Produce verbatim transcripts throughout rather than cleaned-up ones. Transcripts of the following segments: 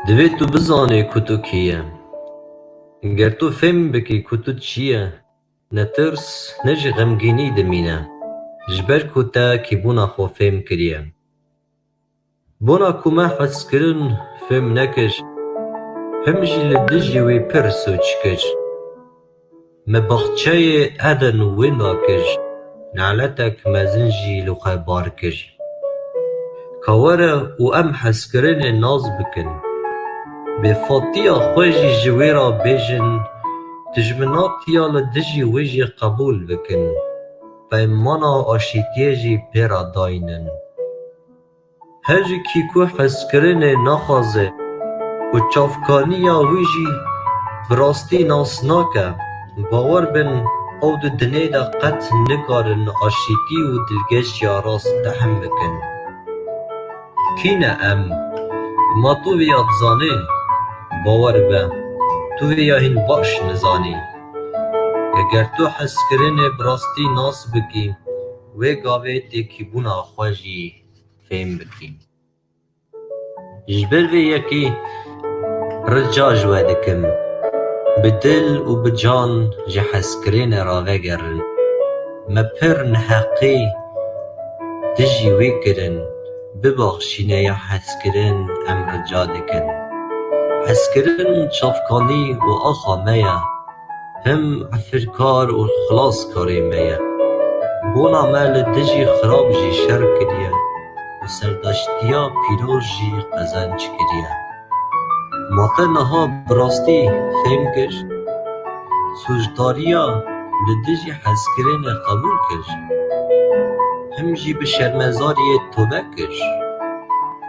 Divê tu bizanî ku tu kî ye. Ger tu fêm bikî ku tu çi ye, ne tirs, ne jî xemgînî dimîne. Ji ber ku te kîbûna xwe fêm kiriye. Bona ku me hezkirin fêm nekir, him jî li dijî wî pir soç kir. Me baxçeyê Eden winda kir, naletek mezin jî li xwe bar kir. Ka were û em hezkirinê nas bikin. Bêfatiya xwe jî ji wê re bêjin, dijminatiya li dijî wê jî qebûl bikin. Peymana aşîtiyê jî pê re daynin. Her kî ku hezkirinê naxwaze û çavkaniya wî jî bi rastî nas nake, bawer bin ew di dinê de qet nikarin aşîtî û dilgeşiya rast tehem bikin. Kî ne em? Ma tu vêya dizanî? Bawer be, tu vêya hîn baş nizanî. Eger tu hezkirinê bi rastî nas bikî, wê gavê tê kîbûna xwe jî fêm bikî. Ji ber vê yekê rica ji we dikim, bi dil û bi can ji hezkirinê re vegerin. Me pir neheqî dijî wê kirin, bibaxşîne ya hezkirin em rica dikin. Hezkirin çavkanî û axa me ye. Him efirkar û xilaskarê me ye. Bona me li dijî xirab jî şer kiriye û serdaştiya pîroz jî qezenc kiriye. Ma te niha bi rastî fêm kir? Sûcdariya li dijî hezkirinê qebûl kir? Him jî bi şermezariyê tobe kir?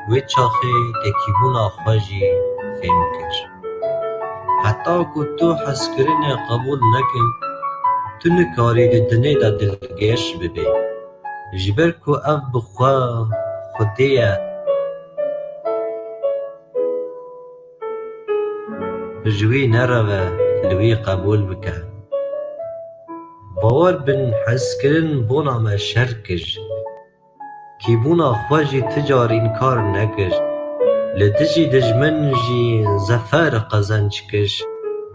Wê çaxê te kîbûna xwe jî fêm kir. Heta ku tu hezkirinê qebûl nekin, tu nikarî di dinê de dilgeş bibê. Ji ber ku ev bi xwe Xwedê ye, ji wî nereve li wî qebûl bike. Bawer bin hezkirin bona me şer kir. Kîbûna xwe jî ti car înkar nekir. Li dijî dijmin jî zefer qezenc kir.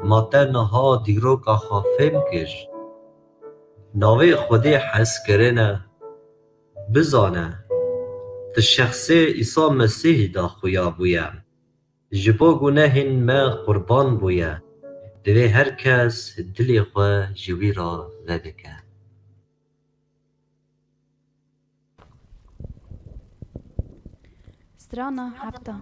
Ma te niha dîroka xwe fêm kir? Navê Xwedê hezkirin e. Bizane, di şexsê Îsa Mesîhî de xuya bûye. Ji bo gunehên me qurban bûye. Divê her kes dilê xwe ji wî re vedike. Strana hefta.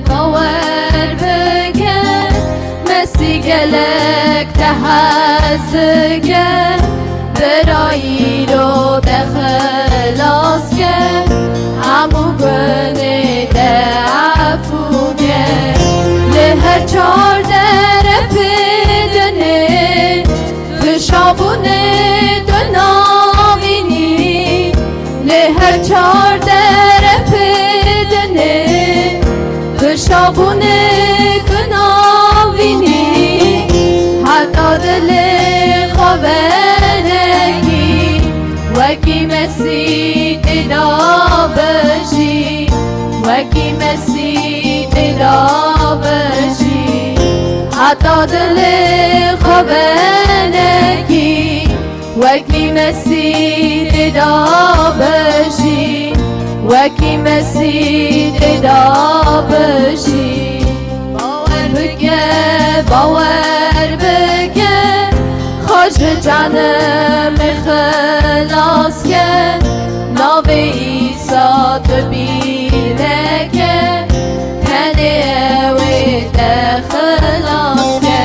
Bawer bike, Mesîh gelek te hez dike, bira îro te xilas ke, hemû gunê te efû ke. Li her çar derefê dinê, bi şabûnê tu navînî, lê her çar derefê dinê, bi şabûnê tu navînî. Heta dilê xwe venekî, wekî Mesîh tê de bijî, wekî Mesîh tê de bijî. Heta dilê xwe venekî, wekî Mesîh tê de bijî, wekî Mesîh tê de bijî. Bawer bike, bawer bike, xwe ji cehennemê xilas ke, navê Îsa tu bîr neke, tenê ew ê te xilas ke.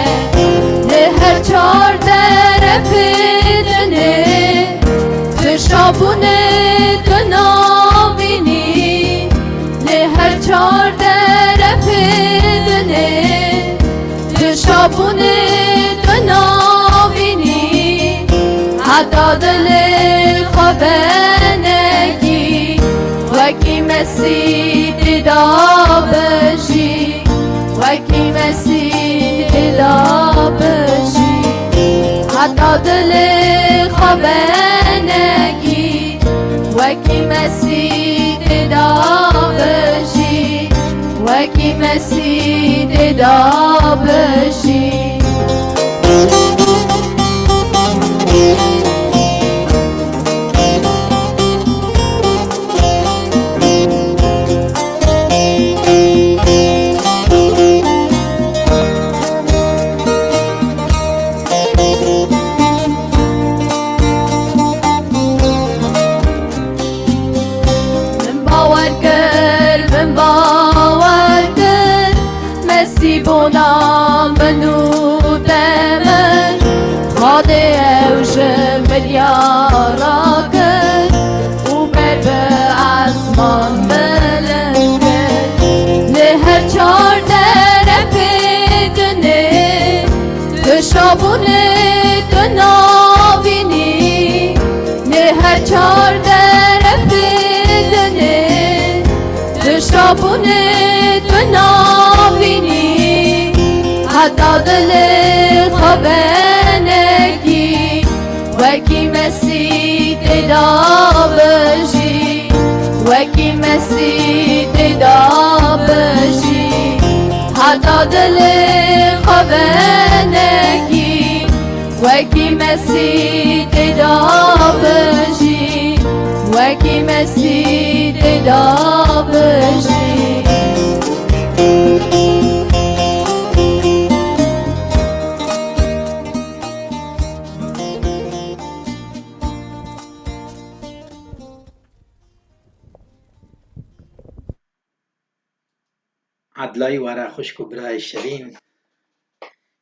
Li her çar derefê dinê, tu şabûnê tu navînî. Li her çar Heta dilê xwe venekî, wekî Mesîh têda bijî, wekî Mesîh têda bijî. Heta dilê xwe venekî, wekî Mesîh têda bijî, wekî Mesîh têda bijî. Min bawer kir, min bawer kir, Mesîh bona min û te min. Xwedê ew ji mirya rakir û ber bi esman bilind kir. Li her çar terefê dinê, tu şabûnê tu navînî. Li her çar terefê dinê, tu şabûnê tu navînî. Heta dilê xwe venekî, wekî Mesîh têda bijî, wekî Mesîh têda bijî. Heta dilê xwe venekî, wekî Mesîh têda bijî, wekî Mesîh têda bijî. Edlayî were xwişk û birayê şirîn.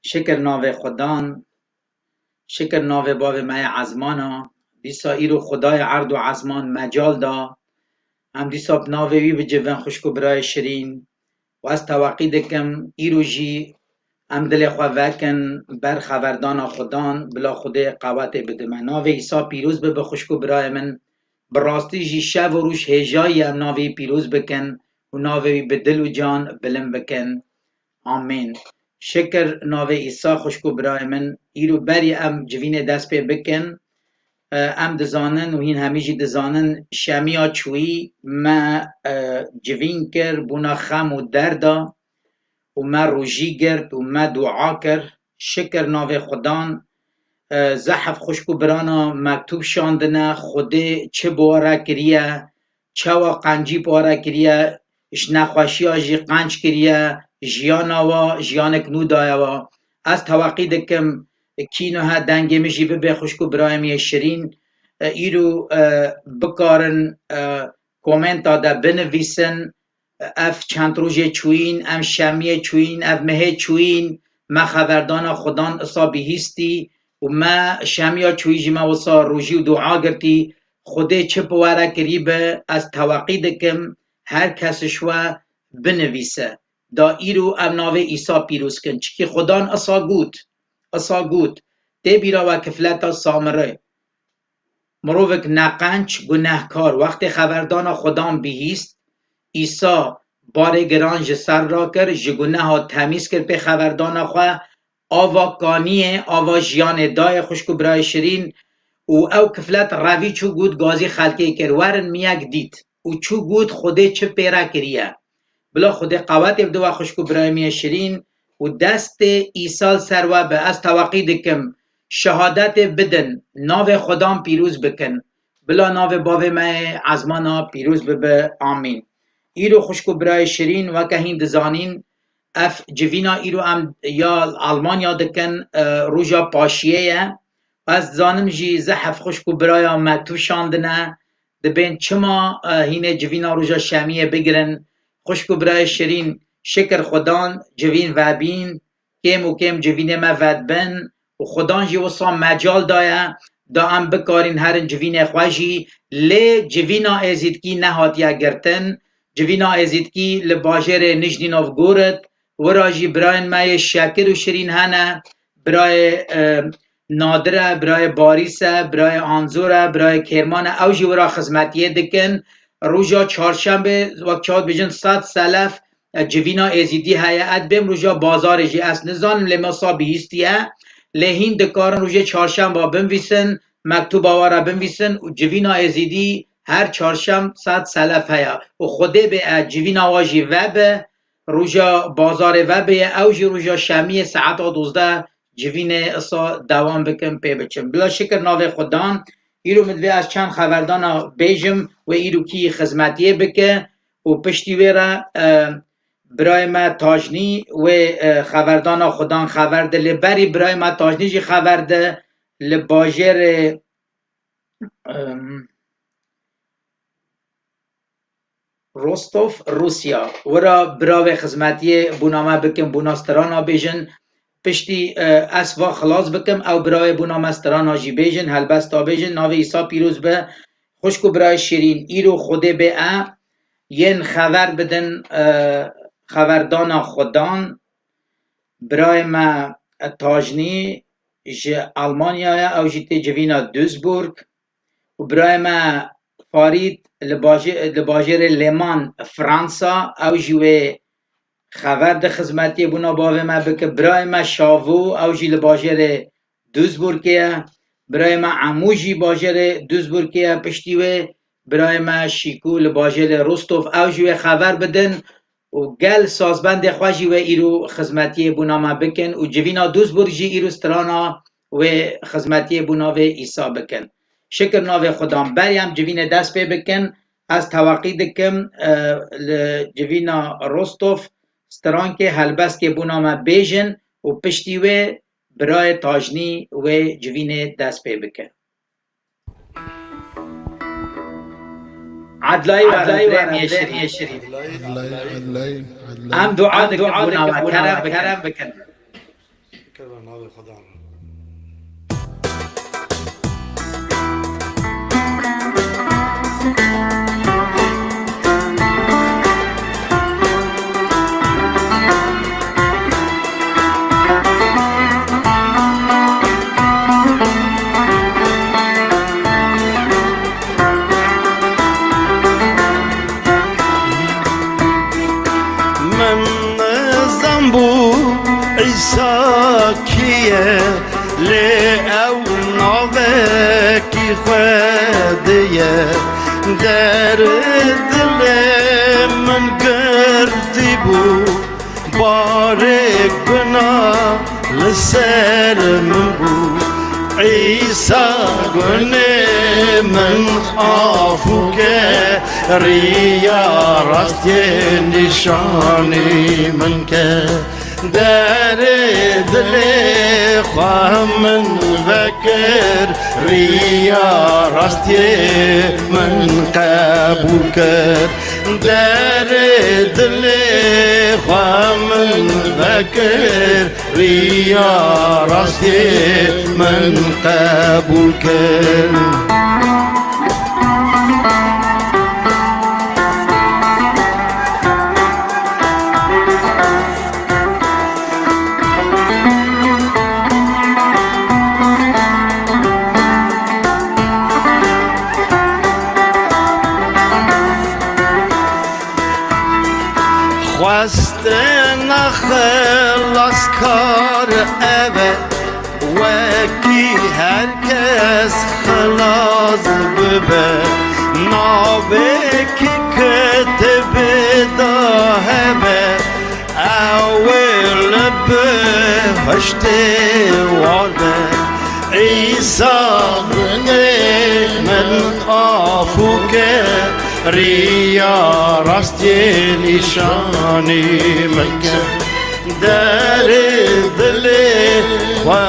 Şikir navê Xudan, şikir navê bavê me yê ezmana. Dîsa îro Xudayê erd û ezman mecal da. Em dîsa bi navê wî bicivin xwişk û birayê şirîn. Û ez teweqî dikim, îro jî em dilê xwe vekin ber xeverdana Xudan, bila Xwedê qewetê bide me. Navê Îsa pîroz bibe xwişk û birayê min. Bi rastî jî şev û roj hêjayî em navê wî pîroz bikin û navê wî bi dil û can bilind bikin. Amîn. Şikir navê Îsa xwişk û birayê min. Îro berî em civînê dest pê bikin, e, em dizanin û hîn hemî jî dizanin şemiya çûyî me, e, civîn kir, bûna xem û derda û me rojî girt û me dua kir. Şikir navê Xudan, e, zehf xwişk û birana mektûb şandine, Xwedê çi bi we re kiriye, çawa qencî bi we re kiriye, ji nexweşiya jî qenc kiriye, jiyana we jiyanek nû daye we. Ez teweqî dikim, kî niha dengê min jî bibe xwişk û birayê min yê şirîn, e, îro, e, bikarin, e, komenta de binivîsin, ev çend rojê çûyîn, em şemiyê çûyîn, ev mehê çûyîn, me xeverdana Xudan isa bihîstî û me şemiya çûyî jî me wisa rojî û dua girtî. Xwedê çi bi we re kirî be, ez teweqî dikim, her kes ji we binivîse. Da îro em navê Îsa pîroz kin. Çikî Xudan isa got, isa got, tê bîra we kifleta Samiri. Mirovek neqenc, gunehkar, wextê xeverdana Xudan bihîst, Îsa barê giran ji ser rakir, ji guneha temîz kir pê xeverdana xwe, ava kaniyê, ava jiyanê dayê xwişk û birayê şirîn û ew kiflet revî çû got, gazî xelkê kir, werin min yek dît û çû got, Xwedê çi pê re kiriye. Bila Xwedê qewetê bide we xwişk û birayê min yê şirîn û destê Îsa li ser we be. Ez teweqî dikim, şehadetê bidin, navê Xudan pîroz bikin. Bila navê bavê me yê ezmana pîroz bibe. Amîn. Îro xwişk û birayê şirîn, weke hîn dizanîn, ev civîna îro em ya Almanya dikin, e, roja paşiyê ye. Ez dizanim jî zehf xwişk û biraya me tu şandine, dibên çima, e, hînê civîna roja şemiyê bigirin. Xwişk û birayê şirîn, şikir Xudan, civîn vebîn, kêm û kêm civînê me vedibin û Xudan jî wisa mecal daye, da em bikarîn herin civînê xwe jî, lê civîna êzîdkî nehatiye girtin. Civîna êzîdkî li bajêrê Nijnî Novgorid, wira jî birayên me yê şekir û şirîn hene, birayê, e, Nadir e, birayê Barîs e, birayê Anzor e, birayê Kêrman e, ew jî wira xizmetiyê dikin. Roja çarşembê, wek çawa dibêjin, sed selef, e, civîna Êzîdî heye. Ez bêm roja bazarê jî ez nizanim, lê me sa bihîstiye. Lê hîn dikarin rojê çarşemba binvîsin, mektuba we re binvîsin û civîna Êzîdî her çarşem sed selef heye. Û Xwedê bê e civîna we jî vebe, roja bazarê vebe ye, ew jî roja şemiyê saeta dozdeh civînê isa dewam bikin, pê biçin. Bila şikir navê Xudan, îro min divê ez çend xeverdana bêjim, wê îro kî xizmetiyê bike û piştî wê re, e, birayê me Tajnî wê, e, xeverdana Xudan xever de, lê berî birayê me Tajnî jî xever de li bajêrê, em, Rostov, Rûsya. Wira biravê xizmetiyê bûna me bikin, bûna strana bêjin. Piştî, e, ez va xilas bikim, ew biravê bûna me strana jî bêjin, helbesta bêjin, navê Îsa pîroz be. Xwişk û birayê şirîn, îro Xwedê bê e, yên xever bidin, e, xeverdana Xudan. Birayê me Tajnî ji Almanyaya, ew jî tê civîna Duisburg. Û birayê me Farîd li bajê-, li bajêrê Leman, Fransa, ew jî wê xever di xizmetiyê bûna bavê me bike. Birayê me Şavû, ew jî li bajêrê Duisburgê ye. Birayê me Emû jî bajêrê Duisburgê ye. Piştî wê birayê me Şîkû li bajêrê Rostov, ew jî wê xever bidin û gel sazbendê xwe jî wê îro xizmetiyê bûna me bikin û civîna Duisburg jî îro strana wê xizmetiyê bûna vê Îsa bikin. Şikir navê Xudan. Berî em civînê dest pê bikin, ez teweqî dikim, e, li civîna Rostov strankê helbestkê bûna me bêjin û piştî wê birayê Tajnî wê civînê dest pê bike. Edlayî were, Edlayî were, Rêmiyê Şirîn. Edlayî, Edlayî, Edlayî. Em dua dikin, bûna we kerem bikin. Kerem bikin. Şikir be navê Xudan. Min nizam bû Îsa kî ye, lê ew navekî Xwedê ye. Derê dilê min girtî bû, barê guna li ser min bû. Îsa gunê min afûke, riya rastiyê nîşanî min ke. Derê dilê xwe min vekir, riya rastiyê min qebûl kir. Derê dilê xwe min vekir, riya rastiyê min qebûl kir. Xwestina xilaskar ev e, wekî her kes xilas bibe. Navekî kitêbê de hebe, ew ê li bihiştê war be. Îsa binê min afûke, riya rastiyê nîşanî min ke. Derê dilê xwe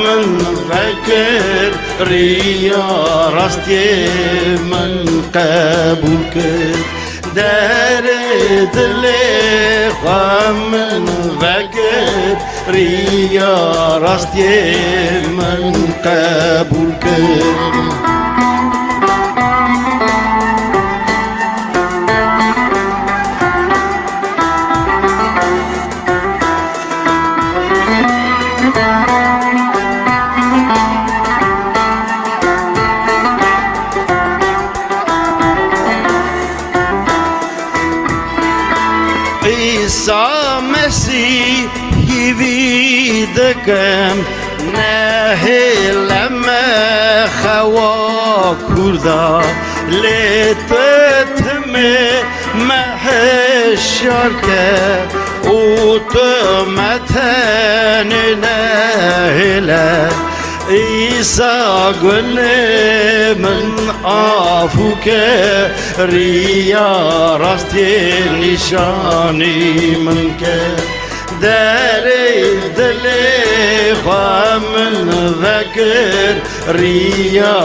min vekir, riya rastiyê min qebûl kir. Derê dilê xwe min vekir, riya rastiyê min qebûl kir. Kim nehêle me xewa kurda, lê tu timê me hişyar ke û tu me tenê nehêle. Îsa gunê min afû ke, riya rastiyê nîşanî min ke. Derê dilê xwe min vekir, riya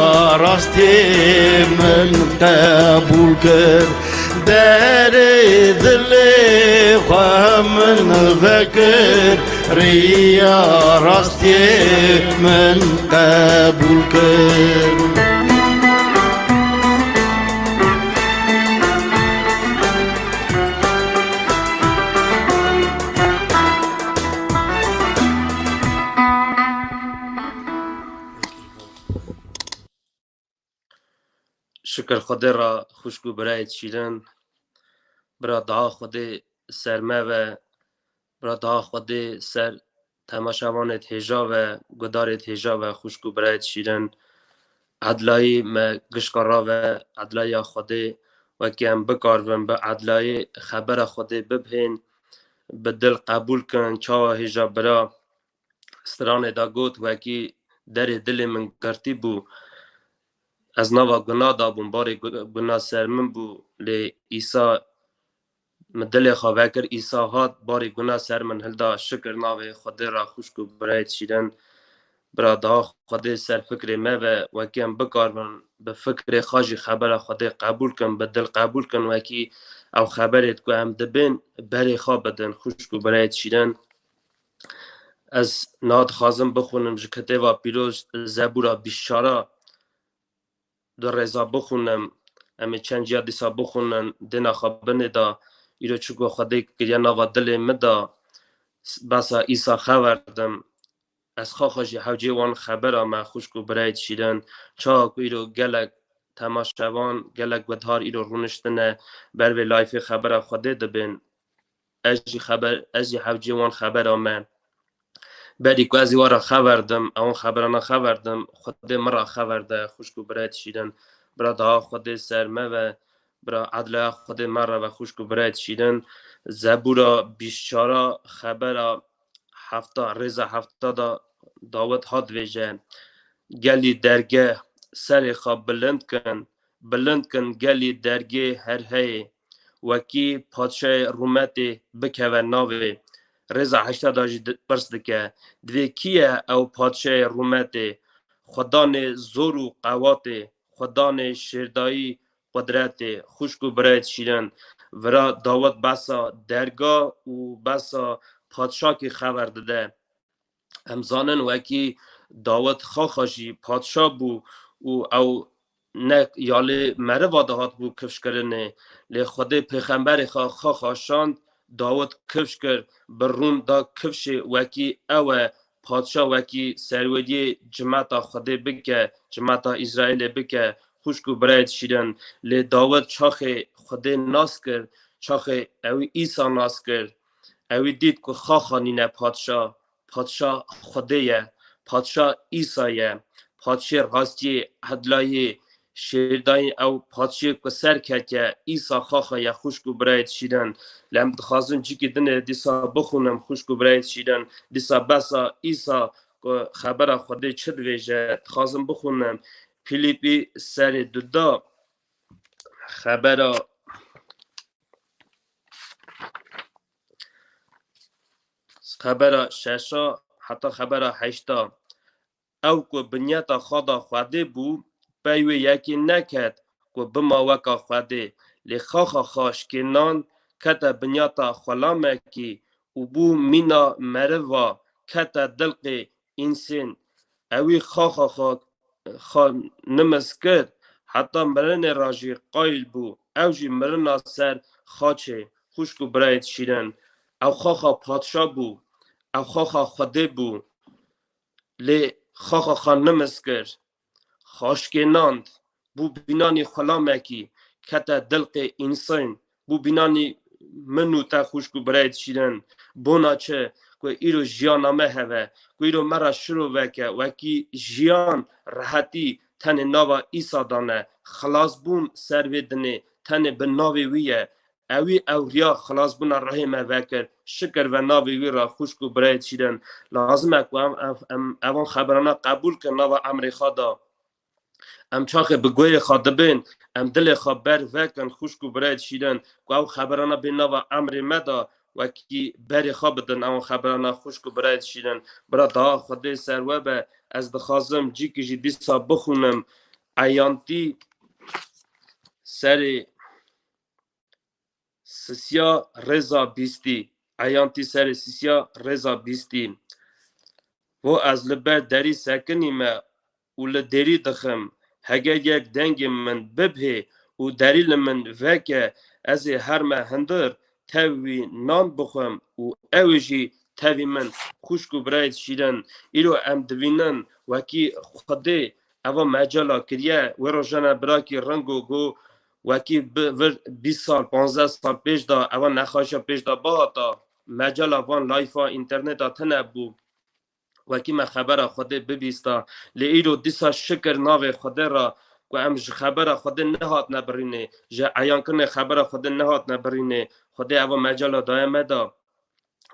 rastiyê min qebûl kir. Derê dilê xwe min vekir, riya rastiyê min qebûl kir. Şikir Xwedê re, xwişk û birayê şîrin. Bira daha Xwedê ser me ve, bira daha Xwedê ser temaşevanê hêja ve, gudarê hêja ve, xwişk û birayê şîrin. Edlayî me gişka rave, edlaya Xwedê, wekî em bikarvin bi edlayê xebera Xwedê bibhên, bi dil qebûl kin, çawa hêja bira stranê de got, wekî derê dilê min girtî bû. Ez nava guna de bûm, barê gu-, guna ser min bû, lê Îsa min dilê xwe vekir, Îsa hat, barê guna ser min hilda, şikir navê Xwedê re, xwişk û birayê şîrin. Bira daha Xwedê ser fikrê me ve, wekî em bikarvin bi fikrê xwe jî xebera Xwedê qebûl kin, bi dil qebûl kin, wekî ew xeberêt ku em dibên berê xwe bidin, xwişk û birayê şîrin. Ez niha dixwazim bixwînim ji kitêba pîroz Zebûra bîst çar a du rêza bixwînim. Em ê çend ciya dîsa bixwînin, dêna xwe binê de, îro çi ku Xwedê kiriye nava dilê min de, besa Îsa xeverdim. Ez xaxa jî hewcê wan xebera me, xwişk û birayê şîrin. Çawa ku îro gelek temaşevan, gelek guhdar îro rûniştine ber vê layfê xebera Xwedê dibên. Ez jî xeber, ez jî hewcê wan xebera me. Berî ku ez ê wan re xeverdim, ewan xeberana xeverdim, Xwedê min re xeverde, xwişk û birayê şîrin. Bira daha Xwedê ser me ve, bira edlaya Xwedê me re ve, xwişk û birayê şîrin. Zebûra bîst çar a xebera hefta, rêza hefta da Dawid hat vêje. Gelî dergeh serê xwe bilind kin, bilind kin gelî dergê her heyê, wekî padşayê rûmetê bikeve navê. Rêza heşta da jî di-, pirs dike, divê kî ye ew padşayê rûmetê, xwedanê zor û qewatê, xwedanê şêrdayî qudretê, xwişk û birayê şîrin. Vira Dawid besa derga û besa padşakî xever dide. Em zanin wekî Dawid xaxa jî padşa bû û ew ne ya lê meriva dihat bû kifşkirinê, lê Xwedê pêxemberê xwe xaxa şand, Dawid kifş kir, bi rûn da kifşê wekî ew e, padşa wekî serweriyê cimeta Xwedê bike, cimeta Îsraîlê bike, xwişk û birayê şîrin. Lê Dawid çaxê Xwedê nas kir, çaxê ewî Îsa nas kir, ewî dît ku xaxa nîne padşa, padşa Xwedê ye, padşa Îsa ye, padşê rastiyê, edlayê, şêrdayî ew padşê ku ser ketiye, Îsa xaxa ye, xwişk û birayê şîrin. Lê em dixwazin cîkî dinê dîsa bixwînim, xwişk û birayê şîrin, dîsa besa Îsa ku xebera Xwedê çi divêje, dixwazin bixwînim. Fîlîpî serê duda xebera Xebera şeşa heta xebera heşta. Ew ku binyeta xwe da Xwedê bû, pey wê yekê neket ku bima weka Xwedê, lê xaxa xwe şikênand, kete binyeta xulamekî û bû mîna meriva, kete dilqê însên. Ewî xaxa xwe, xwe nimis kir, heta mirinê re jî qayîl bû. Ew jî mirina ser xaçê, xwişk û birayê şîrin. Ew xaxa padşa bû, ew xaxa Xwedê bû. Lê xaxa xwe nimis kir, xwe şikênand, bû bînanî xulamekî, kete dilqê însan, bû bînanî min û te, xwişk û birayê şîrin. Bona çi? ku îro jiyana me heve, ku îro me re şiroveke, wekî jiyan, rehetî tenê nava Îsa de ne, xilasbûn ser vê dinê tenê bi navê wî ye. Ewî ew riya xilasbûna rehê me vekir. Şikir ve navê wî re xwişk û birayê şîrin. Lazim e ku em, em, em evan xeberana qebûl kin nava emrê xwe de. Em çaxê bi guhê xwe dibên, em dilê xwe ber vekin, xwişk û birayê şîrin, ku ew xeberana bên nava emrê me de, wekî berê xwe bidin, ewan xeberana xwişk û birayê şîrin. Bira daha Xwedê ser we be, ez dixwazim cîkî jî dîsa bixwînim, Eyantî serê sisiya rêza bîstî, Eyantî serê sisiya rêza bîstî. Vo ez li ber derî sekinîme û li derî dixim, heger yek dengê min bibhê û derî li min veke, ez ê herme hindir, tev wî nan bixwim û ew ê jî tevî min. Xwişk û birayê şîrin, îro em divînin wekî Xwedê eva mecala kiriye, wê rojane birakî Ringo got, wekî bi vir bîst sal, panzdeh sal pêş de eva nexaşa pêş de bihata, mecala van layfa înterneta tune bû. Wekî me xebera Xwedê bibîsta. Lê îro dîsa şikir navê Xwedê re ku em ji xebera Xwedê nehatine birînê, ji eyankirinê xebera Xwedê nehatine birînê. Xwedê eva mecala daye me de.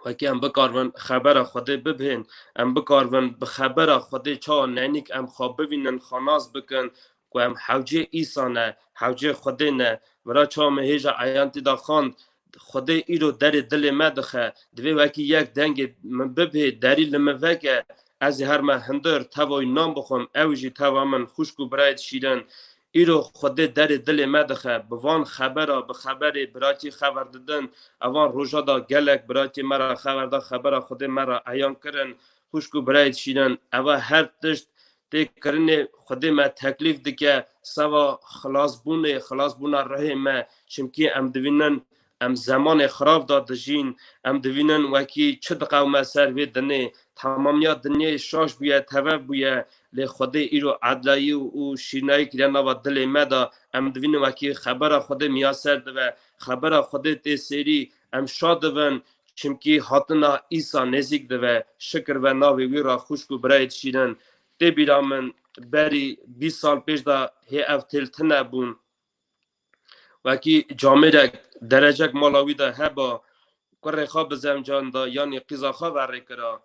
Wekî em bikarvin xebera Xwedê bibhên, em bikarvin bi xebera Xwedê çawa nenîk em xwe bivînin, xwe nas bikin ku em hewcê Îsa ne, hewcê Xwedê ne. Vira çawa min hêja Eyantî de xwend, Xwedê îro derê dilê me dixe, divê wekî yek dengê min bibhê, derî li min veke, ez ê herme hindir, teva wî nan bixwim, ew jî teva min, xwişk û birayê şîrin. Îro Xwedê derê dilê me dixe, bi van xebera, bi xeberê birakî xeber didin, evan roja da gelek birakî me re xeber da, xebera Xwedê me re eyan kirin, xwişk û birayê şîrin. Eva her tişt tê kirinê Xwedê me teklîf dike, seva xilasbûnê, xilasbûna rihê me, çimkî em divînin, em zemanê xirab de dijîn, em divînin wekî çi diqewime ser vê dinê, temamiya dinyê şaş bûye, tevev bûye, lê Xwedê îro edlayî û şîrnayî kiriye nava dilê me de, em divînin wekî xebera Xwedê miyaser dibe, xebera Xwedê tê sêrî, em şa dibin, çimkî hatina Îsa nêzîk dibe, şikir ve navê wî re xwişk û birayê şîrin. Tê bîra min berî bîst sal pêş de hê ev têl tune bûn. Wekî camêrek derecek mala wî de heba, kurê xwe bi zencan de yanî qîza xwe verê kira.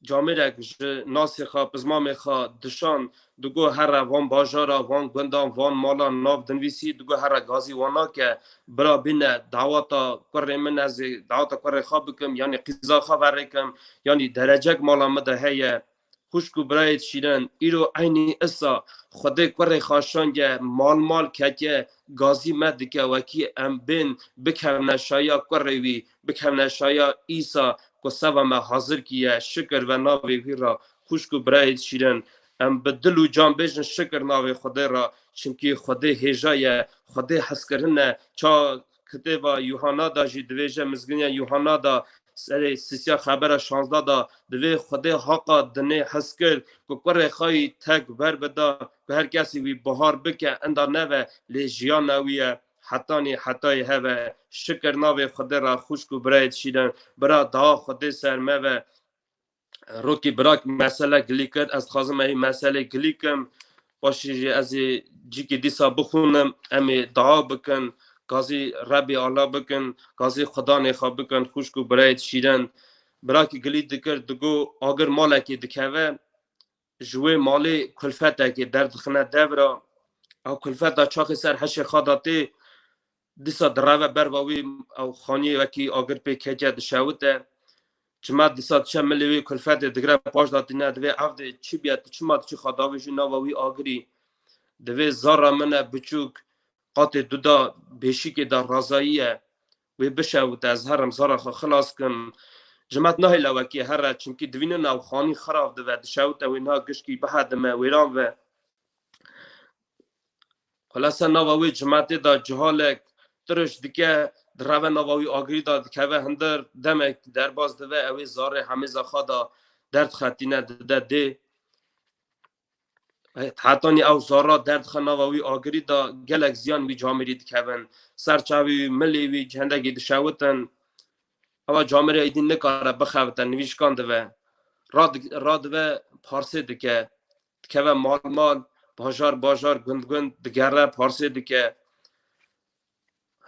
Camêrek ji nasê xwe, pizmamê xwe dişan, digo here van bajara, van gundan, van malan nav dinvîsî, digo here gazî wan nake, bira bîne dawata kurê min, ez ê dawata kurê xwe bikim, yanî qîza xwe verê kim, yanî derecek mala min de heye. Xwişk û birayê şîrin, îro eynî isa Xwedê kurê xwe şange, mal mal keke, gazî me dike, wekî em bên bikevne şaya kurê wî, bikevne şaya Îsa ku seva me hazir kiye, şikir ve navê wî re, xwişk û birayê şîrin. Em bi dil û can bêjin şikir navê Xwedê re, çimkî Xwedê hêja ye, Xwedê hezkirin e. Ça kitêba Yuhanna da jî divêje, Mizginiya Yuhanna da serê sisiya xebera şazdeh da, divê Xwedê haqa dinê hez kir ku kurê xwe yî tek ber bida, ku her kesî wî bihar bike, inda neve, lê jiyana wî ye hetanî hetayê heve. Şikir navê Xwedê re, xwişk û birayê şîrin. Bira daha Xwedê ser me ve. Rokî birak mesele gilî kir, ez dixwazim ey meselê gilî kim. Paşê jî ez ê cîkî dîsa bixwînim, em ê dua bikin, gazî Rebê Allah bikin, gazî Xudanê xwe bikin, xwişk û birayê şîrin. Birakî gilî dikir, digo agir malekê dikeve, ji wê malê kulfetekê derdixine devra. Ew kulfeta çaxê ser heşê xwe de tê, dîsa direve berva wî, ew xaniyê wekî agir pê keke dişewite. Çima dîsa diçe milê wî kulfetê digire paş de tîne, divê ev dê çi bîye, tu çima diçî xwe davêjî nava wî agirî. Divê zara min e biçûk, qatê du da bêşîkê de razayî ye. Wê bişewite, ez herim zara xwe xilas kim. Ji me nahêle wekî here, çimkî divînin ew xanî xirab dibe, dişewite wê niha gişkî bihedime, wêran ve. Xulase nava wê cimetê de cihalek tiriş dike, direve nava wî agirî de dikeve hindir, demek derbas dibe, ew ê zarê hemêza xwe de derdixetîne dide dê. Hetanî ew zara derdixe nava wî agirî de gelek ziyan wî camêrî dikevin. Ser çavê wî, milê wî, hendekî dişewitin. Ewa camêrê êdî nikare bixebite, nivîşkan dive. Rad-, radive parsê dike. Dikeve mal mal, bajar bajar, gund gund digere, parsê dike.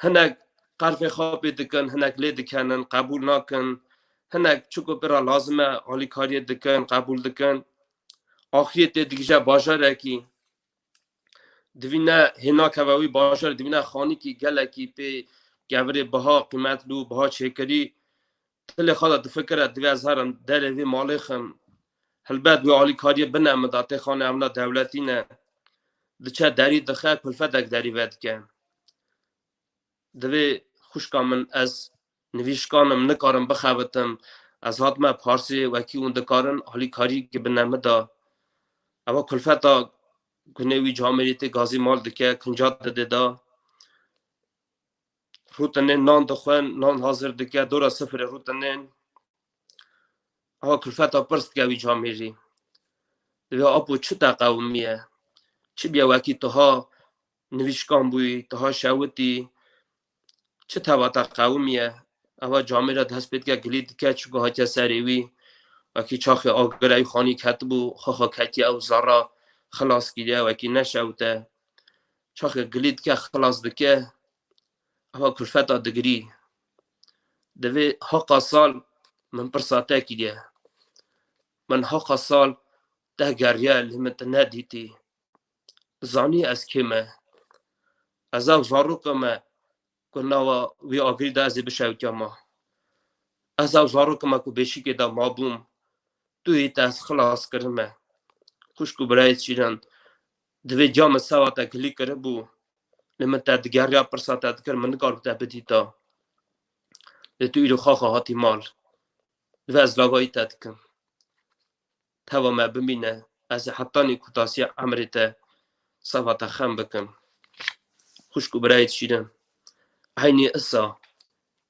Hinek qerfê xapê dikin, hinek lê dikenin, qebûl nakin. Hinek çi ku pira lazim e, alîkariyê dikin, qebûl dikin. Axiriyê tê digije bajarekî. Divîne hê nakeve wî bajar, divîne xanîkî gelekî pê kevirê biha, qîmetli û biha çêkirî. Dilê xwe de difikire, divê ez herim derê vê malê xim. Helbet wê alîkariyê bine min de, tê xanê evna dewletî ne. Diçe derî dixe, kulfetek derî vedike. Divê xwişka min, ez nivîşkan im, nikarim bixebitim. Ez hatime parsê, wekî hûn dikarin alîkarî bine min de. Ewa kulfeta gunê wî camêrî tê gazî mal dike, kinca dide da. Rûtinên nan dixwin, nan hazir dike, dora sifirê rûtinên. Ewa kulfeta pirs dike wî camêrî. Divê apo çi te qewimiye? Çi biye wekî tu ha nivîşkan bûyî, tu ha şewitî? Çi teva te qewimiye? Ewa camêra dest pê dike, gilî dike, çiku hatiye serê wî. Wekî çaxê agireyî xanî ketibû, xwe xwe ketiye ew zara xilas kiriye, wekî neşewite. Çaxê gilî dike, xilas dike, ewa kulfeta digirî. Divê haqa sal min pirsa te kiriye. Min haqa sal te geriye, lê min te nedîtî. Zanî ez kê me. Ez ew zarokê me ku nava wî agirî de ez ê bişewitiyama. Ez ew zarokê me ku bêşikê de mabûm. Tu yê te ez xilas kirime. Xwişk û birayê şîrin, divê ca min seva te gilî kiribû. Lê min te digeriya, pirsa te dikir, min nikar bi te bidîta. Lê tu îro xaxa hatî mal. Divê ez lavayî te dikim. Teva me bimîne, ez ê hetanî kutasiya emrê te seva te xem bikim. Xwişk û birayê şîrin, eynî isa,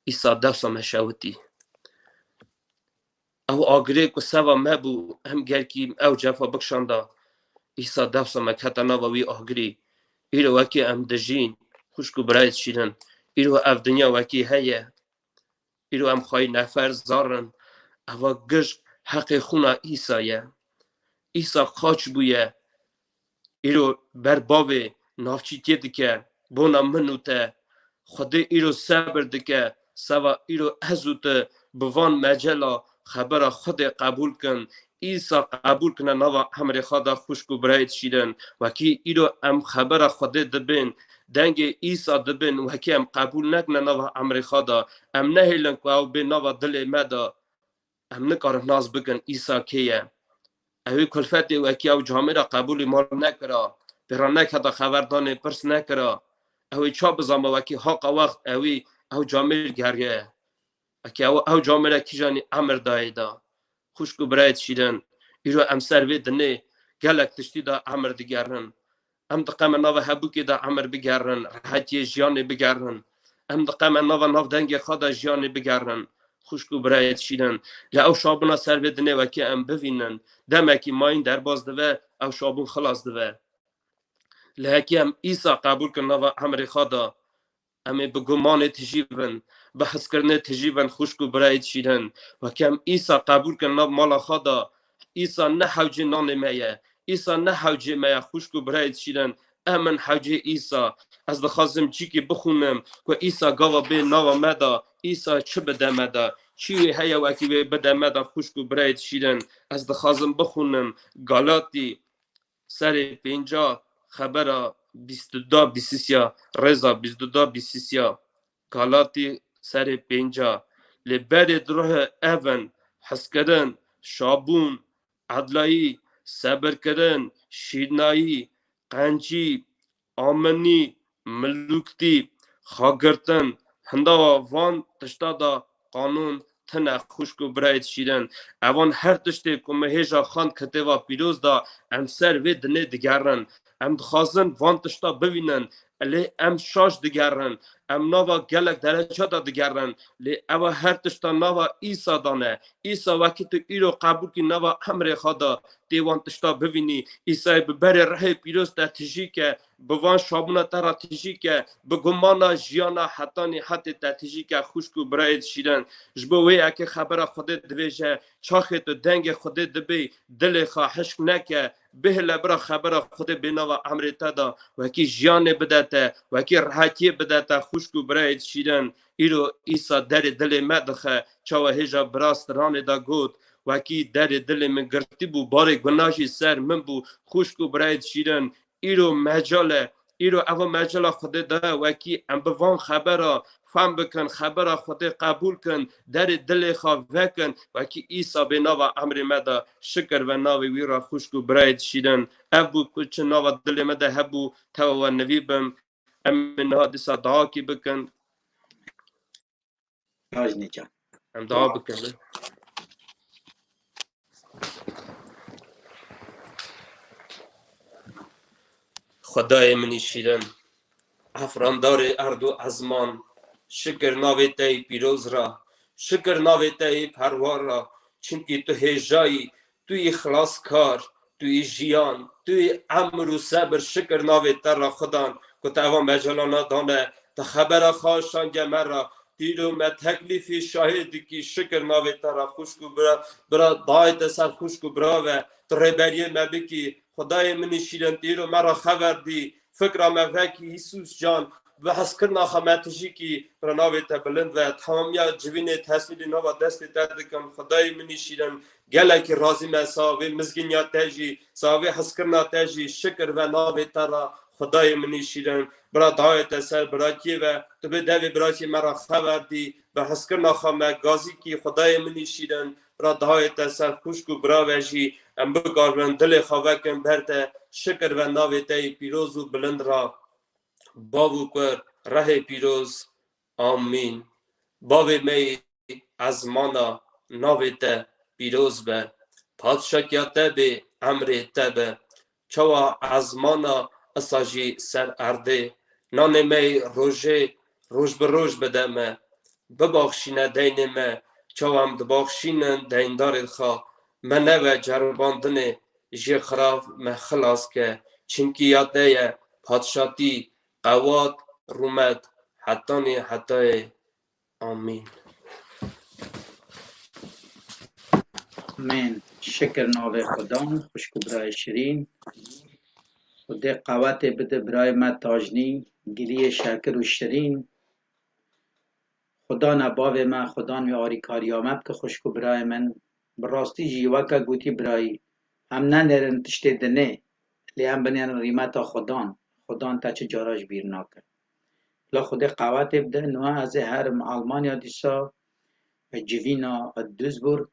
îsa dewsa me şewitî. Ew agirê ku seva me bû, em gerkî ew cefa bikişanda, îsa dewsa me kete nava wî agirî. Îro wekî em dijîn, xwişk û birayê şîrin, îro ev dinya wekî heye. Îro em xwayî nefer zarin. Eva giş heqê xûna Îsa ye. Îsa qaç bûye. Îro ber bavê navçî tê dike. Bona min û te. Xwedê îro sebir dike. Seva îro ez û tu bi van mecela xebera Xwedê qebûl kin. Îsa qebûl kine nava emrê xwe de, xwişk û birayê şîrin. Wekî îro em xebera Xwedê dibên, dengê Îsa dibên, wekî em qebûl nekine nava emrê xwe de, em nehêlin ku ew bê nava dilê me de, em nikarin nas bikin Îsa kê ye. Ew ê kulfetê wekî ew camêra qebûlî mal nekira, pêra neketa xeberdanê pirs nekira. Ew ê ça bizanbe wekî haqa wext ewî ew camêr geriye. Eke ew, ew camêre kîjanî emir dayê da. Xwişk û birayê şîrin, îro em ser vê dinê gelek tiştî de emir digerin. Em diqeme nava hebûkê de emir bigerin, rehetiyê jiyanê bigerin. Em diqeme nava nav dengê xwe de jiyanê bigerin. Xwişk û birayê şîrin, lê ew şabûna ser vê dinê wekî em bivînin. Demekî mayîn derbas dibe, ew şabûn xilas dibe. Lê hekî em Îsa qebûl kin nava emrê xwe de, em ê bi gumanê tijî bin, bi hezkirinê tijî bin, xwişk û birayê şîrin. Wekî em Îsa qebûl kin nav mala xwe de, Îsa ne hewcê nanê me ye. Îsa ne hewcê me ye, xwişk û birayê şîrin. Em in hewcê Îsa. Ez dixwazim cîkî bixwînim ku Îsa gava bê nava me de, Îsa çi bide me de. Çi wê heye wekî wê bide me de, xwişk û birayê şîrin. Ez dixwazim bixwînim Galatî serê pênca, xebera bîst û du, bîst û sê, rêza bîst û du, bîst û sê. Galatî serê pênca. Lê berê di ruhê ev in: hezkirin, şabûn, edlayî, sebirkirin, şîrnayî, qencî, aminî, milûktî, xagirtin, hindawa van tişta de qanûn tune, xwişk û birayê şîrin. Evan her tiştê ku me hêja xwend kitêba pîroz de, em ser vê dinê digerin. Em dixwazin van tişta bivînin, lê em şaş digerin. Em nava gelek dereca de digerin, lê ewa her tişta nava Îsa de ne. Îsa wekî tu îro qebûl kî nava emrê xwe de, tê wan tişta bivînî. Îsayê bi berê rihê pîroz te tijî ke, bi van şabûna te re tijî ke, bi gumana jiyana hetanî hetê te tijî ke, xwişk û birayê şîrin. Ji bo wê yekê xebera Xwedê divêje, çaxê tu dengê Xwedê dibê, dilê xwe hişk neke, bihêle bira xebera Xwedê bê nava emrê te de, wekî jiyanê bide te, wekî rehetiyê bide te, xwişk û birayê şîrin. Îro Îsa derê dilê me dixe, çawa hêja bira stranê de got, wekî derê dilê min girtî bû, barê guna jî ser min bû, xwişk û birayê şîrin. Îro mecal e, îro eva mecala Xwedê de, wekî em bi van xebera fehm bikin, xebera Xwedê qebûl kin, derê dilê xwe vekin, wekî Îsa bê nava emrê me de, şikir ve navê wî re, xwişk û birayê şîrin. Ev bû ku çi nava dilê me de hebû, tewa we nivî bim. Em ê niha dîsa dawakî bikin. Rajnî can. Em dua bikin. Xwedayê min î şîrin, efrandarê erd û ezman, şikir navê te yê pîroz ra, şikir navê te yê perwar ra, çimkî tu hêja yî, tu yî xilaskar, tu yî jiyan, tu yî emr û sebir, şikir navê te ra Xudan, ku te eva mecelana dane, te xebera xwe şange me ra, tu îro me teklîfî şahê dikî, şikir navê te ra xwişk û bira, bira dayê te ser xwişk û bira ve, tu rêberiyê me bikî, Xwedayê min î şîrin, tu îro me ra xever dî, fikra me vekî, Îsûs can, bi hezkirina xwe me tijî kî, bira navê te bilind ve, temamiya civînê teslîmî nava destê te dikin, Xwedayê min î şîrin, gelekî razî me, sawê mizgîniya te jî, sawê hezkirina te jî, şikir ve navê te ra, Xwedayê min î şîrin, bira dayê te ser birakiyê ve, tu bi devê birakiyê me ra xever dî, bi hezkirina xwe me gazî kî, Xwedayê min î şîrin, bira dayê te ser xwişk û bira ve jî, em bikaribin dilê xwe vekin ber te, şikir ve navê te yê pîroz û bilind ra. Bav û Kur, rehê pîroz. Amîn. Bavê me yê ezmana, navê te pîroz be. Padşatiya te bê, emrê te be. Çawa ezmana, isa jî ser erdê. Nanê me yê rojê roj bi roj bide me. Bibaxşîne deynê me, çawa em dibaxşînin deyndarê xwe. Me neve ceribandinê, ji xirav me xilas ke. Çimkî ya te ye padşatî, qewat, rûmet, hetanî hetayê. Amîn. Amîn. Şikir navê Xudan, xwişk û birayê şirîn. Xwedê qewetê bide birayê me tajnî, giliyê şekir û şirîn. Xudan e bavê me, Xudan wê arîkariya me bike, xwişk û birayê min. Bi rastî jî weke gotî birayî, em nenêrin tiştê dinê, lê em binêrin rîmeta Xudan. Xudan te çi cara ji bîr nake. La Xwedê qewetê bide, niha ez ê herim Almanya dîsa, civîna Duisburg,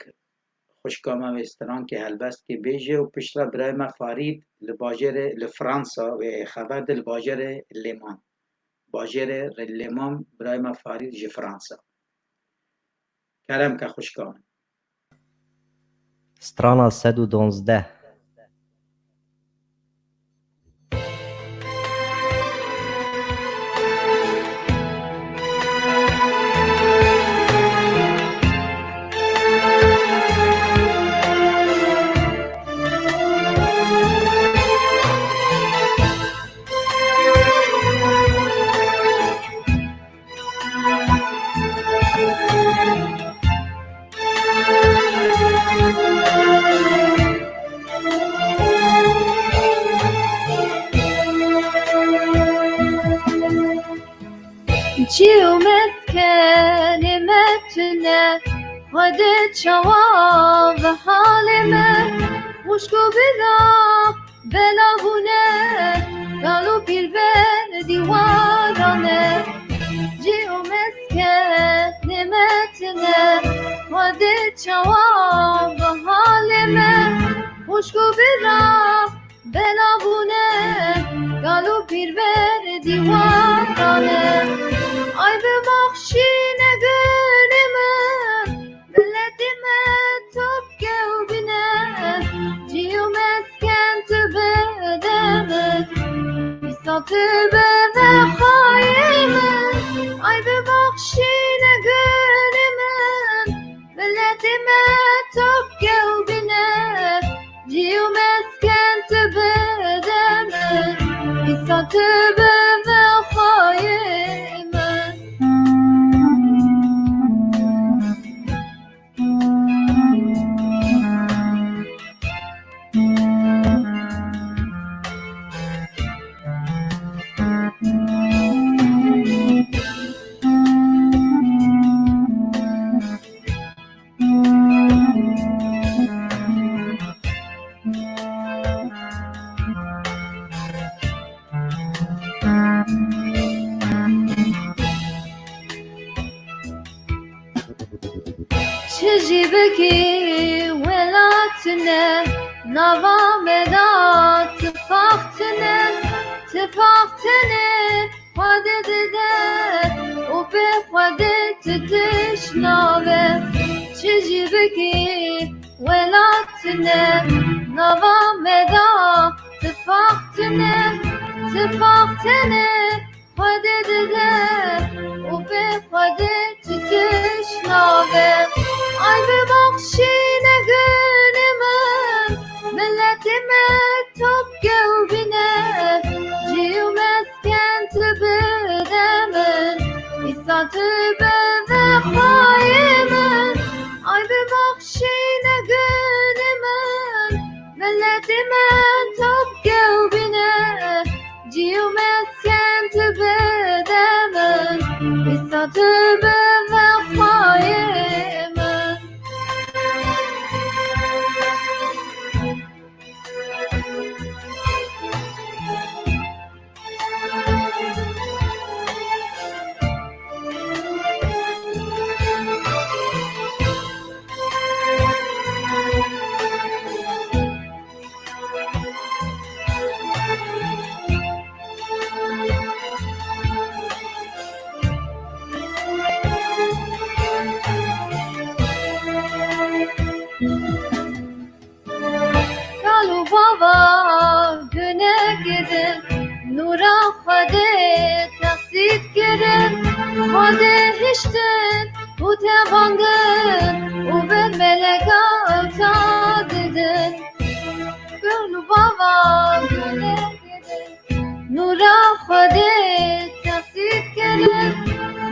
xwişka me wê strankê helbestkê bêje û piştre birayê me Farîd li bajêrê, li Fransa, wê xeber de li bajêrê Lêman. Bajêrê Lêman, birayê me Farîd ji Fransa. Kerem ke xwişka min. Strana sed û duwazdeh. Cî û meskenê me tune, Xwedê çawa ve halê me, xwişk û bira bela bûne, kal û pîr ber dîwaran e. Cî û meskenê me tune, Xwedê çawa ve halê me, xwişk û bira bela bûne, kal û pîr ber dîwaran e. Ay bibexşîne gunê min, miletê me top gewbîne, cî û mesken tu bide min, îsa tu be vexayê min. Ay bibexşîne gunê min, miletê me top gewbîne, cî û mesken tu bide min, îsa tu bi vexwayê min. Çi jî bikî welat tune, nava me de tifaq tune, tifaq tune. Xwedê dide û bê Xwedê tu tişt nabe. Çi jî bikî welat tune, nava me de tifaq tune, tifaq tune. Xwedê dide û bê Xwedê tu tişt nabe. Ay bibexşîne gunê min, miletê me top gewbîne, cî û mesken tu bide min, îsa tu be vexwayê min. Ay bibexşîne gunê min, miletê me top gewbîne, cî û mesken tu bide min, îsa tu be vexwayê min. Kal û bava guneh kirin, nûra Xwedê texsît kirin, Xwedê hiştin û tevandin û ber meleka ewta didin. Kal û bava guneh kirin, nûra Xwedê texsît kirin,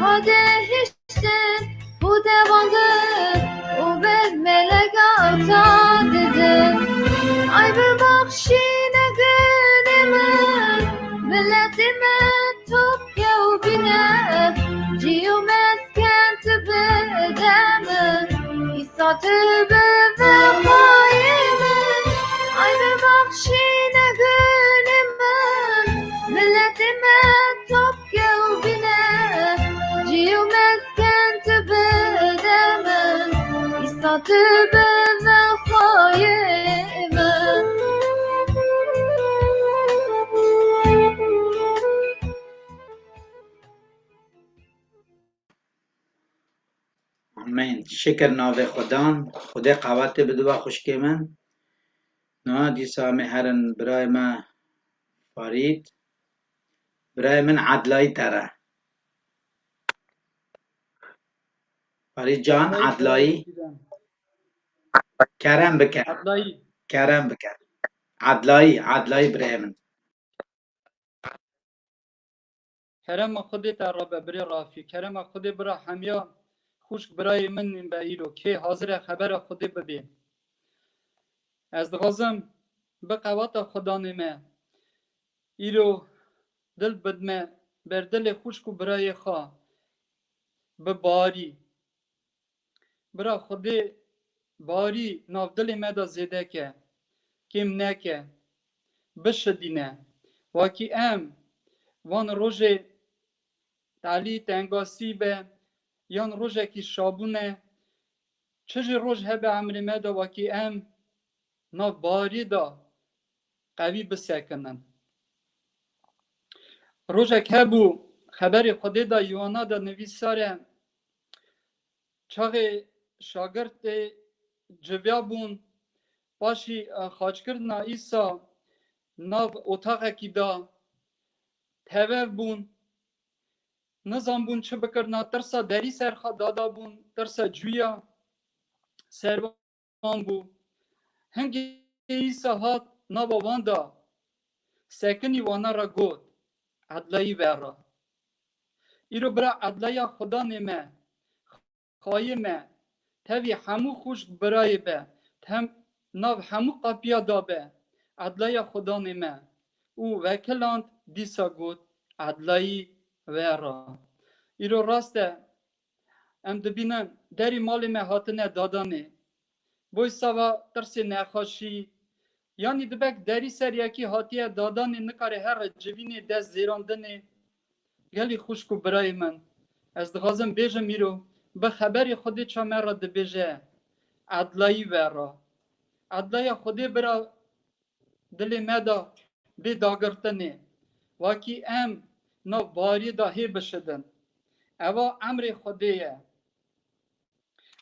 Xwedê hiştin û tevandin û ber meleka ewta didin. Ay bibexşîne gunê min, miletê me top gewbîne, cî û mesken tu bide min, îsa tu be vexwayê min. Ay bibexşîne gunê min, miletê me top gewbîne, cî û mesken tu bide min, îsa tu be vexwayê min. Amîn. Şikir navê Xudan. Xwedê qewetê bidiba xwişkê min. Na dîsa em ê herin birayê me Farîd. Birayê min Edlayî te re. Farîd can, Edlayî. Kerem bike. Edlayî. Kerem bike. Edlayî, Edlayî birayê min. Kerema Xwedê te re be birê Rafî. Kerema Xwedê bira hemiya xwişk birayê min be îro. Kê hazir e xebera Xwedê bibê. Ez dixwazim bi qeweta Xudanê me îro dil bidme ber dilê xwişk û birayê xwe bi barî. Bira Xwedê barî nav dilê me de zêde ke, kêm neke, bişidîne. Wekî em van rojê telî tengasî be, yan rojekî şabûne, çi jî roj hebe emrê me de wekî em nav barî de qewî bisekinin. Rojek hebû, xeberê Xwedê de Yûhana de nivîsare, çaxê şagirtê civiya bûn, paşî, e, xaçkirina Îsa nav otaxekî de tevev bûn, nizanbûn çi bikirina, tirsa derî ser xwe dadabûn, tirsa cuya ser wan bû. Hingê Îsa hat nava wan de sekinî, wana re got, edlayî vera. Îro bira edlaya Xudanê me, xayê me, tevî hemû xwişk birayê be, tem nav hemû qapiya da be, edlaya Xudanê me. Û vekiland dîsa got, edlayî vera. Îro rast e, em dibînin derî malê me hatine dadanê. Boy sava tirsê nexweşî, yanî dibek derî ser yekî hatiye dadanê nikare here civînê dest zêrandinê. Gelî xwişk û birayê min, ez dixwazim bêjim îro, bi xeberê Xwedê ça me re dibêje, edlayî vera. Edlaya Xwedê bira dilê me de bê dagirtinê. Wakî em nav bariyê de hê bişidin. Eva emrê Xwedê ye.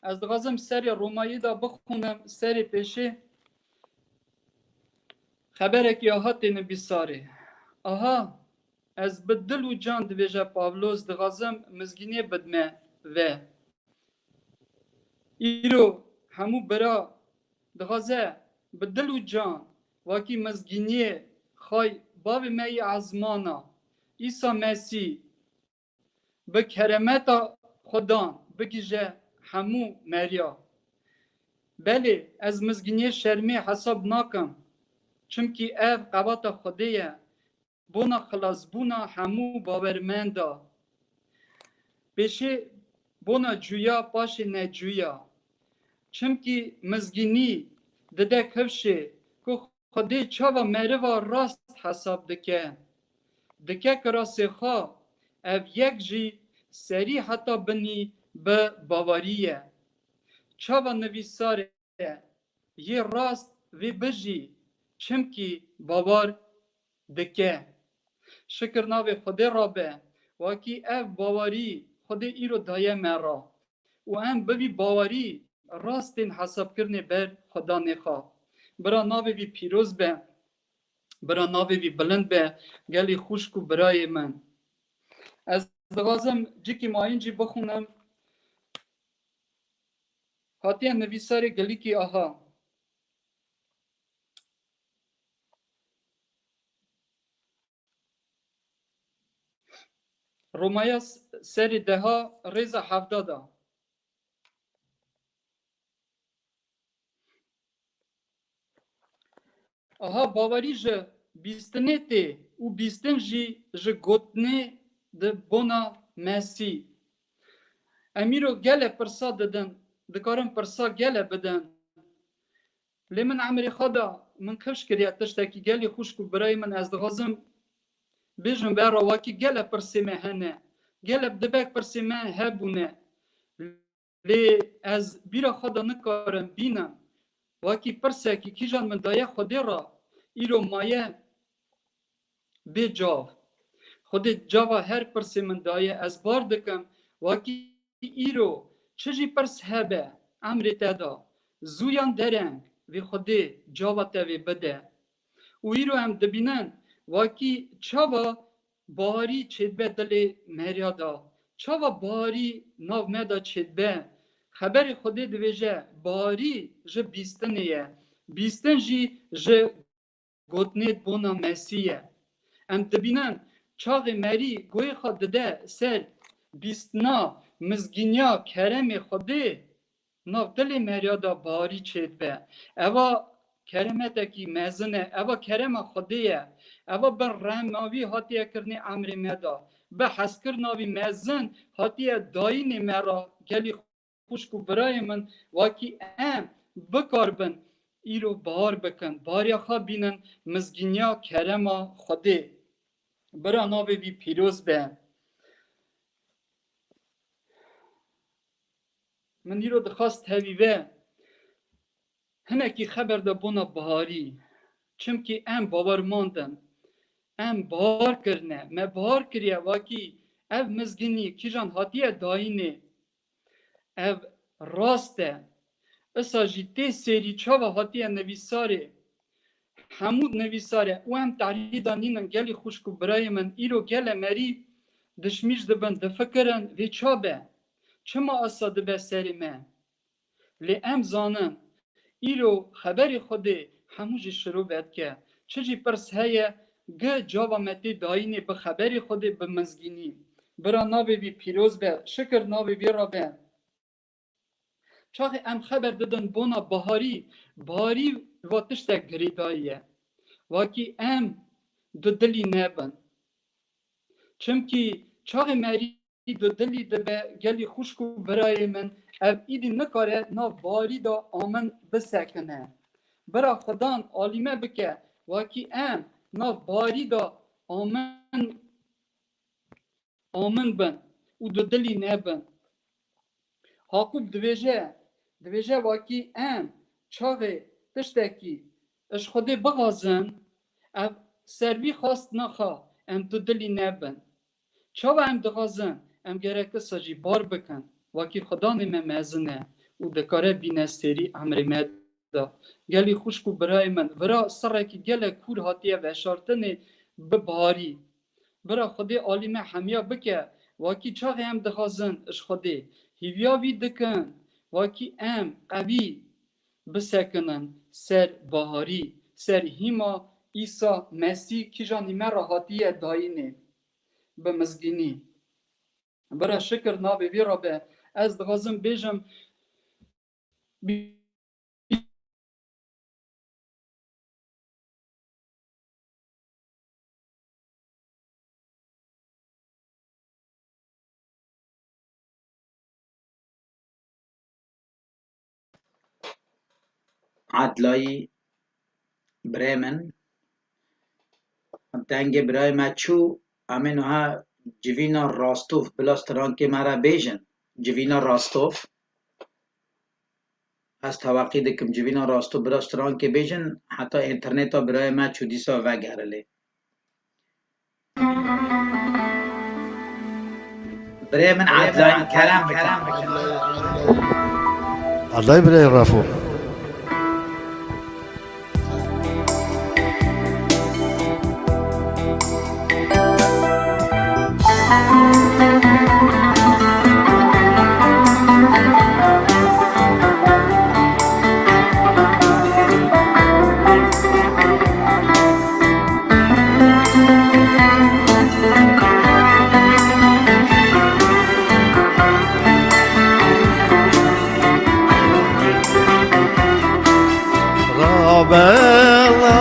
Ez dixwazim serê Romayî de bixwînim, serê pêşê xeberekî aha têne bîsarê. Aha, ez bi dil û can, dibêje Pavlos, dixwazim mizgînê bidme ve. Îro hemû bira dixwaze bi dil û can wakî mizgîniyê xay Bavê me yê ezmana, Îsa Mesîh, bi keremeta Xudan bigije hemû meriya. Belê, ez mizgîniyê şermê hesab nakim, çimkî ev qewata Xwedê ye, bona xilasbûna hemû bawermenda. Pêşê bona cuya, paşê necuya. Çimkî mizgînî dide kifşê ku Xwedê çawa meriva rast hesab dike. Dike kirasê xwe, ev yek jî serî heta binî bi bawerî ye. Çawa nivîsarê yê rast vê bijî, çimkî bawer dike. Şikir navê Xwedê re be, wakî ev bawerî Xwedê îro daye me re. Û em bi vî bawerî rast tên hesabkirinê ber Xudanê xwe. Bira navê vî pîroz be, bira navê vî bilind be, gelî xwişk û birayê min. Ez dixwazim cikî mayîn jî bixwînim. Hatiye nivîsarê gilîkî aha. Romaya s-, serê deha rêza hevda da. Aha, bawerî ji bîstinê tê û bîstin jî ji gotinê di bona Mesî. Em îro gele pirsa didin, dikarin pirsa gele bidin. Lê min emrê xwe da, min kifş kiriye tiştekî gelî xwişk û birayê min, ez dixwazim bêjim vera wakî gele pirsê me hene. Gele dibek pirsê me hebûne. Lê ez bîra xwe de nikarim bînim. Wakî pirsekî kîjan min daye Xwedê re, îro maye bê cav. Xwedê cava her pirsê min daye, ez bar dikim. Wakî îro çi jî pirs hebe emrê te de, zû yan dereng, vê Xwedê cava te vê bide. Û îro em dibînin, wakî çawa barî çêdibe dilê meriya de, çawa barî nav me de çêdibe. Xeberê Xwedê dibêje, barî ji bîstinê ye, bîstin jî ji gotinê bona Mesî ye. Em dibînin, çaxê merî guhê xwe dide ser bîstina mizgîniya keremê Xwedê, nav dilê meriya de barî çêdibe. Eva keremetekî mezin e, eva kerema Xwedê ye. Eva bi rema wî hatiye kirinê emrê me de. Bi hezkirina wî mezin hatiye dayînê me re, gelî xwişk û birayê min, wakî em bikaribin îro bahar bikin, bariya xwe bînin, mizgîniya kerema Xwedê. Bira navê wî pîroz be. Min îro dixwast hevî ve hinekî xeber de bona biharî. Çimkî em bawermand in. Em bahar kirine. Me bahar kiriye, wakî ev mizgînî kîjan hatiye dayînê. Ev rast e. Isa jî tê sêrî çawa hatiye nivîsarê. Hemû nivîsare û em tehrîda nînin gelî xwişk û birayê min, îro gele merî dişmîş dibin, difikirin vê ça be? Çima esa dibe serê me? Lê em zanin, îro xeberê Xwedê hemû jî şiro vedike. Çi jî pirs heye, Gi cava me tê dayînê bi xeberê Xwedê bi mizgînî. Bira navê wî pîroz be, şikir navê wî re be. Çaxê em xeber didin bona biharî, biharî va tiştek girêdayî ye. Vakî em dudilî nebin. Çimkî çaxê merî dudilî dibe, gelî xwişk û birayê min, ev îdî nikare nav biharî de amin bisekine. Bira Xudan alî me bike, vakî em nav biharî de amin amin bin û dudilî nebin. Haqûb dibêje, dibêje vakî em çaxê tiştekî ji Xwedê bixwazin, ev ser vî xwest naxa em dudilî nebin. Çawa em dixwazin, em gerek kisa jî bar bikin, vakî Xudanê me mezin e û dikare bîne sêrî emrê me de. Gelî xwişk û birayê min, vira sirekî gelek kûr hatiye veşartinê bi biharî. Bira Xwedê alî me hemiya bike, wakî çaxê em dixwazin ji Xwedê hîviya wî dikin, wakî em qewî bisekinin ser biharî, ser hîma Îsa Mesîh kîjanî me re hatiye dayînê bi mizgînî. Bira şikir navê wî re be. Ez dixwazim bêjim, Edlayî birê min. Dengê birayê me çû, em ê niha civîna rastov bila strankê me re bêjin. Civîna rastov. Ez teweqî dikim civîna rastov bila strankê bêjin, heta înterneta birayê me çû dîsa vegerilê. Birê min Edlayî kerem bike. Edlayî birê Rafo. Rabela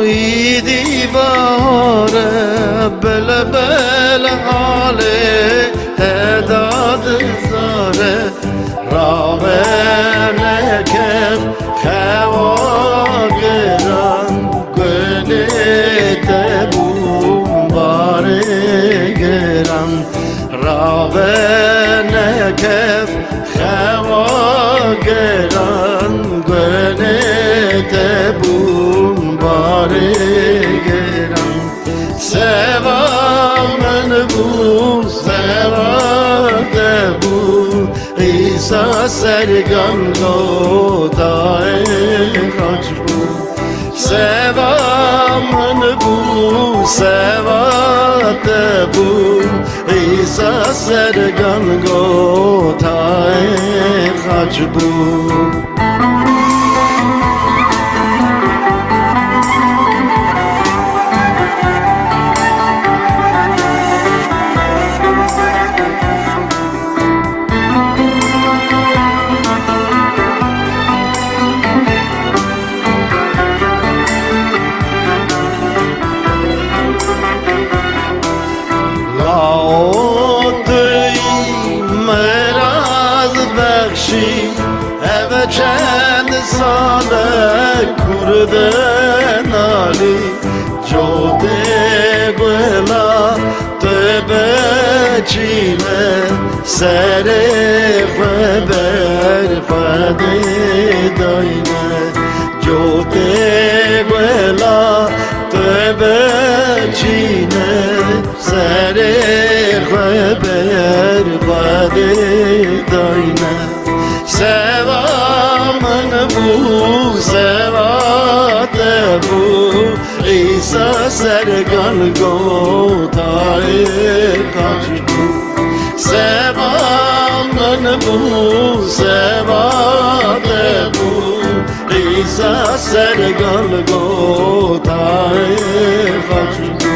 îdî bahar e, bilbil halê te da dizare. Rabe nekef xewa giran, gulê te bûn barê giran. Rabe nekef xewa giran, gulê te bûn barê giran. Seva min bû, seva te bû, Îsa sergan gotayê xaç bû. Seva min bû, seva te bû, Îsa sergan gotayê xaç bû. Laotî miraz bexşî, ev çend sal e kurdên alî, cotê gula tu biçîne, serê xwe ber Xwedê dayne. Cotê gula tu biçîne, serê xwe ber Xwedê dayne. Seva min bû, seva te bû, Îsa sergan gotayê xaç bû. Seva min bû, seva te bû, Îsa sergan gotayê Tayê xaç bû.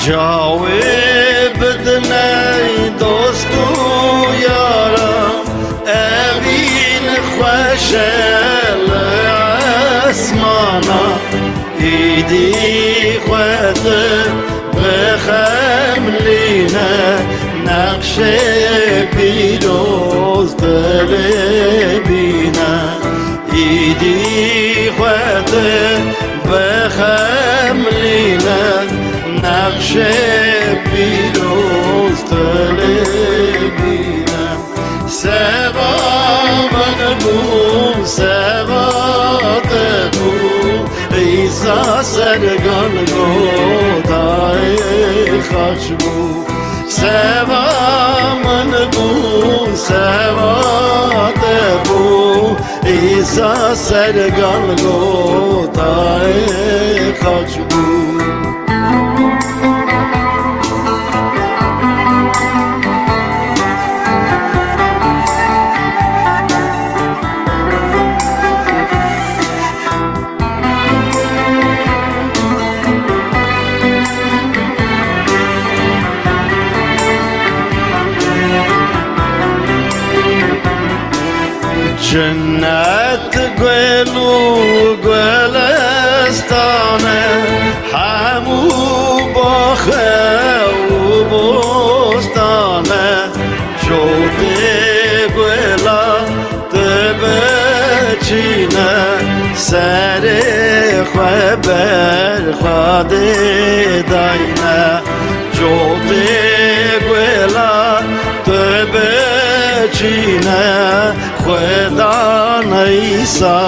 Cawê bidiney dost û yara, evîn xweş e li esmana. Îdî xwe tu bixemlîne, nexşê pîroz tu lê bîne. Îdî xwe tu bixemlîne, nexşê pîroz tu lê bîne. Seva min bû, seva te bû, Îsa ser Golgotayê xaç bû. Seva min bû, seva te bû, Îsa ser Golgotayê xaç bû. Cennet gul û gulestan e, hemû bax e û bostan e. Cotê gula tu biçîne, serê xwe ber Xwedê dayne. Cotê gula tu biçîne, Xwedan Îsa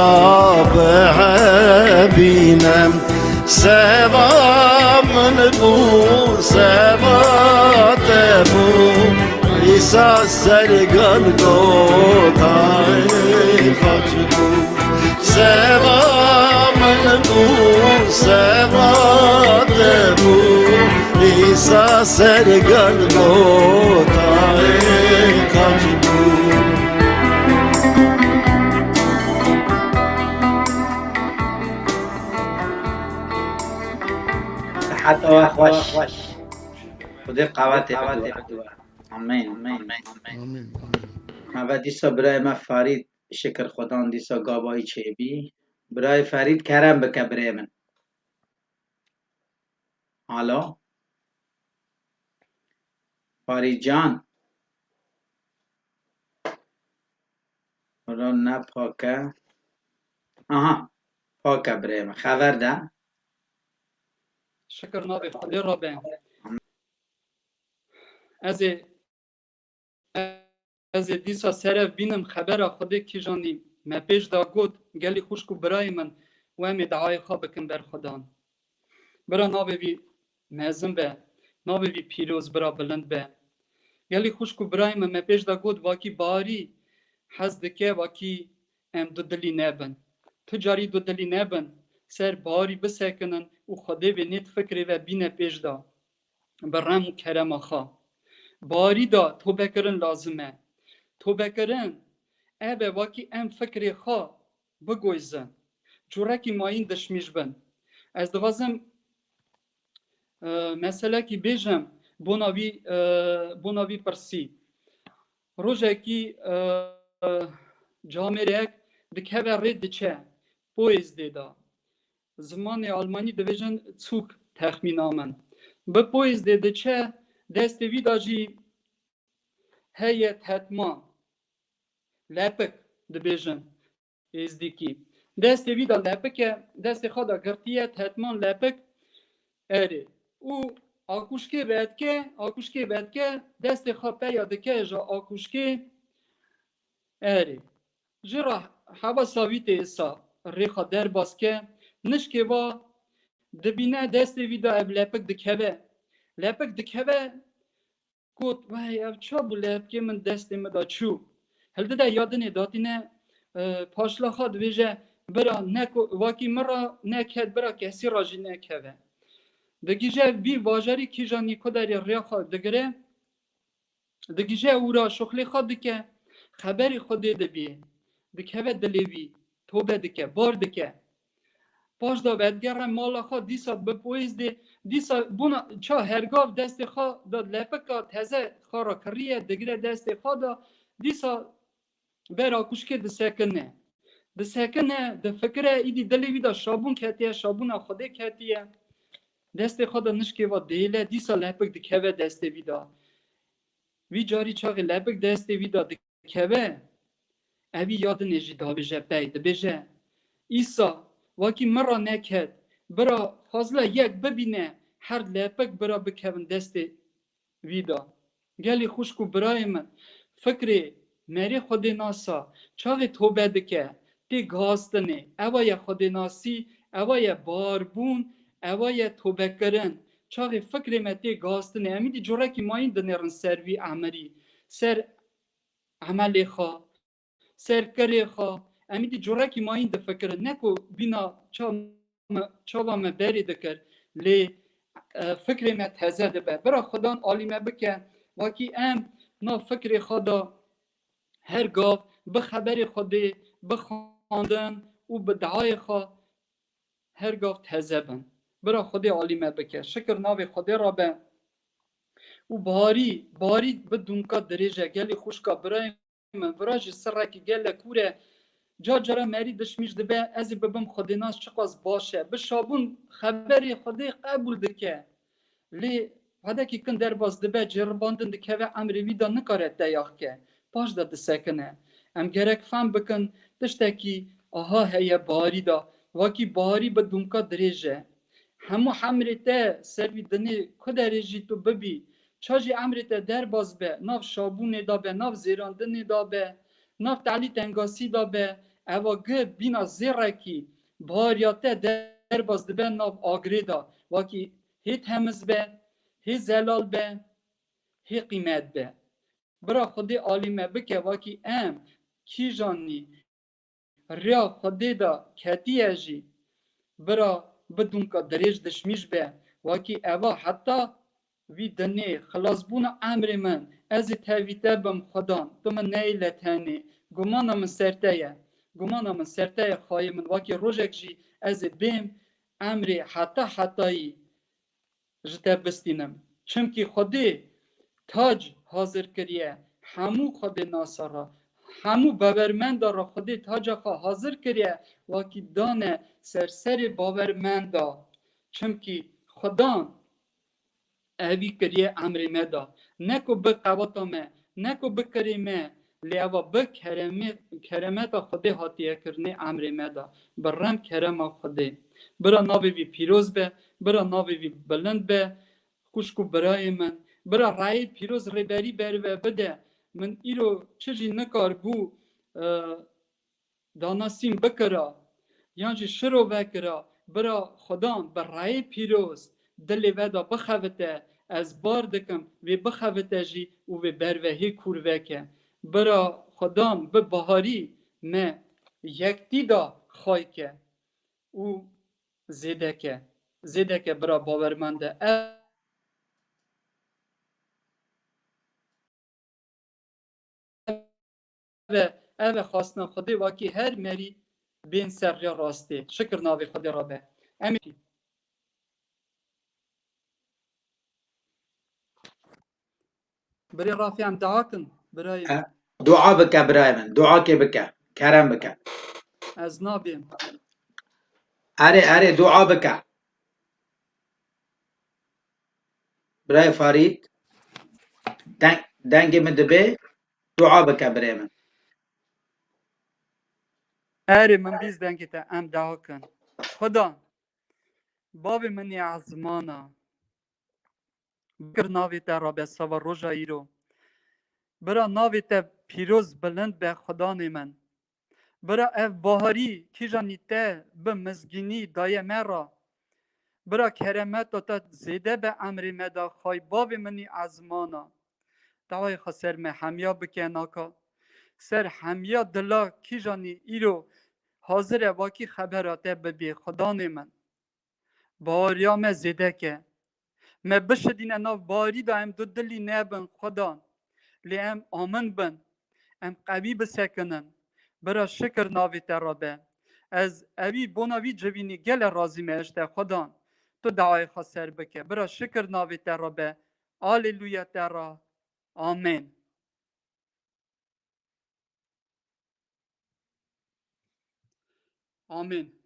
bihebîne. Seva min bû, seva te bû, Îsa ser Golgotayê xaç bû. Seva min bû, seva te bû, Îsa ser Golgotayê xaç bû. Siheta we xweş. Xwedê qewetê bide we. Amîn. Amîn. Amîn. Amîn. Me ve dîsa birayê me Ferîd, şikir Xwedan, dîsa gavayî çêbî. Birayê Ferîd, kerem bike birê min. Alo. Ferîd can. Ora ne pak e. Aha. Pak e birê min. Xeber de. Şikir navê Xwedê re be. Ez ê, ez ê dîsa serev bînim xebera Xwedê kîjan î. Me pêş de got, gelî xwişk û birayê min, û em ê diayê xwe bikin ber Xwedan. Bira navê vî mezin be, navê vî pîroz bira bilind be. Gelî xwişk û birayê min, me pêş de got, vakî Barî hez dike, vakî em du dilî nebin. Tu carî du dilî nebin, ser Barî bisekinin û Xwedê vê nêt fikrê ve bîne pêş de. Bi rem û kerema xwe. Barî da tobekirin lazim e. Tobekirin, ebe vakî em fikrê xwe bigoyzin. Curekî mayîn dişmîş bin. Ez dixwazim, e, meselekî bêjim bona vî, e, bona vî pirsî. Rojekî, e, camêrek dikeve rê diçe poyêzdê de. Zimanê almanî dibêjin Zug texmîna min. Bi poyêzdê diçe, destê vî de jî heye tetman, lepik dibêjin êzdîkî. Destê vî de lepik e, destê xwe de girtiye tetman lepik erê. Û akuşkê vedike, akuşkê vedike, destê xwe peya dike ji akuşkê erê. Ji ra heva savîtê êsa rê xwe derbas ke, nişkê va dibîne destê vî de ev lepik dikeve. Lepik dikeve, got, "Wey, ev ça bû, lepikê min destê min de çû." Hildide ya dinê datîne, e, paşla xwe dibêje, "Bira, ne ko-, wakî min ra neket, bira kesî ra jî nekeve." Digije vî bajarî kîjanî ku derê rêya xwe digire, digije û ra şuxlê xwe dike, xeberê Xwedê dibî, dikeve dilê wî, tobe dike, bar dike. Paş de vedigere mala xwe, dîsa bi poyîz dê, dîsa bûna ça hergav destê xwe de lepika teze xwe re kiriye, digire destê xwe de, dîsa bera kuşkê disekine. Disekine, difikire, îdî dilê wî de şabûn ketiye, şabûna Xwedê ketiye. Destê xwe de nişkê ve dêle, dîsa lepik dikeve destê wî de. Vî carî çaxê lepik destê wî de dikeve, evî ya dinê jî dabêje pey, dibêje, "Îsa, wakî min ra neket, bira xwazila yek bibîne, her lepik bira bikevin destê wî de." Gelî xwişk û birayê min, fikrê merê Xwedê nasa çaxê tobe dike, tê gihastinê. Ewa ye Xwedê nasî, ewa ye barbûn, ewa ye tobekirin. Çaxê fikrê me tê gihastinê, em îdî curekî mayîn dinêrin ser vî emirî, ser emelê xwe, ser kirê xwe. Em îdî curekî mayîn difikirin. Ne ku bîna ça me, çava me berê dikir, lê, e, fikrê me teze dibe. Bira Xudan alî me bike, wakî em nav fikrê xwe de her gav bi xeberê Xwedê, bi xwendin û bi duayê xwe her gav teze bin. Bira Xwedê alî me bike. Şikir navê Xwedê re be. Û barî, barî bi dûmka dirêj e. Gelî xwişka birayê min, vira jî sirekî gelek kûr e. Ca cara merî dişmîş dibe, ez ê bibim Xwedênas çiqas baş e. Bi şabûn xeberê Xwedê qebûl dike. Lê hedekî kin derbas dibe, ceribandin dikeve, emrê wî de nikare teyax ke. Paş de disekine. Em gerek fam bikin, tiştekî aha heye baharî de. Wakî baharî bi dûmka dirêj e. Hemû emrê te ser vî dinê ku derê jî tu bibî, ça jî emrê te derbas be, nav şabûnê de be, nav zêrandinê de be, nav telî tengasî de be, eva gi bîna zêrekî, bahariya te derbas dibe nav agirê de. Wakî hê temiz be, hê zelal be, hê qîmet be. Bira Xwedê alî me bike, wakî em kîjanî riya Xwedê de ketiye jî, bira bi dûmka dirêj dişmîş be, wakî eva heta vî dinê, xilasbûna emrê min, ez ê tevî te bim Xudan, tu min neyê le tenê, gumana min ser te ye, gumana min ser te ye, xayê min, wakî rojek jî ez ê bêm emrê heta hetayî ji te bistînim. Çimkî Xwedê tac hazir kiriye hemû Xwedê nasa re, hemû bawermenda re Xwedê taca xwe hazir kiriye, wakî dane ser serê bawermenda. Çimkî Xudan evî kiriye emrê me de. Ne ku bi qewata me, ne ku bi kirê me, lê eva bi keremê-, keremeta Xwedê hatiye kirinê emrê me de. Bi rem kerema Xwedê. Bira navê vî pîroz be, bira navê vî bilind be, xwişk û birayê min. Bira rayê pîroz rêberî ber ve bide. Min îro çi jî nikar bû, e, danasîn bikira, yan jî şiro vekira, bira Xudan bi rayê pîroz dilê ve de bixevite, ez bar dikim, vê bixevite jî û vê bervehê kûr veke. Bira Xudan bi baharî me yektî de xay ke û zêde ke, zêde ke bira bawermende. Ev Ev e, ev e xwestina Xwedê, wakî her merî bên ser rê rastê. Şikir navê Xwedê re be. Em ê Birê Rafî, em dua kin, birayê min. E, dua bike birayê min. Duakê bike. Kerem bike. Ez nabêm. Erê, erê, dua bike. Birayê Farîd, deng-, dengê min dibe, dua bike birê min. Erê, min bîst dengê te, em dua kin. Xuda, bavê min ê ezmana, bikir navê te rabe sava roja îro. Bira navê te pîroz bilind be Xudanê min. Bira ev baharî kîjanî te bi mizgînî daye me ra. Bira keremeta te zêde be emrê me de xay bavê min î ezmana. Dawayê xwe ser me hemiya bike naka. Ser hemiya dila kîjanî îro hazir e vakî xebera te bibê Xudanê min. Baweriya me zêde ke. Me bişidîne nav bawerî de em du dilî nebin Xudan. Lê em amin bin. Em qewî bisekinin. Bira şikir navê te re be. Ez ewî bona vî civînî gele razî me ji te Xudan. Tu dawayê xwe ser bike. Bira şikir navê te re be. Aleluya te re. Amen. Amin.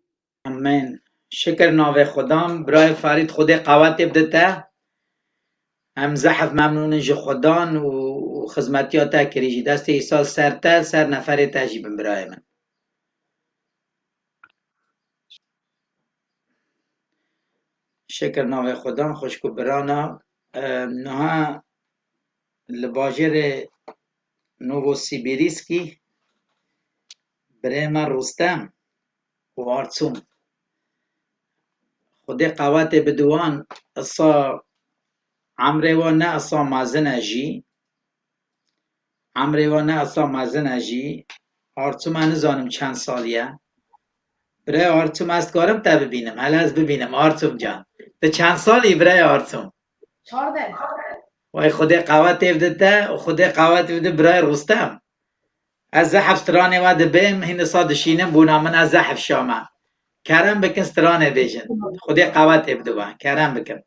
Amin. Şikir navê Xudan. Birayê Farîd, Xwedê qewetê bide te. Em zehf memnûn in ji Xudan û xizmetiya te kirî jî. Destê Îsa ser te, ser neferê te jî bin birayê min. Şikir navê Xudan, xwişk û birana. E, niha li bajêrê Novosibirskî birê me Rustem û Arçûn. Xwedê qewetê bide wan, isa emrê wan ne isa mezin e jî. Emrê wan ne isa mezin e jî. Arçûn, me nizanim çend salî ye. Birê Arçûn, ez dikarim te bibînim. Hele ez bibînim, Arçûn can. Tu çend salî, birê Arçûn? Çardeh. Way Xwedê qewetê bide te û Xwedê qewetê bide birayê Rustem. Ez zehf stranê we dibêm, hîn disa dişînim, bûna min ez zehf şa me. Kerem bikin stranê bêjin. Xwedê qewetê bide we. Kerem bikin.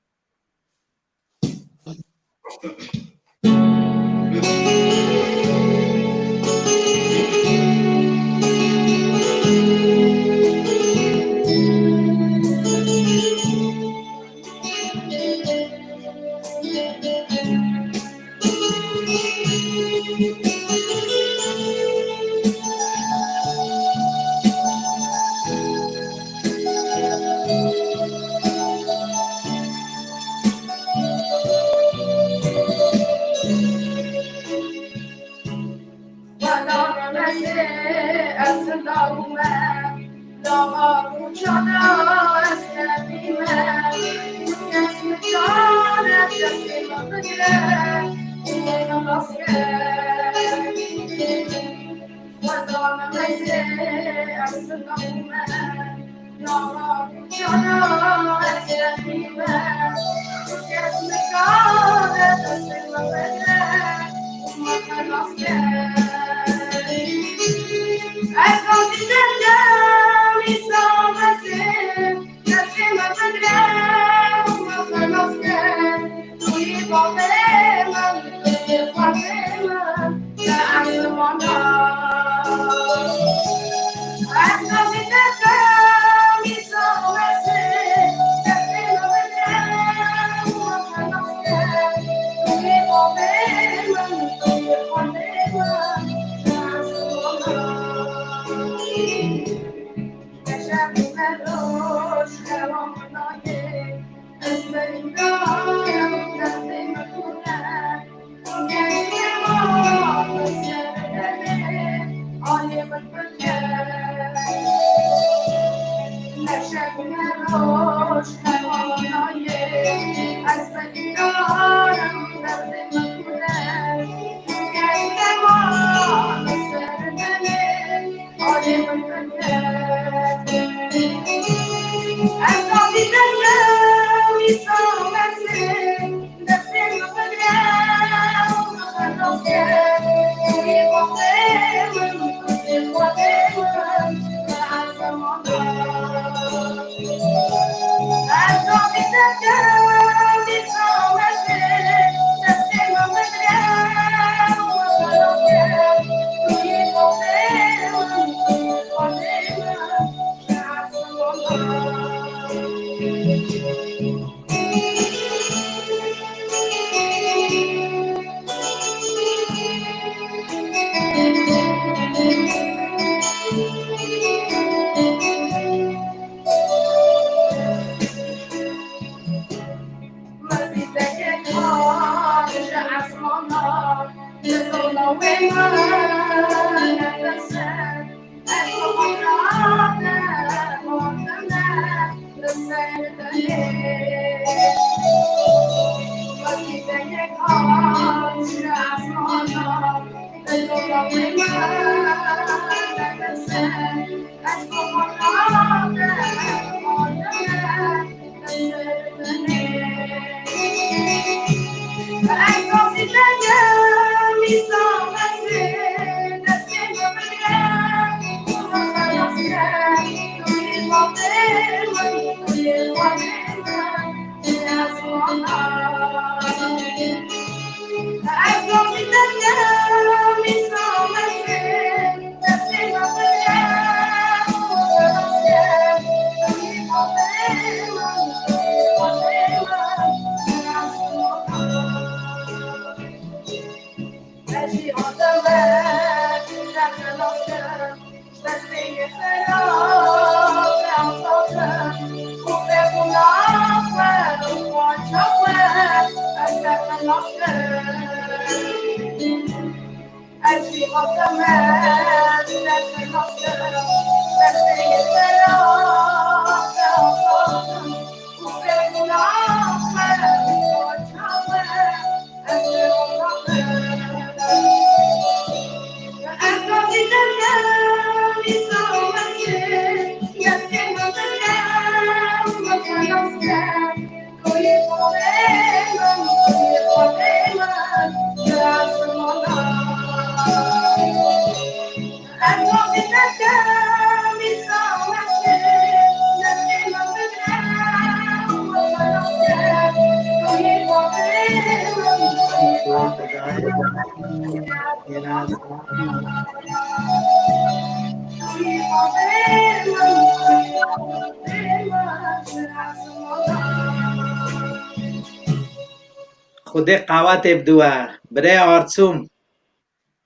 Xwedê qewetê bide we, birê Arsûm.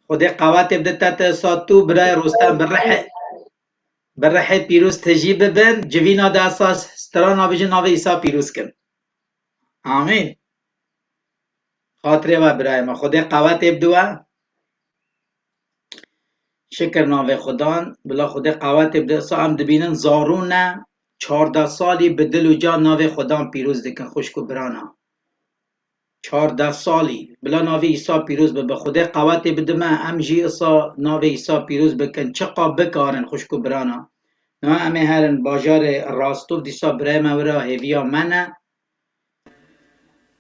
Xwedê qewetê bide te, te sa tu, birayê Rostem, bi rihê, bi rihê pîroz tijî bibin, civîna de esas strana bijin, navê Îsa pîroz kin. Amîn. Xatirê we birayê me. Xwedê qewetê bide we. Şikir navê Xudan. Bila Xwedê qewetê bide. Sa em dibînin zarûne çardeh salî bi dil û can navê Xudan pîroz dikin, xwişk û birana. Çardeh salî. Bila navê Îsa pîroz bibe. Xwedê qewetê bide me. Em jî îsa navê Îsa pîroz bikin. Çiqa bikarin, xwişk û birana. Niha em ê herin bajarê Rostov, dîsa birayê me wira hêviya me ne.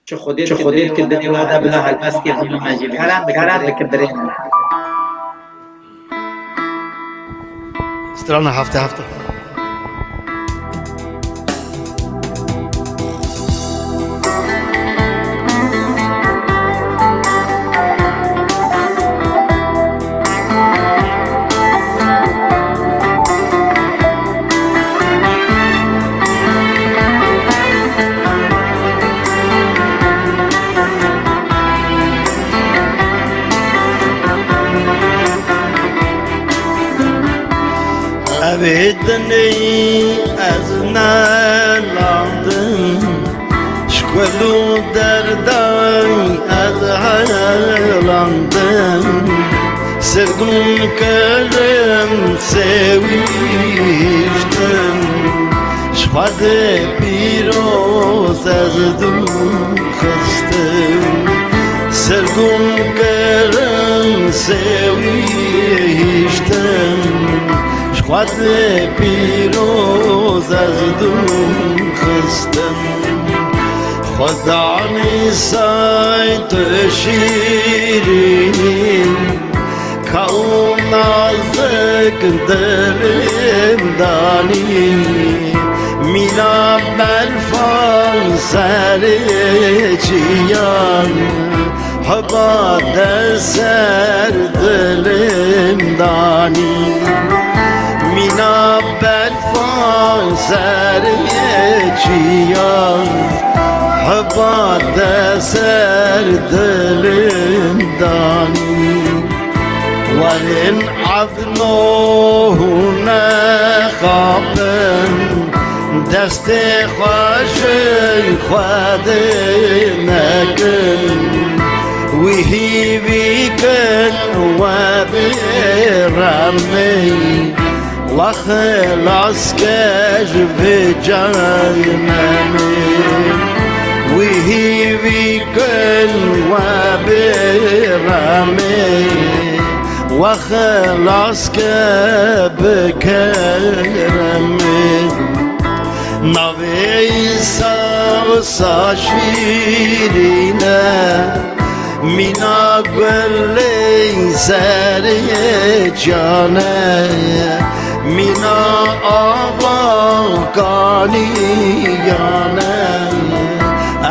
Çi Xwedê, çi Xwedê ki dilê we de bila helbestê xwe me jî bikere, bike birê min. Strana hefte hefte. Evê dinê ez nelandim, ji kul û derdan ez helandim. Sirgûn kirim sêwîştim, ji Xwedê pîroz ez dû xistim. Sirgûn kirim sêwîştim, ji Xwedê pîroz ez dû xistim. Xudan Îsay tu şîrînî, ka û nazik dilim danî, mîna berfan serê çiyan, heba de ser dilim danî. Mîna berfan serê çiyan, heba de ser dilim danî. Werin evno hûn nexapin, destê xwe ji Xwedê nekin. Wî hîvî kin we bê remê, we xilas ke ji vê cehennemê. Wî hîvî kin we bê remê, We xilas ke bi keremê. Navê Îsa wisa şîrîn e, mîna gulên serê çiyane, mîna ava kaniyane.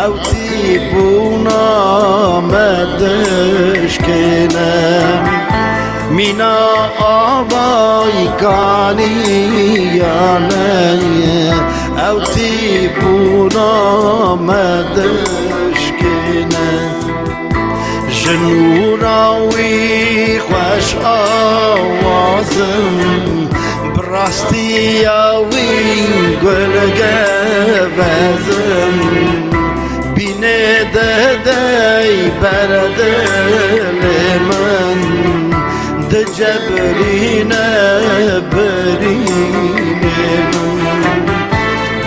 Ew tîbûna me dişkêne, mîna avayî kaniyane. Ew tîbûna me dişkêne. Ji nûra wî xweş awazim, bi rastiya wî gul gevezim. Bînê dedey ber dilê min, dicebrîne birînê min.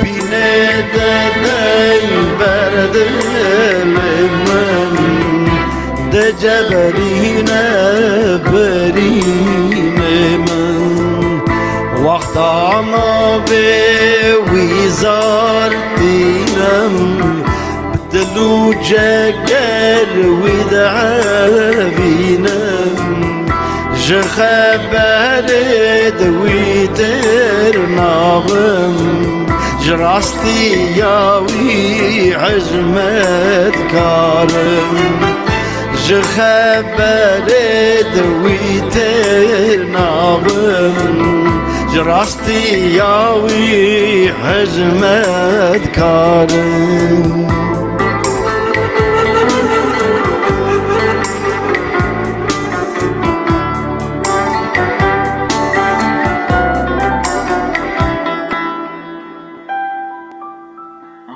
Bînê dedey ber dilê min, dicebrîne birînê min. Wexta navê wî zar tînim, bi dil û ceger wî dievînim. Ji xeberê di wî têr nabim, ji rastiya wî hizmet karim. Ji xeberê di wî têr nabim, ji rastiya wî hizmet karim.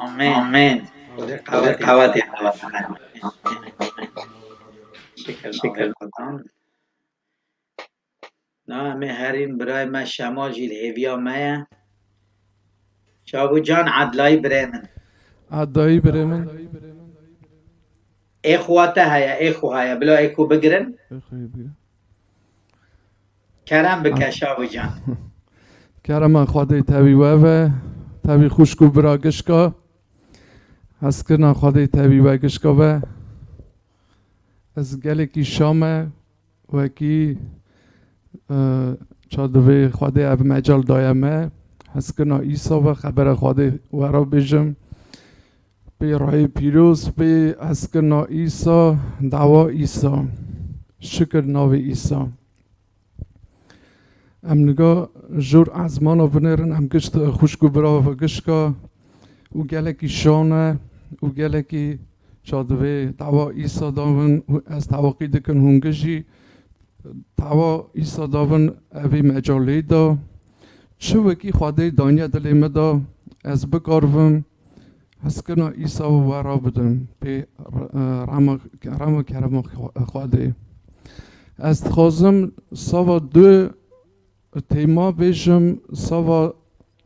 Amin. Amin. Xwedê qewetê. Şikir, şikir. Na, em ê herîn birayê me Şema jî li hêviya me ye. Şabû can, Edlayî birê min. Edlayî birê min. Ê xwe te heye, ê xwe heye. Bila ê xwe bigirin. Ê xwe bigirin. Kerem bike Şabû can. Kerema Xwedê tevî we ve, tevî xwişk û bira gişka. Hezkirina Xwedê tevî we gişka ve. Ez gelekî şa me, wekî, e, ça divê Xwedê ev mecal daye me, hezkirina Îsa ve xebera Xwedê we re bêjim. Pê rayê pîroz, pê hezkirina Îsa, dawa Îsa. Şikir navê Îsa. Em niga jor ezmana binêrin, em gişt xwişk û bira ve gişka û gelekî şan e û gelekî ça divê dawa Îsa davin û ez tewaqî dikin hûn gijî dawa Îsa davin evî mecalê da. Çi wekî Xwedê daniye dilê me da, ez bikaribim hezkirina Îsa û we rabidim pê re-, rema, rema kerema Xwe-, Xwedê. Ez dixwazim sava du tema bêjim, sava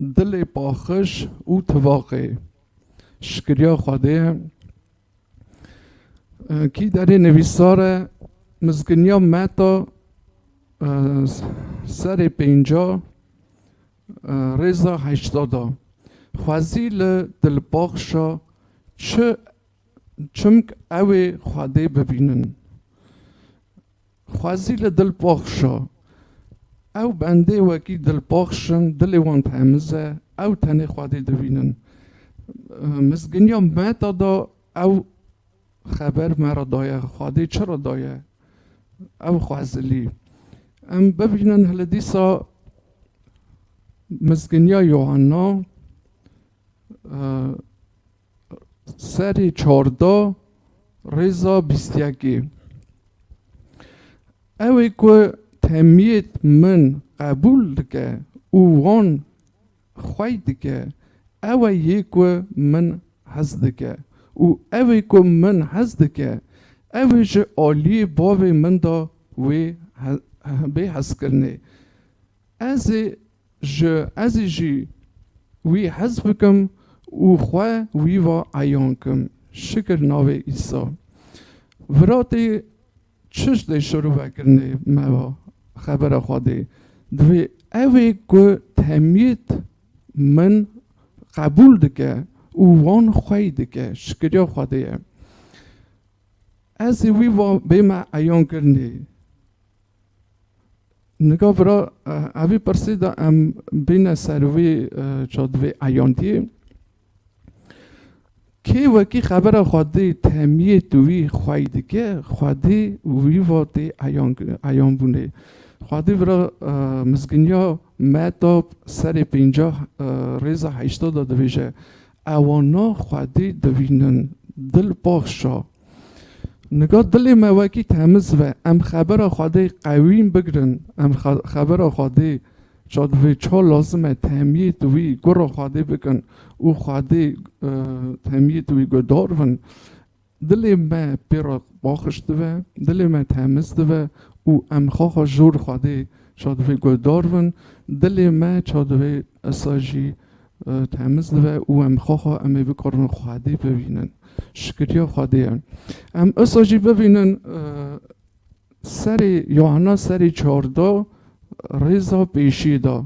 dilê paxiş û tivaqê. Şikiriya Xwedê. Kî derê nivîsar e, mizginiya Meta, e, serê pênca, e, rêza heşta da. Xwezî li dilpaxşa çi, çimk ew ê Xwedê bibînin. Xwezî li dilpaxşa. Ew bendê wekî dilpaxş in, dilê wan temiz e, ew tenê Xwedê dibînin. Mizginiya Meta da ew xeber me re daye, Xwedê çi re daye? Ew xwezilî. Em bibînin hili dîsa Mizginiya Yohanna, e, serê çardeh, rêza bîst yekê. Ew ê ku temiyêt min qebûl dike û wan xwey dike, ew e yê ku min hez dike û ew ê ku min hez dike, ew ê ji aliyê bavê min de wê he-, bê hezkirinê. Ez ê ji, ez ê jî wî hez bikim û xwe wî va eyan kim. Şikir navê Îsa. Viratê çi dê şirovekirinê me va? xebera Xwedê. Divê ew ê ku temiyêt min qebûl dike û wan xwey dike, şikiriya Xwedê ye. Ez ê wî va bême eyankirinê. Niga vira, eh, evî pirsî de em bîne ser wî, eh, çadivê eyandiyê. Kê wekî xebera Xwedê temiyê tu wî xwey dike, Xwedê wî va tê eyan, eyanbûnê. Xwedê vira, eh, mizginiya Meta serê pêncah, eh, rêza heşta de dibêje, ewana Xwedê divînin, dil baxşa. Niga dilê me wekî temiz ve, em xebera Xwedê qewîn bigrin, em xe-, xebera Xwedê çadivê ça lazim e temiyêt wî gura Xwedê bikin û Xwedê, e, temiyêt wî guhdar bin. Dilê me pê re baxş dibe, dilê me temiz dibe û em xaxa jor Xwedê çadivê guhdar bin. Dilê me çadivê esa jî, e, temiz dibe û em xaxa em ê bikarin Xwedê bibînin. Şikiriya Xwedê ye. Em esa jî bibînin, e, serê Yohanna serê çardeh rêza pêşî de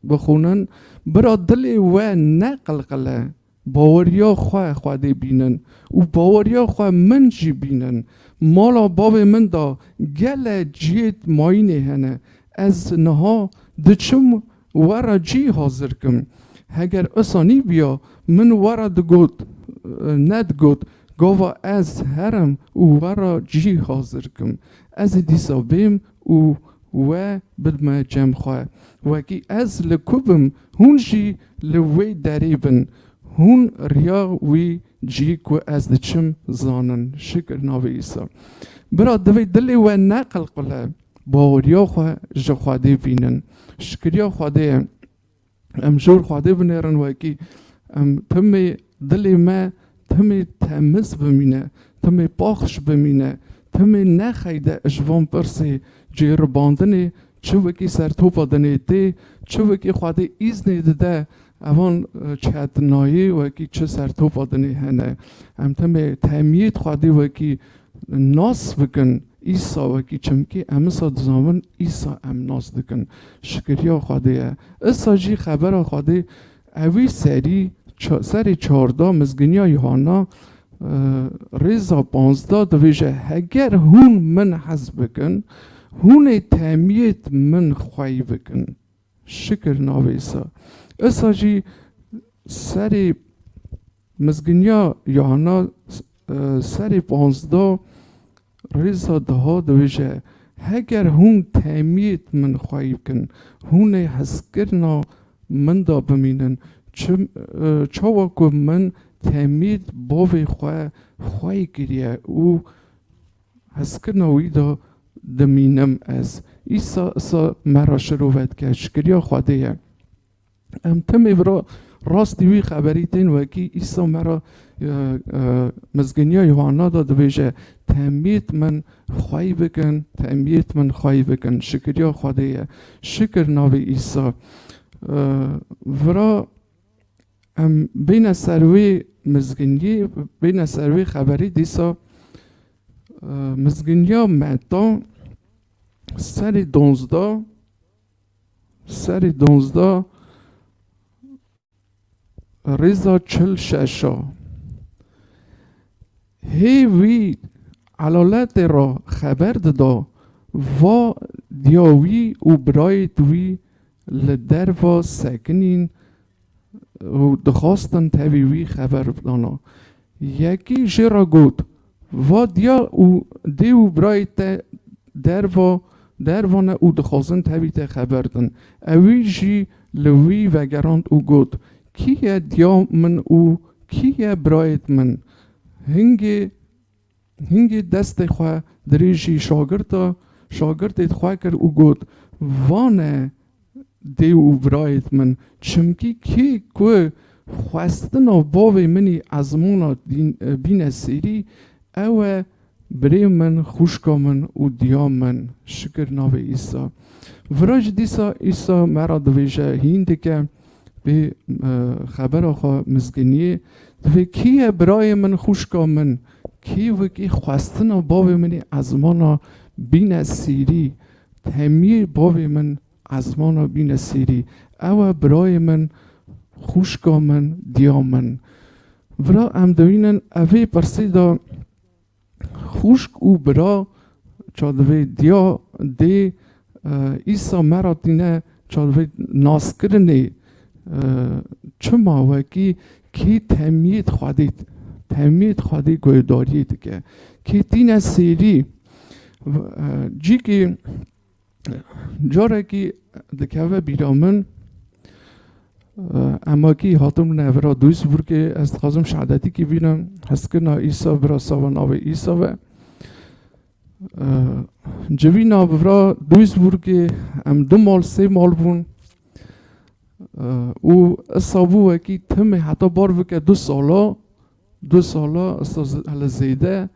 bixwînin, bira dilê we neqilqile, baweriya xwe Xwedê bînin û baweriya xwe min jî bînin. Mala bavê min de gele cihê mayînê hene. Ez niha diçim we re cî hazir kim. Heger wisa nîbiya, min we re digot, nedigot, gava ez herim û we re cî hazir kim. Ez ê dîsa bêm û we bidime cem xwe. Wekî ez li ku bim, hûn jî li wê derê bin. Hûn riya wî cî ku ez diçim zanin. Şikir navê Îsa. Bira, divê dilê we neqilqile. Baweriya xwe ji Xwedê bînin. Şikiriya Xwedê ye. Em jor Xwedê binêrin wekî em timê dilê me timê temiz bimîne, timê paxş bimîne, timê nexeyde ji van pirsê cêribandinê, çi wekî sertopa dinê tê, çi wekî Xwedê îznê dide, evan, e, çetinayê wekî çi sertopa dinê hene. Em timê temiyêt Xwedê wekî nas bikin, Îsa wekî, çimkî em wisa dizanin Îsa em nas dikin. Şikiriya Xwedê ye. Îsa jî xebera Xwedê ewî serî ça-, serê çardeh mizginiya Yohanna, e, rêza panzdeh dibêje, heger hûn min hez bikin, hûn ê temiyêt min xwey bikin. Şikir navê Îsa. Îsa jî serê mizginiya Yohanna, e, serê panzdeh rêza deh dibêje, heger hûn temiyêt min xwey bikin, hûn ê hezkirina min de bimînin. Çim, e, çawa ku min temiyêt bavê xwe xwey kiriye û hezkirina wî de dimînim ez. Îsa, Îsa me re şirove dike, şikiriya Xwedê ye. Em timê vira rastî wî xeberî tên wekî Îsa me re, e, e, mizginiya Yohanna de dibêje, temiyêt min xwey bikin, temiyêt min xwey bikin, şikiriya Xwedê ye. Şikir navê Îsa. E, vira em bêne ser wê mizginiyê, bêne ser wê xeberî dîsa, e, mizginiya Meta serê donzdeh, serê donzdeh rêza çil şeş a. Hê wî elaletê re xeber dida, va diya wî û birayêt wî li derva sekinîn û dixwastin tevî wî xeber bidana. Yekî jê re got, va diya û dê û birayê te derva, derva ne û dixwazin tevî te xeber din. Ewî jî li wî vegerand û got, kî ye diya min û kî ye birayêt min? Hingê Hingê destê xwe dirêjî şagirta, şagirtê xwe kir û got, va ne dê û birayêt min, çimkî kê ku xwestina bavê min î ezmûna dîn-, bîne sêrî, ew e birê min, xwişka min û diya min. Şikir navê Îsa. Vira jî dîsa Îsa me re dibêje, hîn dike, pê, e, xebera xwe mizginiyê, divê, kî ye birayê min, xwişka min, kî wekî xwestina bavê min ê ezmana bîne sîrî, temiyê bavê min ezmana bîne sêrî. Ew e birayê min, xwişka min, diya min. Vira em dibînin evê pirsê de xwişk û bira çadivê diya dê, e, îsa me re tîne çadivê naskirinê, e, çima wekî kî temiyêt Xwedê, temiyêt Xwedê guhdariyê dike. Kî tîne sêrî, e, cîkî carekî dikeve bîra min, e, em wekî hatim nevira Duisburgê, ez dixwazim şehadetîkî bînim, hezkirina Îsa bira sava navê Îsa ve. E, civîna vira Duisburgê em du mal, sê mal bûn. E, û esa bû wekî timê heta bar bike du sala, du sala, esa z-, hele zêde,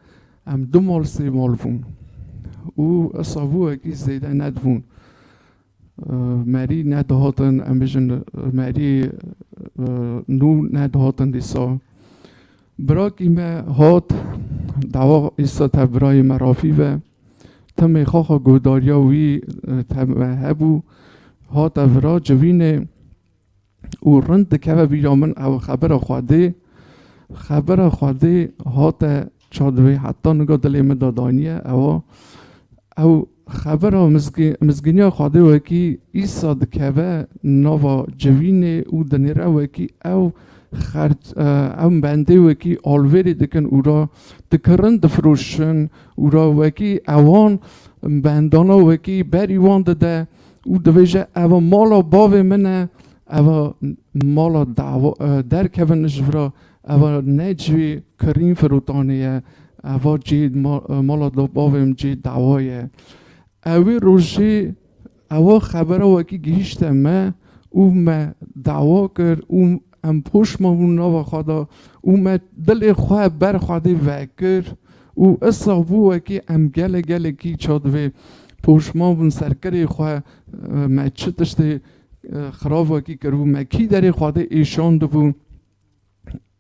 em du mal, sê mal bûn. Û esa bû wekî zêde nedibûn. E, merî nedihatin, em bêjin, merî, e, nû nedihatin dîsa. Birakî me hat, dawa îsa tev birayê me Rafî ve. Timê xaxa guhdariya wî, e, tev me hebû. Hate vira civînê û rind dikeve bîra min ew xebera Xwedê. Xebera Xwedê hate çadivê heta niga dilê min de daniye ewa. Ew xebera mizgi-, mizgîniya Xwedê wekî îsa dikeve nava civînê û dinêre wekî ew xerc-, e, ew bendê wekî alvêrê dikin û ra dikirin, difiroşin û ra wekî ewan bendana wekî berî wan dide û dibêje, eva mala bavê min e, eva mala dawa, e, derkevin ji vira, eva ne cihê kirîn firotanê ye, eva cihê ma-, e, mala da bavê min cihê dawa ye. Ewê rojê ewa xebera wekî gihîşte me û me dawa kir û em poşman bûn nava xwe de û me dilê xwe ber Xwedê vekir û esa bû wekî em gele gelekî çadivê poşman bûn serkirê xwe, e, me çi tiştê, e, xirab wekî kiribû, me kî derê Xwedê êşandibû.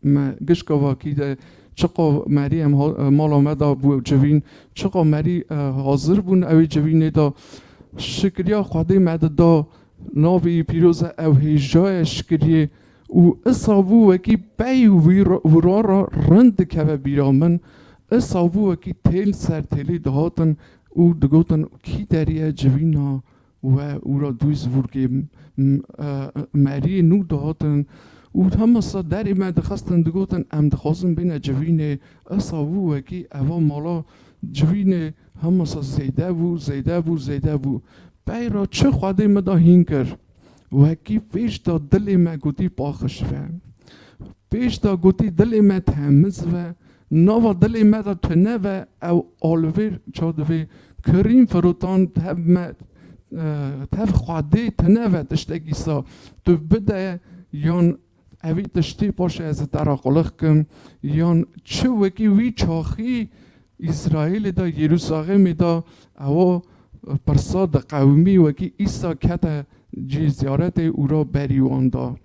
Me gişka vakî de çiqa merî em ha-, mala me da bû civîn, çiqa merî, e, hazir bûn ew ê civînê da şikiriya Xwedê me dida, navê wî pîroz e, ew hêja ye şikiriyê û isa bû wekî pey wî ra-, wira ra rind dikeve bîra min, isa bû wekî têl ser têlê dihatin û digotin, kî derî ye civîna we û ra Duisburgê m-, m-, e, meriyê nû dihatin û hemasa derê me dixistin, digotin, em dixwazin bêne civînê. Isa bû wekî eva mala civînê hemasa zêde bû, zêde bû, zêde bû. Pey ra çi Xwedê min da hîn kir. Wekî pêş da dilê me gotî paxiş ve. Pêş da gotî dilê me temiz ve. Nava dilê me de tune ve, ew alvêr çadivê kirîn firotan tev me, e, tev Xwedê tune ve tiştekî sa tu bide yan evî tiştî paşê ez te ra qulix kim, yan çi wekî wî çaxî Îsraîlê de, Yerûsalemê de ewa pirsa diqewimî wekî îsa kete cî ziyaretê û ra berî wan da.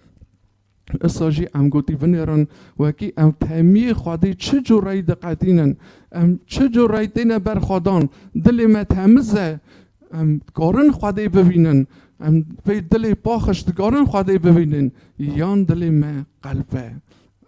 Isa jî em gotî binêrin, wekî em temiyê Xwedê çi cureyî diqetînin, em çi cureyî têne ber Xwedan, dilê me temiz e, em dikarin Xwedê bibînin, em pê dilê paxiş dikarin Xwedê bibînin, yan dilê me qelp e.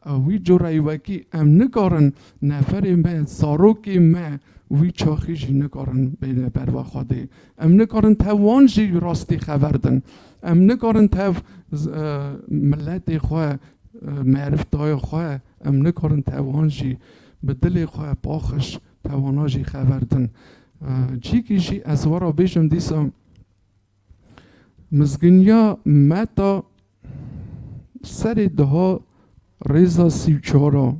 Ew wî cureyî wekî em nikarin neferê me, zarokê me, wî çaxî jî nikarin bêne berva Xwedê. Em nikarin tev wan jî rastî xeber din. Em nikarin tev z-, e, miletê xwe, e, meriftaya xwe, em nikarin tev wan jî bi dilê xwe paxiş tev wana jî xeber din. E, cîkî jî ez we ra bêjim dîsa, mizgîniya Meta serê diha rêza sî û çar a.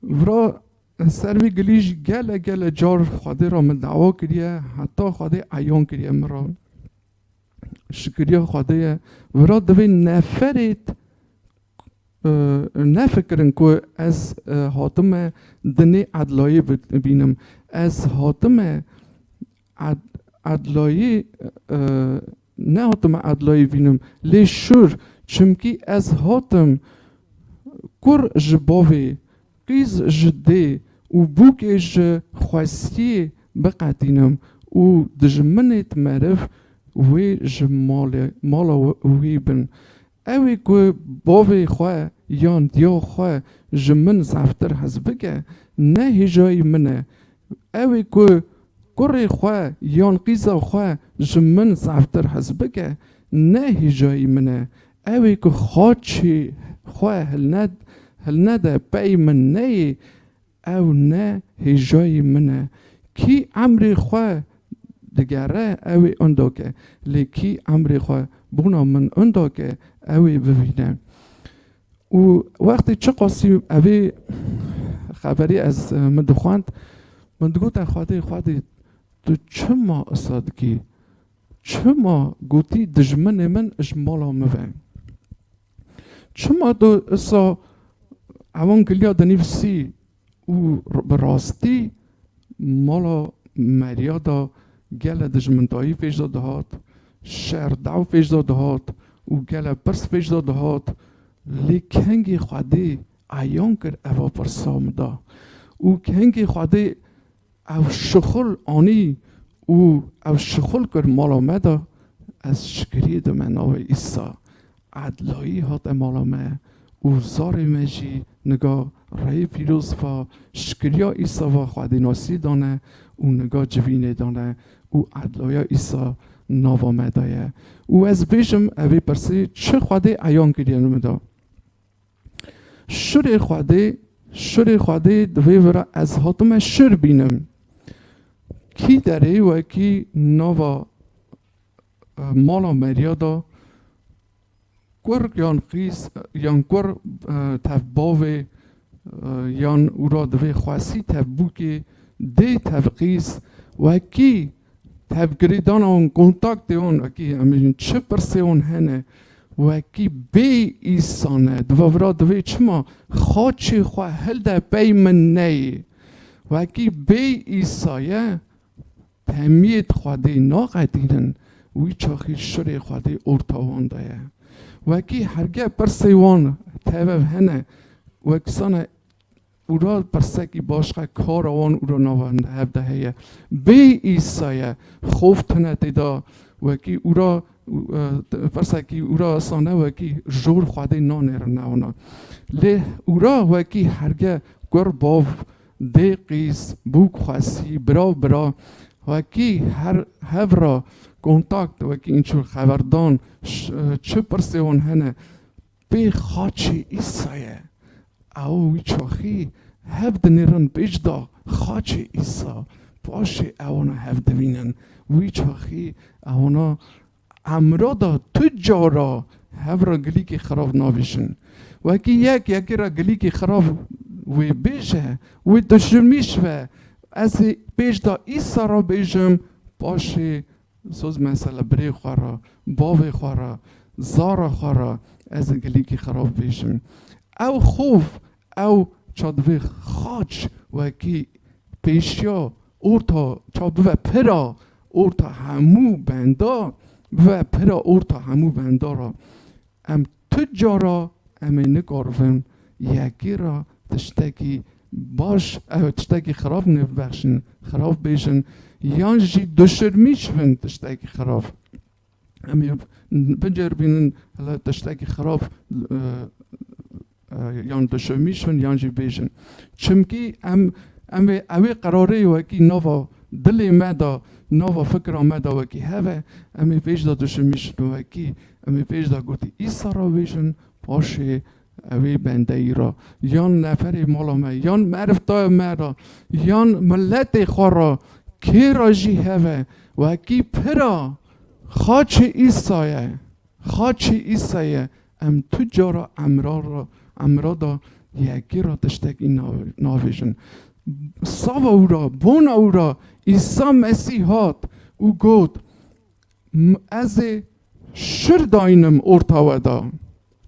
Vira ser vê gilî jî gele gele car Xwedê ra min dawa kiriye, heta Xwedê eyan kiriye min ra. Şikiriya Xwedê ye. Vira divê neferêt, e, nefikirin ku ez, e, hatime dinê edlayê bi-, bînim. Ez hatime ed-, edlayê, e, nehatime edlayê bînim, lê şûr, çimkî ez hatim kur ji bavê, qîz ji dê û bûkê ji xwestiyê biqetînim û dijminêt meriv wê ji malê, mala wî bin. Ew ê ku bavê xwe yan diya xwe ji min zeftir hez bike, ne hêjayî min e. Ew ê ku kurê xwe yan qîza xwe ji min zeftir hez bike, ne hêjayî min e. Ew ê ku xaçê xwe hilne-, hilnede pey min neyê, ew ne hêjayî min e. Kî emrê xwe digere, ew ê unda ke. Lê kî emrê xwe bona min unda ke, ew ê bivîne. Û wextê çiqasî evê xeberî ez, e, min dixwend, min digote, Xwedê, Xwedê, tu çima isa dikî? Çima gotî dijminê min ji mala min ve? Çima tu isa ewangeliya dinivîsî û bi rastî mala Merya de gele dijmintayî pêş de dihat, şer daw pêş de dihat û gele pirs pêş de dihat, lê kengî Xwedê eyan kir eva pirsa min de û kengî Xwedê ew şixul anî û ew şixul kir mala me de, ez şikiriyê dime navê Îsa. Edlayî hate mala me û zarê me jî niga reyê pîroz va, şikiriya Îsa va, xwedînasî dane û niga civînê dane û edlaya Îsa nava me de ye. Û ez bêjim, evê pirsê çi Xwedê eyan kiriye min de? Şirê Xwedê, şirê Xwedê di vê vira ez hatime şir bînim. Kî derê wekî nava, e, mala Merya de kur yan qîz, yan kur, e, tev bavê, e, yan ûra divê xwesî tev bûkê, dê tev qîz, wekî tevgirêdana wan, kontaktê wan, wekî em bêjin çi pirsê wan hene, wekî bê Îsa ne. Di va vira divê çima xaçê xwe hilde pey min neyê. Wekî bê Îsa ye, temiyêt Xwedê naqetînin, wî çaxî şirê Xwedê orta wan de ye. Wekî herge pirsê wan tev hene, wekî sane ûra pirsekî baş xe kara wan ûra nava hev de heye. Bê Îsa ye, xof tune tê de, wekî ûra, e, pirsekî ûra sane wekî jor Xwedê nanêrine wana. Lê ûra wekî herge kur bav, dê qîz, bûk xwesî, bira bira, wekî her hev ra kontakt, wekî înçû xeberdan, ş-, e, çi pirsê wan hene, pê xaçê Îsa ye. Ew wî çaxî hev dinêrin pêş de xaçê Îsa. Paşê ewana hev divînin. Wî çaxî ewana emra de tu cara hev ra gilîkî xirab navêjin. Wekî yek yekê ra gilîkî xirab wê bêje, wê duşimîş ve, ez ê pêş de Îsa ra bêjim, paşê soz mesela birê xwe re, bavê xwe re, zara xwe re ez ê gilîkî xirab bêjim. Ew xof, ew çadivê xaç wekî pêşiya orta çadive pira orta hemû benda, bive pira orta hemû benda re. Em tu cara em ê nikaribin yekî re tiştekî baş, ew tiştekî xirab nêbibexşin, xirab bêjin, yan jî duşirmîş bin tiştekî xirab. Em ê biceribînin hela tiştekî xirab, e, e, yan duşirmîş bin yan jî bêjin. Çimkî em, em ê, ew ê qerarê wekî nava dilê me de, nava fikra me de wekî heve, em ê pêş de duşimîş bin wekî, em ê pêş de gotî Îsa re bêjin, paşê ew ê bendeyî re, yan neferê mala me, yan meriftaya me re, yan miletê xwe re, kê re jî heve, wekî pira xaçê Îsa ye. Xaçê Îsa ye, em tu cara emra re, emra de yekî re tiştekî nav-, navêjin. Sava wira, bona wira, Îsa Mesîh hat û got, "M-, ez ê şir daynim orta we de."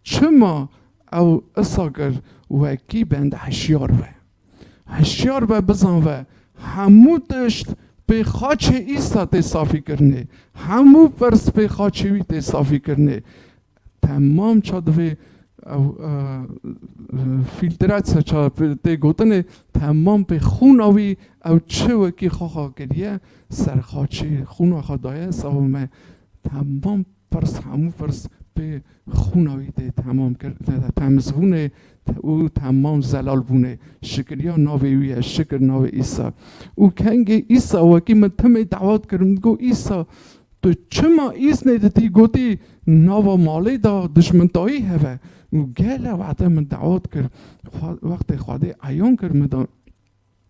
Çima ew isa kir, wekî bende hişyar be. Hişyar be, bizan ve, hemû tişt pê xaçê Îsa tê safî kirinê. Hemû pirs pê xaçê wî tê safî kirinê. Temam çadivê, ew, e, filtrasya ça tê gotinê, temam pê xûna wî, ew çi wekî xwe xwe kiriye, ser xaçê xûna xwe daye, sava me temam pirs, hemû pirs pê xûna wî tê temam kir, te-, temizbûnê te-, û temam zelal bûnê. Şikiriya navê wî ye, şikir navê Îsa. Û kengê Îsa wekî min timê dawat kir, min got, Îsa, tu çima îznê didî, gotî, nava malê de dijmintayî heve. Û gele wexte min dawat kir, xwe-, wextê Xwedê eyan kir min de.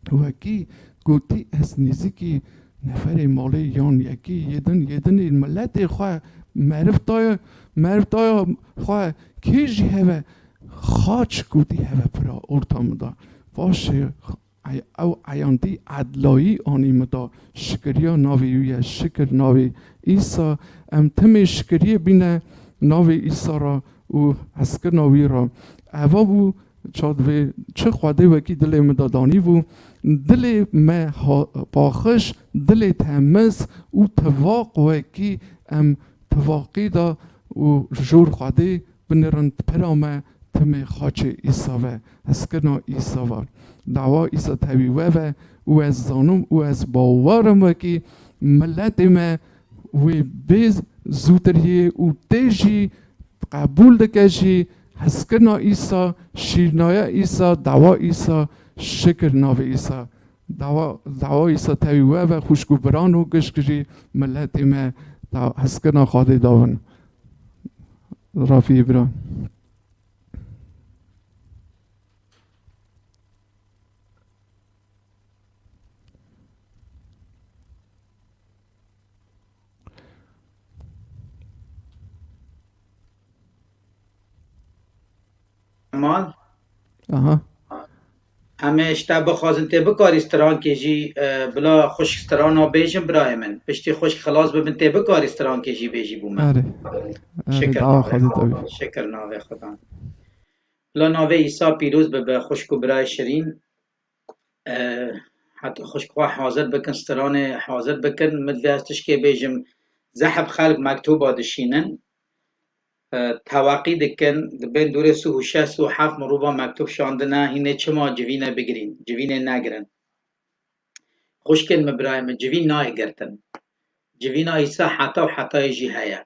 Wekî gotî, ez nêzîkî neferê malê yan yekî yê din, yê din ê miletê xwe, meriv taya, meriv taya xwe kê jî heve, xaç gotî heve pira orta min da. Paşê ey-, ew eyandî edlayî anî min da. Şikiriya navê wî ye, şikir navê Îsa. Em timê şikiriyê bîne navê Îsa ra û hezkirina wî ra. Eva bû, ça divê çi Xwedê wekî dilê min de danî bû, dilê me ha-, paxij, dilê temiz û tivaq wekî em tivaqî de û jor Xwedê binêrin pira me timê xaçê Îsa ve, hezkirina Îsa ve. Dawa Îsa tevî we ve û ez zanim û ez bawerim wekî miletê me wê bê zûtiriyê û tê jî qebûl dike jî hezkirina Îsa, şîrnaya Îsa, dawa Îsa, şikir navê Îsa. Dawa, dawa Îsa tevî we ve xwişk û birano gişk jî miletê me da hezkirina Xwedê davin. Rafî bira. Mal. Aha. Em ê ji te bixwazin tê bikarî strankê jî, e, bila xwişk strana bêjin birayê min. Piştî xwişk xilas bibin tê bikarî strankê jî bêjî bo me. Erê. Erê, Şikir dawa navê Xwedê Xwedê. Tevî. Şikir navê Xwedan. Bila navê Îsa pîroz bibe, xwişk û birayê şirîn. E, heta xwişk xwe hazir bikin, stranê hazir bikin. Min divê ez tişkê bêjim, zehf xelk mektuba dişînin. E, teweqî dikin, di bin dûrê sih û şeş û heft mirova mektub şandine, hînê çima civîne bigirîn, civînê negirin. Xwişkên min, birayê min, civîn nayê girtin. Civîna Îsa heta û hetayê jî heye.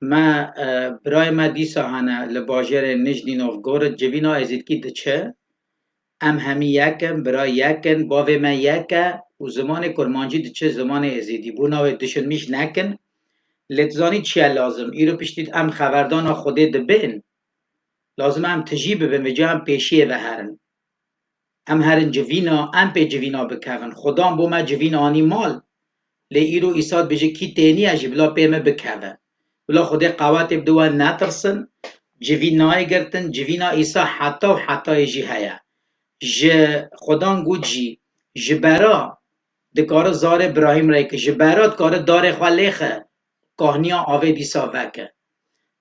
Me, e, birayê me dîsa hene li bajêrê Nijnî Novgorod, civîna êzîdkî diçe. Em hemî yek in, bira yek in, bavê me yek e û zimanê kurmancî diçe zimanê êzîdî. Bo navê düşünmîş nekin. Lê tu zanî çi ye lazim? Îro piştî em xeverdana Xwedê dibên, lazim em tijî bibin, vêca em pêşiyê ve herin. Em herin civîna, em pê civîna bikevin. Xudan bo me civîn anî mal. Lê îro Îsa dibêje, kî têniye jî bila pê min bikeve. Bila Xwedê qewetê bide we netirsin, civîn nayê girtin, civîna Îsa heta û hetayê jî heye. Ji Xudan got jî, ji bera dikare zarê Birahîm rê ke, ji bera dikare darê xwe lêxe, kahniya avê dîsa veke.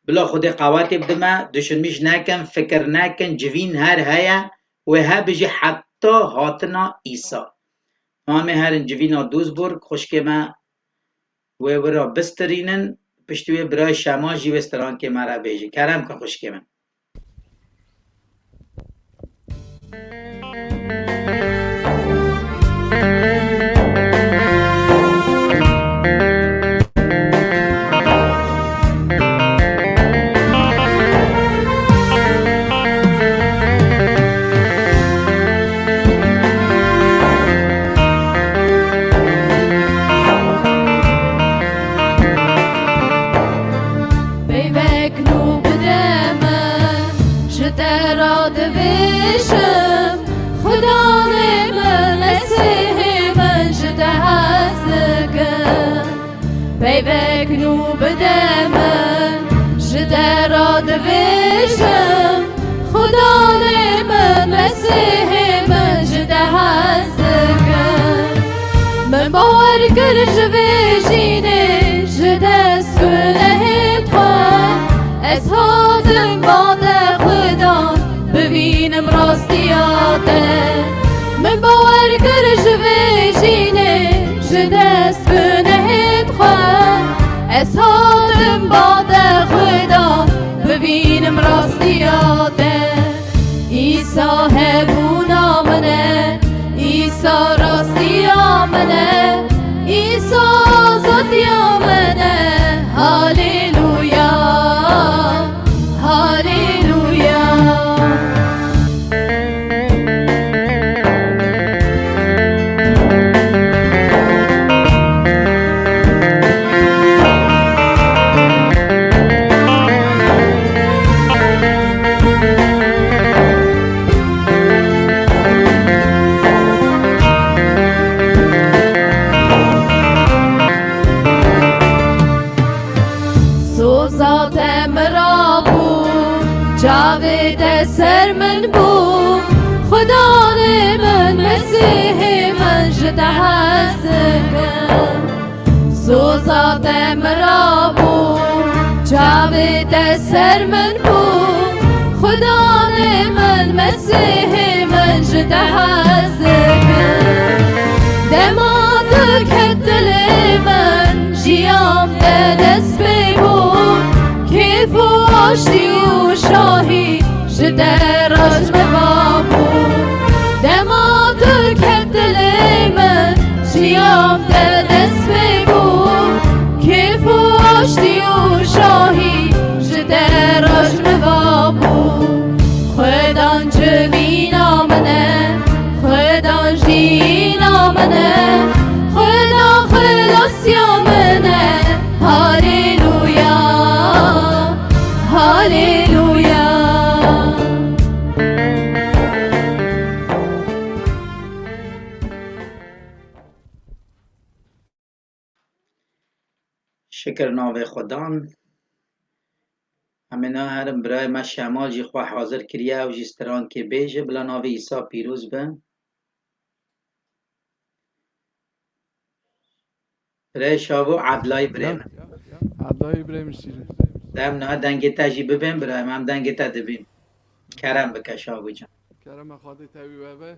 Bila Xwedê qewetê bide me, düşünmîş nekin, fikir nekin, civîn her heye, wê hebijî heta hatina Îsa. Em ê herin civîna Duisburg, xwişkê me wê wira bistirînin, piştî wê birayê Şema jî wê strankê me re bêje. Kerem ke xwişkê min. Peyvek nû bide min, ji te re dibêjim, Xudanê min, Mesîhê min, ji te hez dikim. Peyvek nû bide min, ji te re dibêjim, Xudanê min, Mesîhê min, ji te hez dikim. Min bawer kir ji vê jînê, ji dest gunehê xwe. Ez hatim ba te Xudan, bibînim rastiya te. Min bawer kir ji vê jînê, ji dest gunehê xwe. Ez hatim ba te Xudan, Bînim rastiya te, Îsa hebûna min e, Îsa rastiya min e, Îsa azadiya min e. Haleluya, haleluya. Soza te min ra bû, çavê te ser min bû. Xudanê min, Mesîhê min, ji te hez dikim. Soza te min ra bû, çavê te ser min bû. Xudanê min, Mesîhê min, ji te hez dikim. Dema tu ket dilê min, jiyan te dest pê bû. Kêf û aştî û şahî ji te re ji min va bû. Dema tu ket dilê min, jiyan te dest pê bû. Kêf û aştî û şahî ji te re ji min va bû. Xudan civîna min e, Xudan jiyîna min e, Xudan xilasiya min e. Haleluya, haleluya. Şikir navê Xudan. Em ê niha herin birayê me Şemal jî xwe hazir kiriye, ew jî strankê bêje, bila navê Îsa pîroz be. Birayê Şavo, Edlayê birê me. Edlayê birê min şîrin. Em niha dengê te jî bibên birayê me, em dengê te dibîn. Kerem bike Şavo can. Kerema Xwedê tevî we be.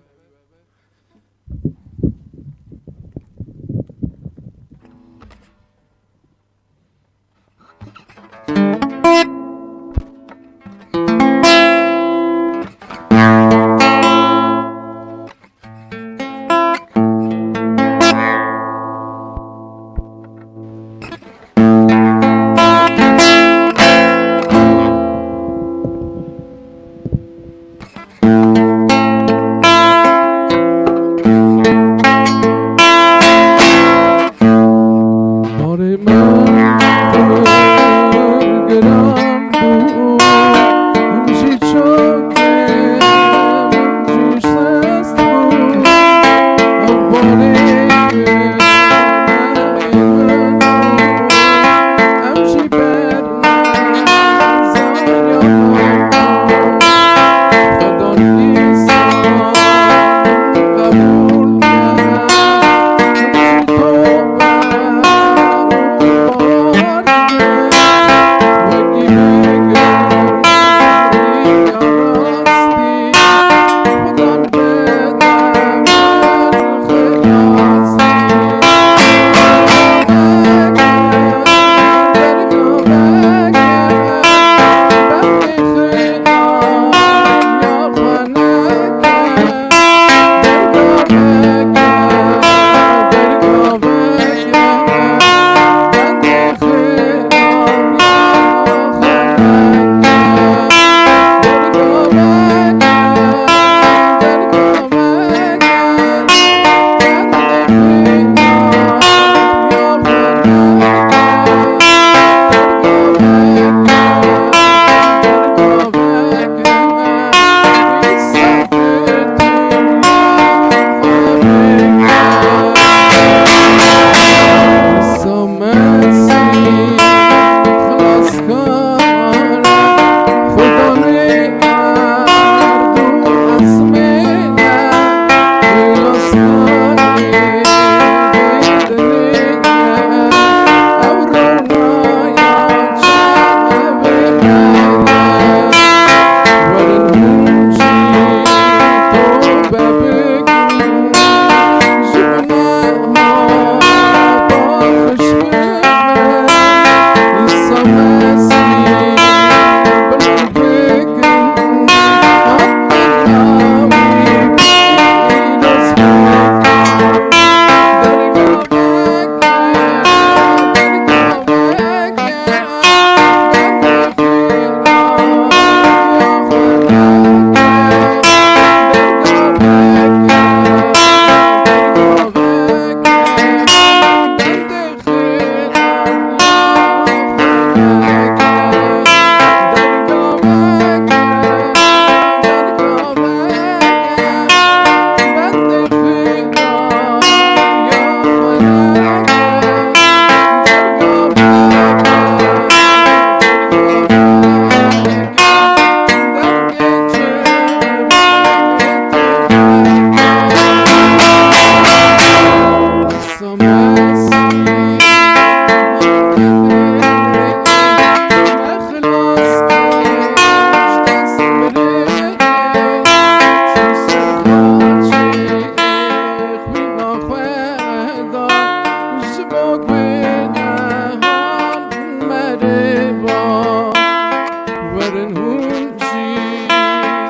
Hûn jî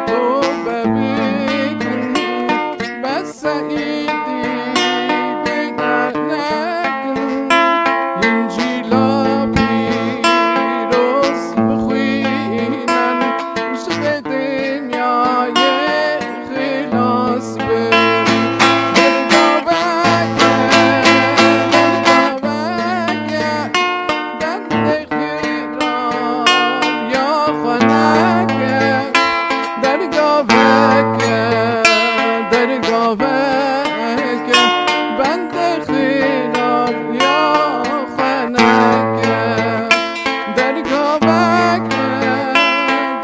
tobe bikin, be seîdî guda nekin, Încîla pîroz bixwînin, ji vê dinyayê xilas bin. Dergaveke, dergaveke, bendê xêra ya xwe neke. Dergaveke, dergaveke, bendê xêra ya xwe neke. Dergaveke,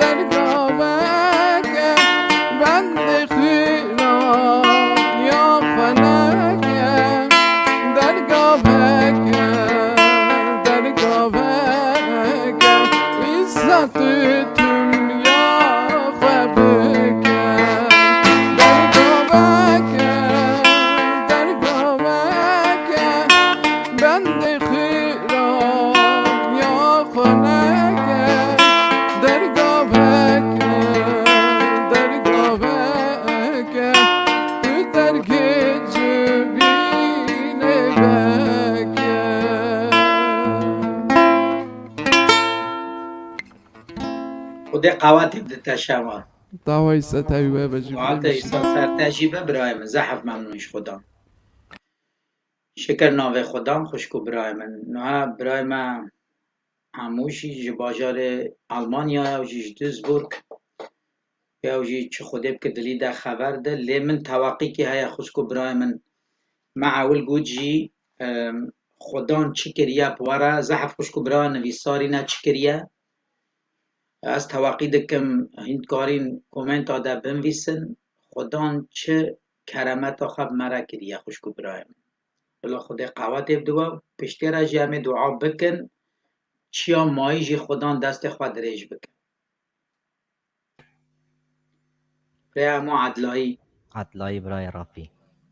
dergaveke, bendê xêra ya xwe neke. Dergaveke, dergaveke, îsa tu dinya xwe bike. Dergaveke, dergaveke, bendê xêra ya xwe neke. Dergaveke, dergaveke, tu dergê civînê veke. Xwedê qewatê bide te şeva. Dawa Îsa tevî we be jî. Dua te Îsa ser te jî be birayê min. Zehf memnûn ji Xudan. Şikir navê Xudan, xwişk û birayê min. Niha birayê me hemû jî ji bajarê Almanyaya û jî ji Duisburg. Ew jî çi Xwedê bike dilî de xeber de. Lê min tewaqîkî heye xwişk û birayê min. Me ewil got jî, em, Xudan çi kiriye bi we re? Zehf xwişk û bira nivîsarî ne çi kiriye? Ez tewaqî dikim hîn dikarîn komenta de binivîsin, Xudan çi keremeta xwe bi me re kiriye, xwişk û birayê min. Bila Xwedê qewetê bide we, piştê re jî em ê dua bikin, çiya mayî jî Xudan destê xwe dirêj bike. Rêya me Edlayî. Edlayî birayê Rafî.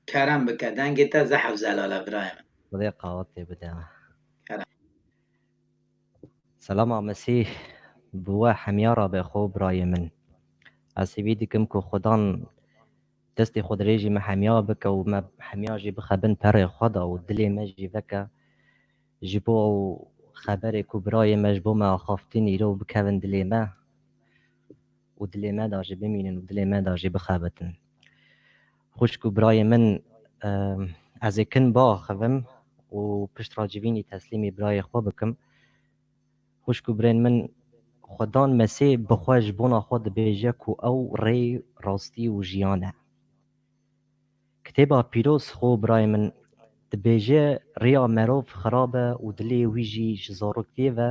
Kerem bike, dengê te zehf zelal e birayê min. Xwedê qewetê bide. Kerem. Selama Mesîh bi we hemiya re be xwe birayê min. Ez hêvî dikim ku Xudan destê xwe dirêjî me hemiya bike û me hemiya jî bixe bin perê xwe de û dilê me jî veke. Ji bo ew xeberê ku birayê me ji bo me axaftin îro bikevin dilê me û dilê me de jî bimînin û dilê me de jî bixebitin. Xwişk û birayê min, em, ez ê kin biaxivim û pişt re civînî teslîmî birayê xwe bikim. Xwişk û birên min, Xudan Mesîh bi xwe ji bona xwe dibêje ku ew rê, rastî û jiyan e. Kitêba Pîroz xwe birayê min dibêje, rêya merov xirab e û dilê wî jî ji zaroktiyê ve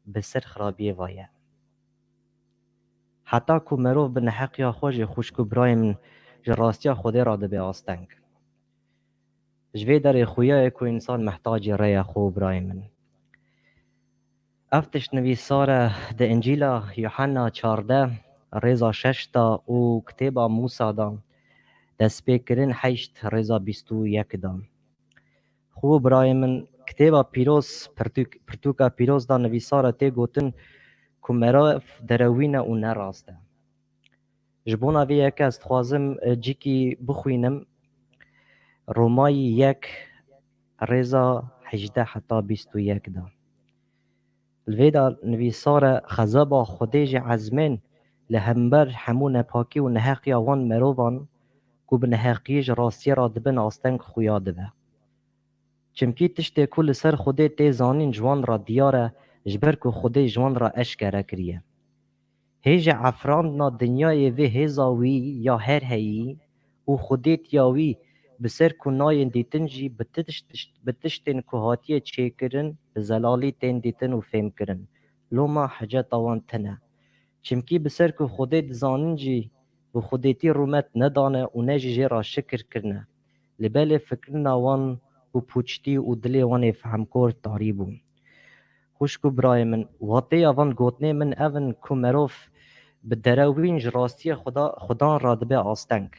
bi ser xirabiyê ve ye. Heta ku merov bi neheqiya xwe jî xwişk û birayê min ji rastiya Xwedê re dibe asteng. Ji vê derê xuya ye ku însan mehtacî rê ye xwe û birayê min. Ev tişt nivîsar e di Încîla Yuhanna çardeh rêza şeş de û kitêba Mûsa de, destpêkirin heşt rêza bîst û yek de. Xwe û birayê min, kitêba pîroz, pirtûk-, pirtûka pîroz de nivîsar e tê gotin ku merov derewîn e û ne rast e. Ji bona vê yekê ez dixwazim, e, cîkî bixwînim. Romayî yek rêza hejdeh heta bîst û yek de. Li vê de nivîsar e, xezeba Xwedê jî ezmên li hember hemû nepakî û neheqiya wan merovan ku bi neheqiyê ji rastiyê re dibin asteng xuya dibe. Çimkî tiştê ku li ser Xwedê tê zanîn ji wan re diyar e, ji ber ku Xwedê ji wan re eşkere kiriye. Hêja efrandina dinyayê vê hêza wî ya her heyî û xwedêtiya wî bi ser ku nayên dîtin jî bi tişt-, bi tiştên ku hatiye çêkirin, bi zelalî tên dîtin û fêmkirin. Loma hiceta wan tune. Çimkî bi ser ku Xwedê dizanin jî bi xwedêtî rûmet nedane û ne jî jê re şikir kirine. Li belê fikirina wan û pûçtî û dilê wan ê fehmkor tarî bû. Xwişk û birayê min, wateya van gotinê min ev in ku merov bi derewîn ji rastiyê Xuda, Xudan re dibe asteng.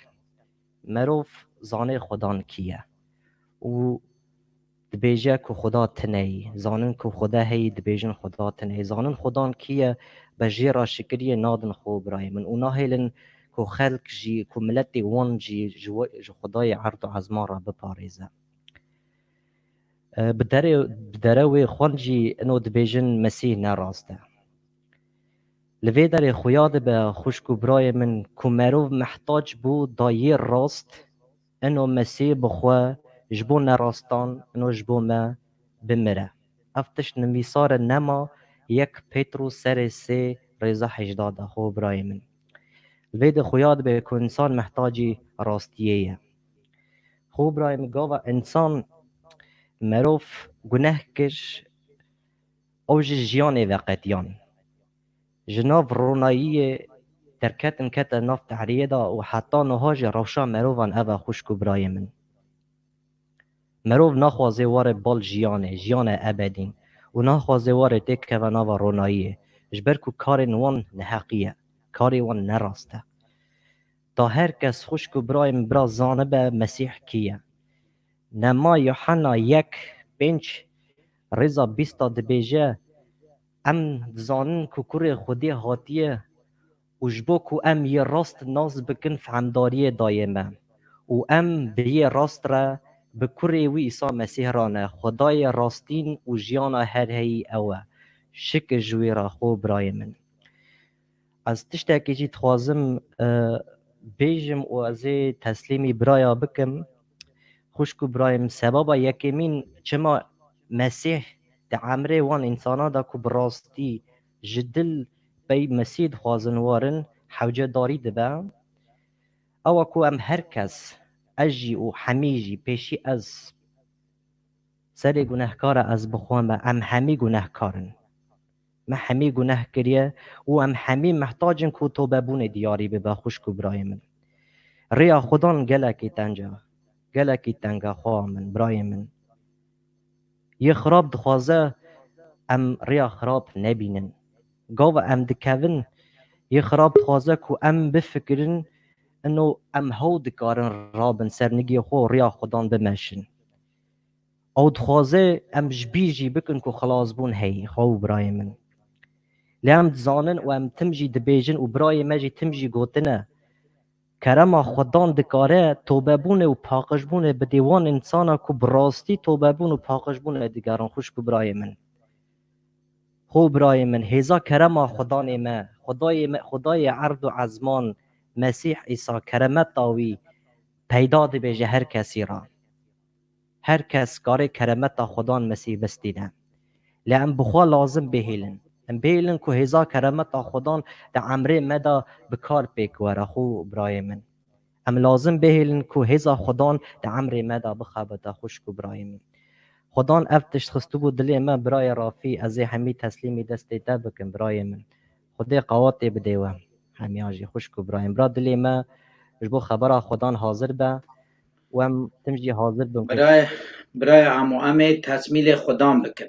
Merov zanê Xudan kî ye û dibêje ku Xuda tune yî. Zanin ku Xuda heyî, dibêjin Xuda tune yî. Zanin Xudan kî ye, be jê re şikiriyê nadin xwe birayê min û nahêlin ku xelk jî, ku miletê wan jî ji we, ji Xwedayê erd û ezman re biparêze. E, bi derê, bi derewê xwan jî ino dibêjin Mesîh ne rast e. Li vê derê xuya dibe xwişk û birayê min ku merov mehtac bû dayê rast, ino Mesîh bi xwe ji bo nerastan, ino ji bo me bimire. Ev tişt nivîsar e nema yek Pêtrûs serê sê rêza hejda de, xwe birayê min. Li vê de xuya dibe ku însan mehtacî rastiyê ye. Xwe birayê min, gava însan, merov guneh kir, ew ji jiyanê veqetiyan. Ji nav ronayiyê derketin kete nav tehriyê de û heta niha jî rewşa merovan ev e xwişk û birayê min. Merov naxwaze were bal jiyanê, jiyana ebedîn û naxwaze were têkeve nava ronayiyê, ji ber ku karên wan neheqî ye, karê wan nerast e. Ta her kes xwişk û birayê min bira zanibe Mesîh kî ye. Nema Yuhanna yek pênc rêza bîsta dibêje, em dizanin ku Kurê Xwedê hatiye û ji bo ku em yê rast nas bikin, fehmdariyê daye me û em bi yê rast re bi Kurê wî Îsa Mesîh re ne. Xwedayê rastîn û jiyana her heyî ew e. Şikir ji wî re xwe birayê min. Ez tiştekî jî dixwazim, e, bêjim û ez ê teslîmî biraya bikim. Xwişk û birayê min, sebaba yekemîn çima Mesîh di emrê wan însana de ku bi rastî ji dil pey Mesîh dixwazin warin, hewcedarî dibe. Ew e ku em her kes, ez jî û hemî jî, pêşî ez serê gunehkar e, ez bi xwe me, em hemî gunehkar in. Me hemî guneh kiriye û em hemî mehtacin ku tobebûnê diyarî bibe, xwişk û birayê min. Rêya Xudan gelekî teng e, gelekî teng e, xweha min, birayê min. Yê xirab dixwaze em rêya xirab nebînin. Gava em dikevin, yê xirab dixwaze ku em bifikirin, ino em hew dikarin rabin ser nigê xwe û rêya Xudan bimeşin. Ew dixwaze em ji bîr jî bikin ku xilasbûn heye, xwe û birayê min. Lê em dizanin û em tim jî dibêjin û birayê me jî tim jî gotine, kerema Xudan dikare tobebûnê û paqijbûnê bidê wan însana ku bi rastî tobebûn û paqijbûnê digerin, xwişk û birayê min. Xwe û birayê min, hêza kerema Xudanê me, Xwedayê me, Xwedayê erd û ezman, Mesîh Îsa, keremeta wî peyda dibe ji her kesî re. Her kes karê keremeta Xudan Mesîh bistîne. Lê em bi xwe lazim bihêlin. Em bihêlin ku hêza keremeta Xudan di emrê me de bi kar pêk were, xwe û birayê min. Em lazim bihêlin ku hêza Xudan di emrê me de bixebite, xwişk û birayê min. Xudan ev tişt xistibû dilê me, birayê Rafî, ez ê hemî teslîmî destê te bikim, birayê min. Xwedê qawetê bidê we. Hemiya jî xwişk û birayê min. Bira dilê me ji bo xebera Xudan hazir be û em tim jî hazir bin ku Birayê, birayê Amo, em ê tesmîlê Xudan bikin.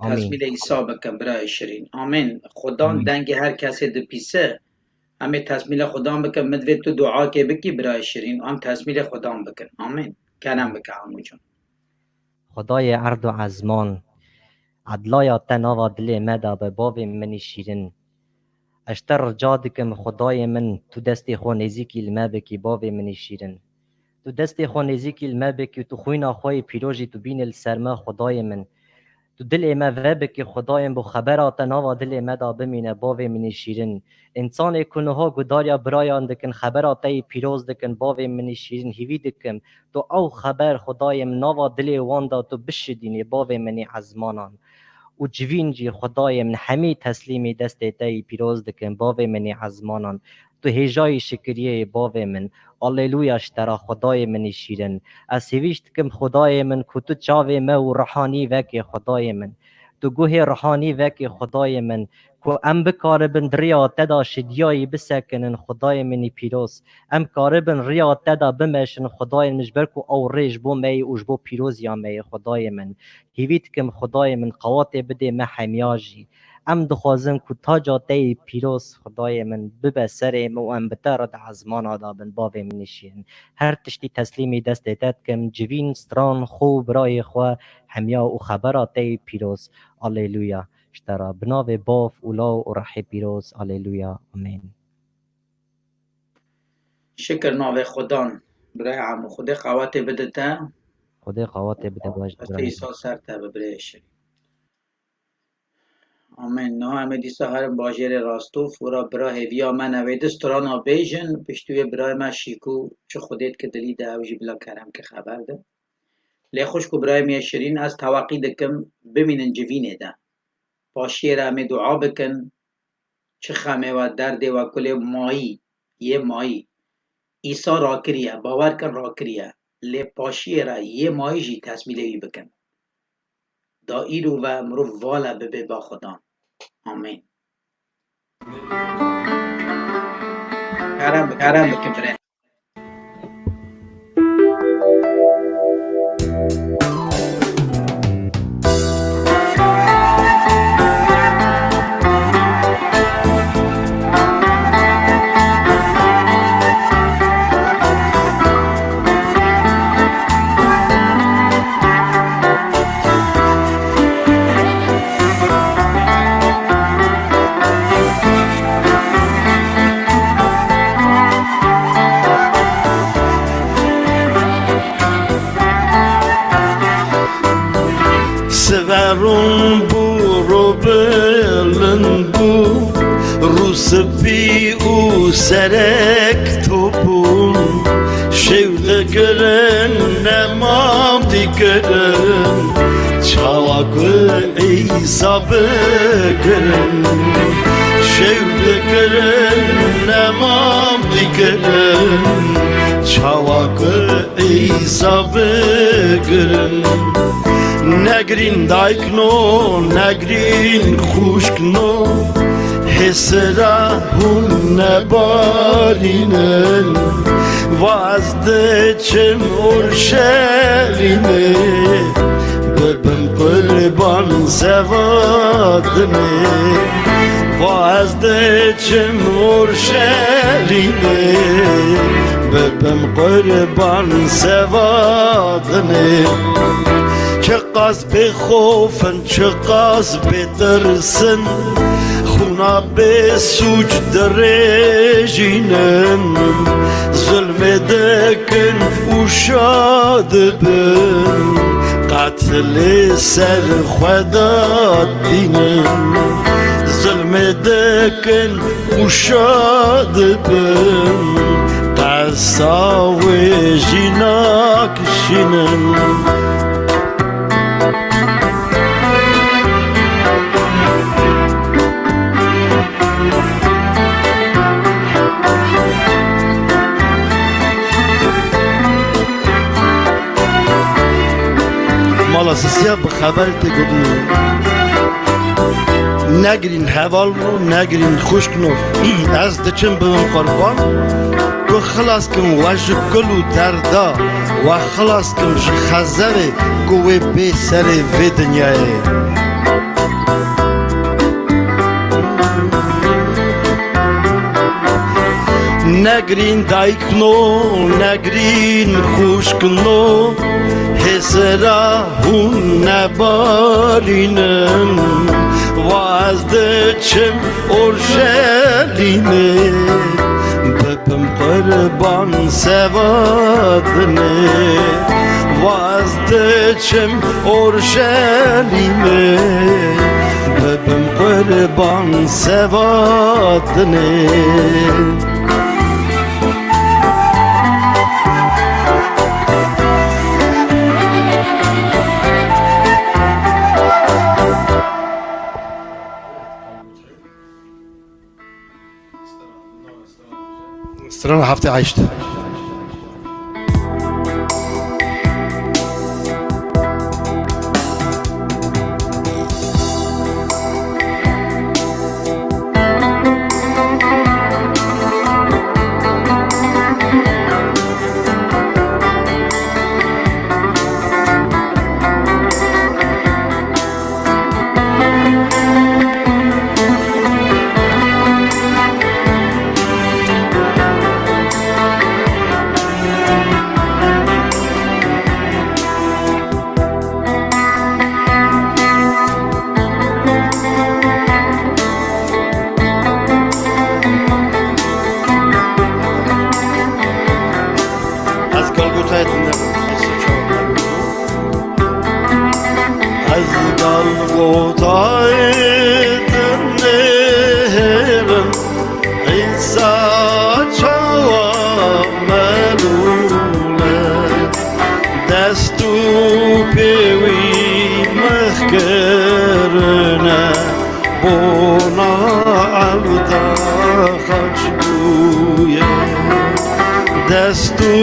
Amîn. Tesmîlê Îsa bikin, birayê şirîn. Amîn. Xudan Amîn. Dengê her kesê dipîse. Em ê tesmîlê Xudan bikin. Min divê tu duakê bikî, birayê şirîn. Em tesmîlê Xudan bikin. Amîn. Kerem bike, Amo can. Xwedayê erd û ezman, edlaya te nava dilê me de be, bavê min î şîrin. Ez ji te rica dikim, Xwedayê min, tu destê xwe nêzîkî li me bikî, bavê min î şîrin. Tu destê xwe nêzîkî li me bikî û tu xwîna xwe yê pîroz jî tu bînî li ser me, Xwedayê min. Tu dilê me vebikî, Xwedayê min, bo xebera te nava dilê me de bimîne, bavê min î şîrin. Însanê ku niha gudariya birayan dikin, xebera te yê pîroz dikin, bavê min î şîrin, hîvî dikim, tu ew xeber, Xwedayê min, nava dilê wan de tu bişidînî, bavê min î ezmanan. Û civîn jî, Xwedayê min, hemî teslîmî destê te yî pîroz dikin, bavê min î ezmanan. Tu hêjayî şikiriyê yê, bavê min. Alleluya ji te re, Xwedayê min î şîrin. Ez hêvîş dikim, Xwedayê min, ku tu çavê me û rihanî vekê, Xwedayê min. Tu guhê rihanî vekê, Xwedayê min, ku em bikaribin di riya te de şidiyayî bisekinin, Xwedayê min î pîroz. Em karibin riya te de bimeşin, Xwedayê min, ji ber ku ew rê ji bo me yê û ji bo pîroziya me yê, Xwedayê min. Hîvî dikim, Xwedayê min, qewatê bidê me hemiya jî. Em dixwazin ku taca te yê pîroz, Xwedayê min, bibe serê me û em bi te re di ezmana de bin, bavê min î şîrin. Her tiştî teslîmî destê te dikim, civîn, stran, xwe û birayê xwe, hemiya û xebera te yê pîroz. Alleluya. ji te re. Bi navê Bav û Law û Rehê Pîroz. Aleluya. Amên. Şikir navê Xudan. Birayê Emo, Xwedê qawetê bide te. Xwedê qawetê bide baş Destê birayê. Îsa ser te be birayê Şirîn. Amên. Niha em ê dîsa herin bajêrê Rostov, û ra bira hêviya me ne wê di strana bêjin, piştî wê birayê me Şîkû çi Xwedê dike dilî de, ew jî bila kerem ke xeber de. Lê xwişk û birayê me yê Şirîn, ez teweqî dikim bimînin civînê de. Paşiyê re em ê dua bikin, çi xemê we, derdê we, kulê mayî, yê mayî. Îsa rakiriye, bawer kin rakiriye. Lê paşiyê re yê mayî jî tesmîlê wî bikin. Da îro ve mirov vala bibe ba Xudan. Amên. Kerem, kerem bikin bire. Siverûn bû, rû bilind bû, rû spî û serek top bûn. Şew dikirin, nemam dikirin, çawa ku Îsa bigirin. Şew dikirin, nemam dikirin, çawa ku Îsa bigirin. Negirîn dayikno, negirîn xwişkno, hêsira hûn nebarînin. Va ez diçim Orşelîmê, bibim qurban seva dinê. Va ez diçim Orşelîmê, bibim qurban seva dinê. Çiqas bêxof in, çiqas bêtirs in, xûna bêsûc dirêjînin. Zulmê dikin û şa dibin, qetilê ser xwe dadînin. Zulmê dikin û şa dibin, qesa wê jî nakişînin. Mala Sisiya bi xeber tê gotinê. Negirîn hevalno, negirîn xwişkno, ez diçim bibim qurban. Ku xilas kim we ji kul û derda, we xilas kim ji xezerê ku wê bê serê vê dinyayê. Negirîn dayikno, negirîn xwişkno, hêsira hûn nebarînin. Va ez diçim Orşelîmê, bibim qurban seva dinê. Va ez diçim Orşelîmê, bibim qurban seva dinê. Strana heftê heşt. Sa çawa melûl e, dest û pê wî mix kirine, bona evda xaç bûye. Dest û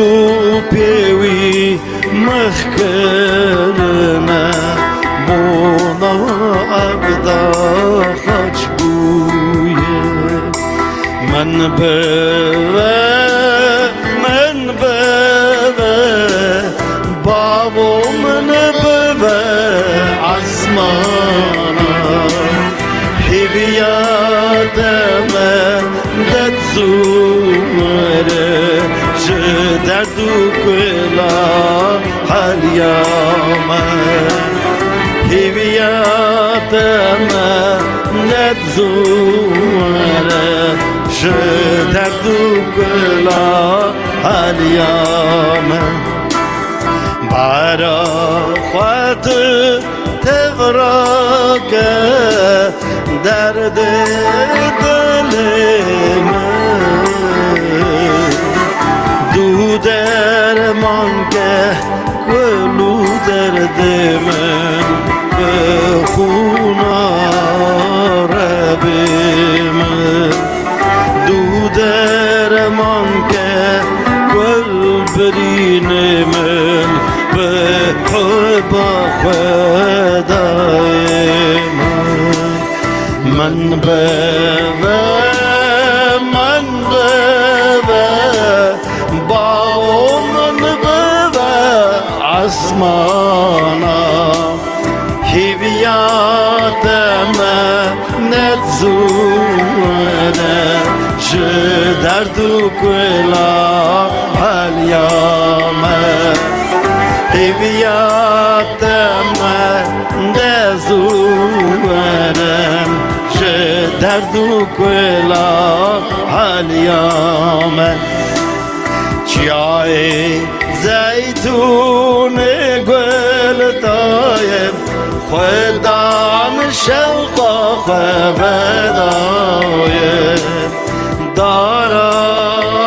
pê wî mix kirine, bona evda xaç bûye. Min bive, min bive, bavo min bive esmana. Hêviya te me det zû were, ji derd û kula heliya me. Hêviya te me det zû were, ji derd û kula heliya me. Bara xwe tu tevrake derdê dilê min. Du derman ke kul û derdê min, bi xûna Rebê min. Du derman ke kul birînê min, bi heba Xwedayê min. Min bive, min bive, bavo min bive esmana. Hêviya te me net zû were, ji derd û kula heliya me. Hêviya te me de zû were, ji derd û kula heliya me. Çiyayê zeytûnê gul daye, Xwedan şewqa xwe vedaye. Daraza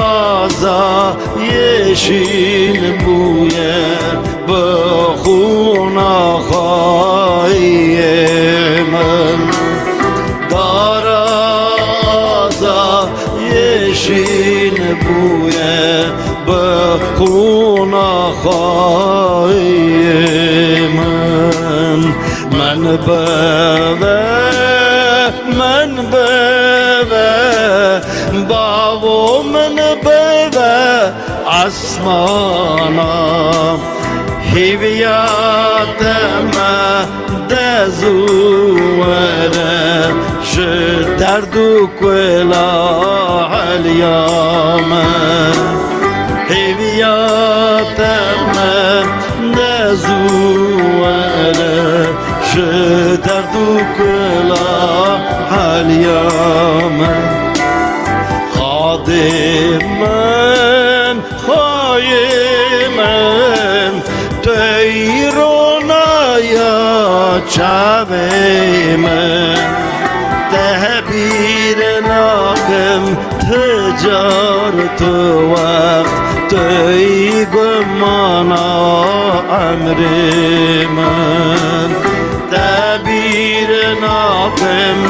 yeşîl bûye, bi xûna xwayê min. Daraza yeşîl bûye, bi xûna xwayê min. Min bive, min bive, bavo min bive esmana. Hêviya te me de zû were, ji derd û kula heliya me. Hêviya te me de zû were, ji derd û kula heliya me. Xadê min, xwayê min, tu yî ronaya çavê min. Te bîr nakim ti car tu wext, tu yî gumana emrê min. Te bîr nakim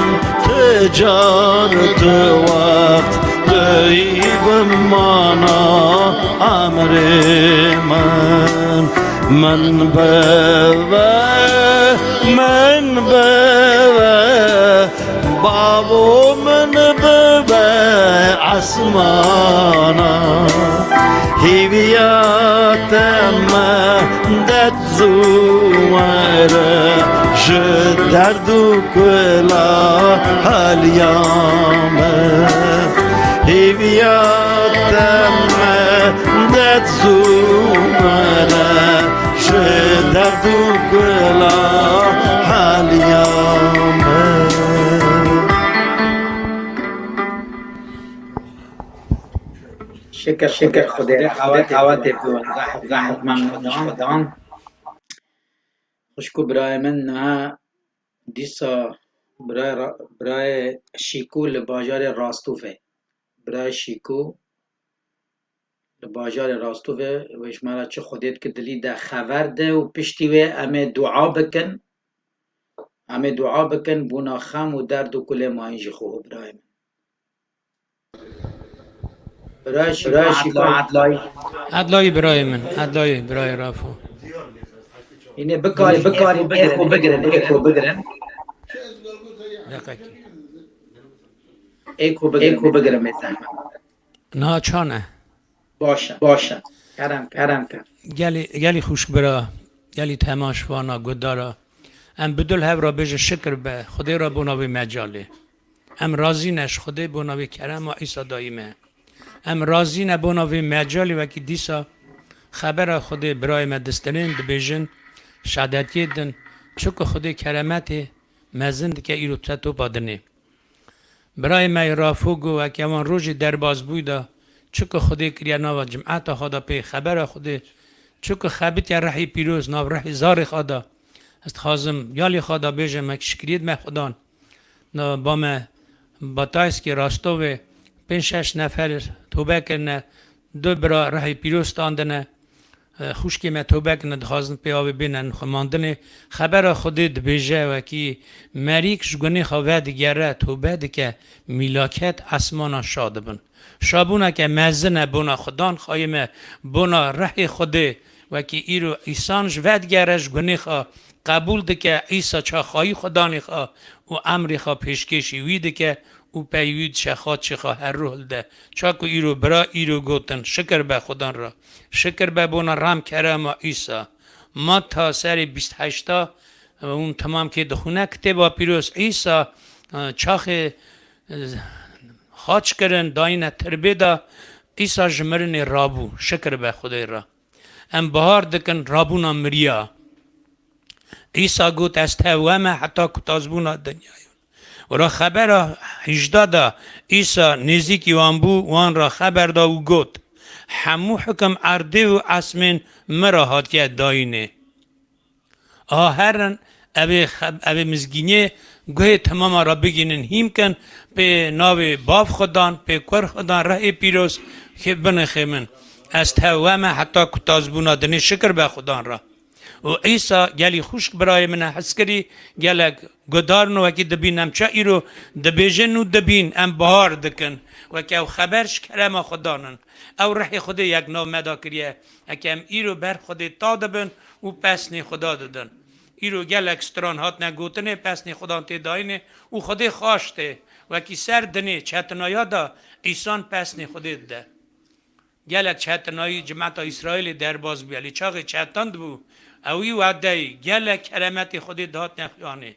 ti car tu wext, tu yî gumana emrê min. Min bive, min bive, bavo min bive esmana. Hêviya te me de zû were, ji derd û kula heliya me. Hêviya te me de zû were, ji derd û kula heliya me. Şikir, şikir Xwedê, Xwedê qewetê bû. Zehf, zehf memnûn Xwedan. Xwişk û birayê min, niha dîsa birayê ra-, birayê Şîkû li bajarê Rastûfê. Birayê Şîko li bajarê Rostovê wê ji me re çi Xwedê dike dilî de xever de û piştî wê em ê dua bikin. Em ê dua bikin bona xem û derd û kulê mayîn jî xwe birayê min. Birayê Şîko, Edlayî. Edlayî birayê min, Edlayî birayê Rafo. Yine bikarî, bikarî ê xwe bigirin, ê xwe bigirin. Deqekî. Ê xwe bigirin, ê xwe bigirin bê zehmet. Niha çan e? Baş e, baş e. Kerem, kerem ke. Gelî, gelî xwişk bira, gelî temaşvana, guhdara. Em bi dil hev re bêjin şikir be Xwedê re bona vê mecalê. Em razî ne ji Xwedê bona vê kerema Îsa dayî me. Em razî ne bona vê mecalê wekî dîsa xebera Xwedê birayê me distinên dibêjin, şadetiyê din, çuku Xwedê keremetê mezin dike îro te topa dinê. Birayê me yê Rafo got, weke wan rojê derbas bûyî de, çuku Xwedê kiriye nava cimeta xwe de pê xebera Xwedê, çuku xebitiye rehî pîroz nav rehî zarê xwe de. Ez dixwazim yalê xwe de bêjim, me şikriyê dime Xudan. Na ba me Batayskê Rostovê pênc şeş nefer tobe kirine, du bira rehî pîroz standine. Xwişkê me tobe kirine, dixwazin pê avê bêne xwemandinê. Xebera Xwedê dibêje, wekî merîk ji gunê xwe vedigere, tobe dike, mîlaket esmana şa dibin. Şabûneke mezin e bona Xudan, xayê me bona rehê Xwedê, wekî îro îsan ji vedigere ji gunê xwe qebûl dike, Îsa çaxayî Xudanê xwe û emrê xwe pêşkêşî wî dike û pey wî diçe xaçê xwe her ruh hilde. Çaku îro bira îro gotin, şikir be Xudan re. Şikir be bona rem kerema Îsa. Mata serê bîst heşta, hûn temam kê dixwîne kitêba pîroz Îsa, e, çaxê, e, xaç kirin, dayîne tirbê de, Îsa ji mirinê rabû. Şikir be Xwedê re. Em bahar dikin rabûna miriya. Îsa got, ez tev we me heta ku tazbûna dinyayê. Û ra xebera hejda de Îsa nêzîkî wan bû, wan ra xeber da û got, hemû hikim erdê û esmên min ra hatiye dayînê. Aha herin, evê xeb-, evê mizgîniyê guhê temama ra bigînin hîm kin, pê navê Bav Xudan, pê Kur Xudan, rehê pîroz kê binixê min. Ez tev we me heta ku tazbûna dinê şikir be Xudan ra. Û Îsa gelî xwişk birayê min e hizkirî, gelek guhdar in û wekî dibîn em ça îro dibêjin û dibîn em bahar dikin. Weke ew xeber ji kerema Xudan in. Ew rehê Xwedê yek nav me da kiriye. Eke em îro ber Xwedê ta dibin û pesnê Xuda didin. Îro gelek stran hatine gotinê, pesnê Xudan tê dayînê û Xwedê xaş tê. Wekî ser dinê çetinaya da îsan pesnê Xwedê dide. Gelek çetinayî cimeta Îsraîlê derbas bûye. Lê çaxê çetin dibû, ewî wedeyî gelek keremetê Xwedê dihatine xuyanê.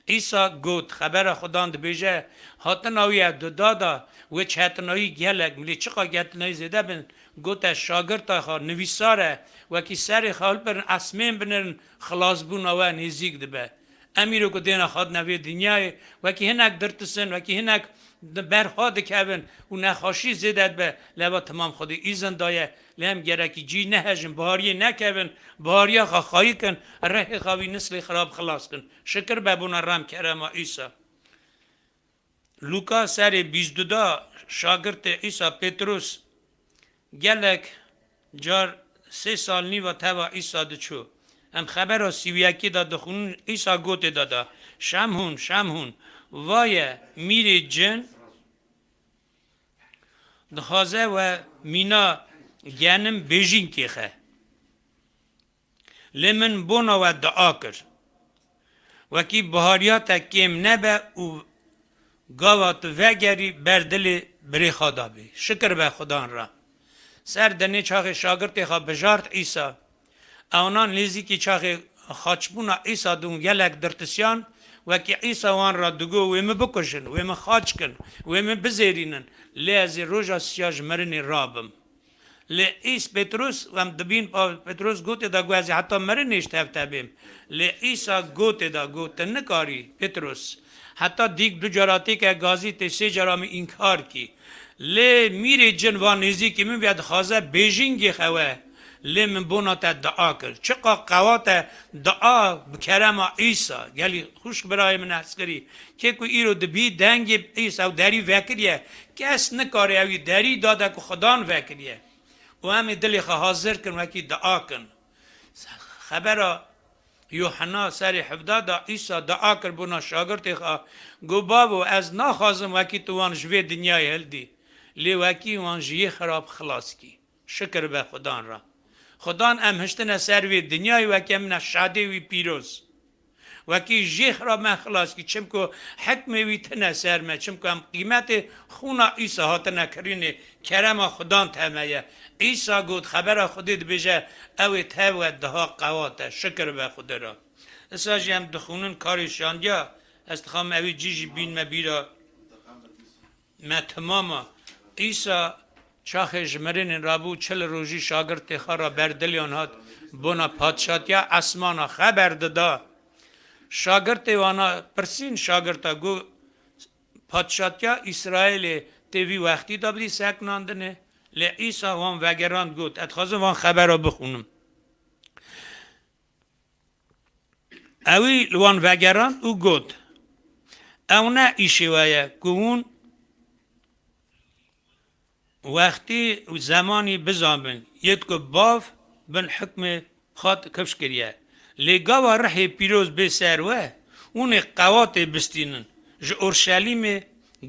Îsa got, xebera Xudan dibêje, hatina wî ev duda da, wê çetinayî gelek, milê çiqa çetinayî zêde bin, gote şagirta xwe, nivîsar e, wekî serê xwe hilbirin, esmên binirin, xilasbûna we nêzîk dibe. Em îro ku dêne xwe dine vê dinyayê, wekî hinek dirtisin, wekî hinek di ber xwe dikevin û nexweşî zêde dibe, lê eva temam Xwedê îzin daye, lê em gerekî cî nehejin, bihariyê nekevin, bihariya xwe xayî kin, rehê xwe vî nislê xirab xilas kin. Şikir be bona rem kerema Îsa. Lûka serê bîst du da, şagirtê Îsa Pêtrûs gelek car sê sal nîva teva Îsa diçû. Em xebera sî û yekê de dixwînin, Îsa gotê de da, Şemhûn, Şemhûn, vaye mîrê cin dixwaze we mîna genim bêjînkê xe. Lê min bona we dua kir. Wekî bihariya te kêm nebe û gava tu vegerî ber dilê birê xwe de bê. Şikir be Xudan re. Ser dinê çaxê şagirtê xwe bijart Îsa. Ewnan nêzîkî çaxê xaçbûna Îsa dûn gelek dirtisiyan, wekî Îsa wan re digo, wê min bikujin, wê min xaç kin, wê min bizêrînin, lê ez ê roja siya ji mirinê rabim. Lê Îs Petrus, em dibîn pa-, Petrus gotê da, got, ez ê heta mirinê ji tev te bêm. Lê Îsa gotê da, got, tu nikarî, Petrus. Heta dîk du cara têke gazî tê sê cara min înkar kî. Lê mîrê cin va nêzîkî min bîya dixwaze bêjîngê xewe. Lê min bona te dua kir. Çiqa qewat e dua bi kerema Îsa. Gelî xwişk birayê min hezkirî. Kê ku îro dibî dengê Îsa û derî vekiriye, kes nikare ewî derî dade ku Xudan vekiriye. Û em ê dilê xwe hazir kin, wekî dua kin. Xebera Yuhanna serê hevdeh de Îsa dua kir bona şagirtê xwe, got, Bavo, ez naxwazim wekî tu wan ji vê dinyayê hildî, lê wekî wan ji yê xirab xilas kî. Şikir be Xudan re. Xudan em hiştine ser vê dinyayê weke min e şadê wî pîroz. Wekî jê xira me xilas kî, çimku hikmê wî tine ser me, çimku em qîmetê xûna Îsa hatine kirînê, kerema Xudan teme ye. Îsa got, xebera Xwedê dibêje, ew ê tev we diha qewat e, şikir be Xwedê re. Îsa jî em dixwînin karê şandiya, ez dixwam ewî cî jî bînme bîra. Me temama. Îsa çaxê ji mirinên rabû çil rojî şagirtê xwe re ber diliyan hat, bona padşatiya esmana xeber dida. Şagirtê wana pirsîn şagirta, got, Padşatiya Îsraîlê tê vî wextî de bidî sekinandinê? Lê Îsa wan vegerand, got, Ez dixwazim van xebera bixwînim. Ewî li wan vegerand û got, Ew ne îşê we ye ku hûn wextî û zemanî bizanbin, yêt ku bav bin hikmê xwe kifş kiriye. Lê gava rihê pîroz bê ser we, hûn ê qewatê bistînin, ji Orşelîmê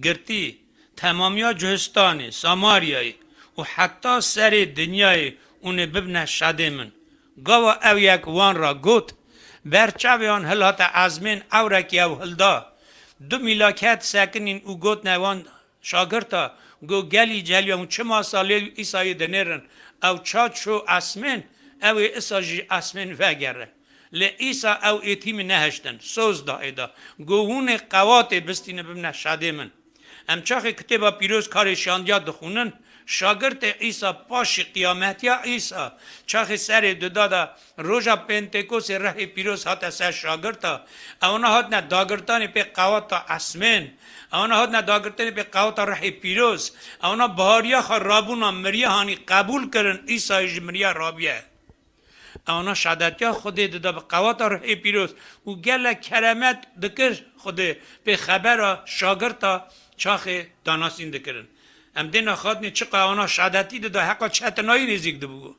girtî, temamiya Cihistanê, Samaryayê û heta serê dinyayê hûn ê bibine şadê min. Gava ew yek wan ra got, Ber çavê wan hilhate ezmên ewrekî ew hilda. Du mîlaket sekinîn û gotine wan şagirta, got, Gelî celiya hûn çima salê Îsayê dinêrin? Ew ça çû esmên, ew ê isa jî esmên vegere. Lê Îsa ew êtîmî nehiştin, soz da êda. Got, Hûn ê qewatê bistînin bibine şadê min. Em çaxê Kitêba Pîroz karê şandiya dixwînin, şagirtê Îsa paşî qiyametiya Îsa, çaxê serê duda de roja Pentekosê rehê pîroz hate ser şagirta, ewana hatine dagirtanê pê qewata esmên, ewana hatine dagirtanê pê qewata rehê pîroz, ewana bihariya xwe rabûna miriye hanî qebûl kirin, Îsayê ji miriye rabiye. Ewana şadetiya Xwedê dida bi qewata ruhê pîroz û gelek keremet dikir Xwedê pê xebera şagirta çaxê danasîn dikirin. Em dê nexatinê çiqa ewana şadetî dida heqa çetinayî nêzîk dibû.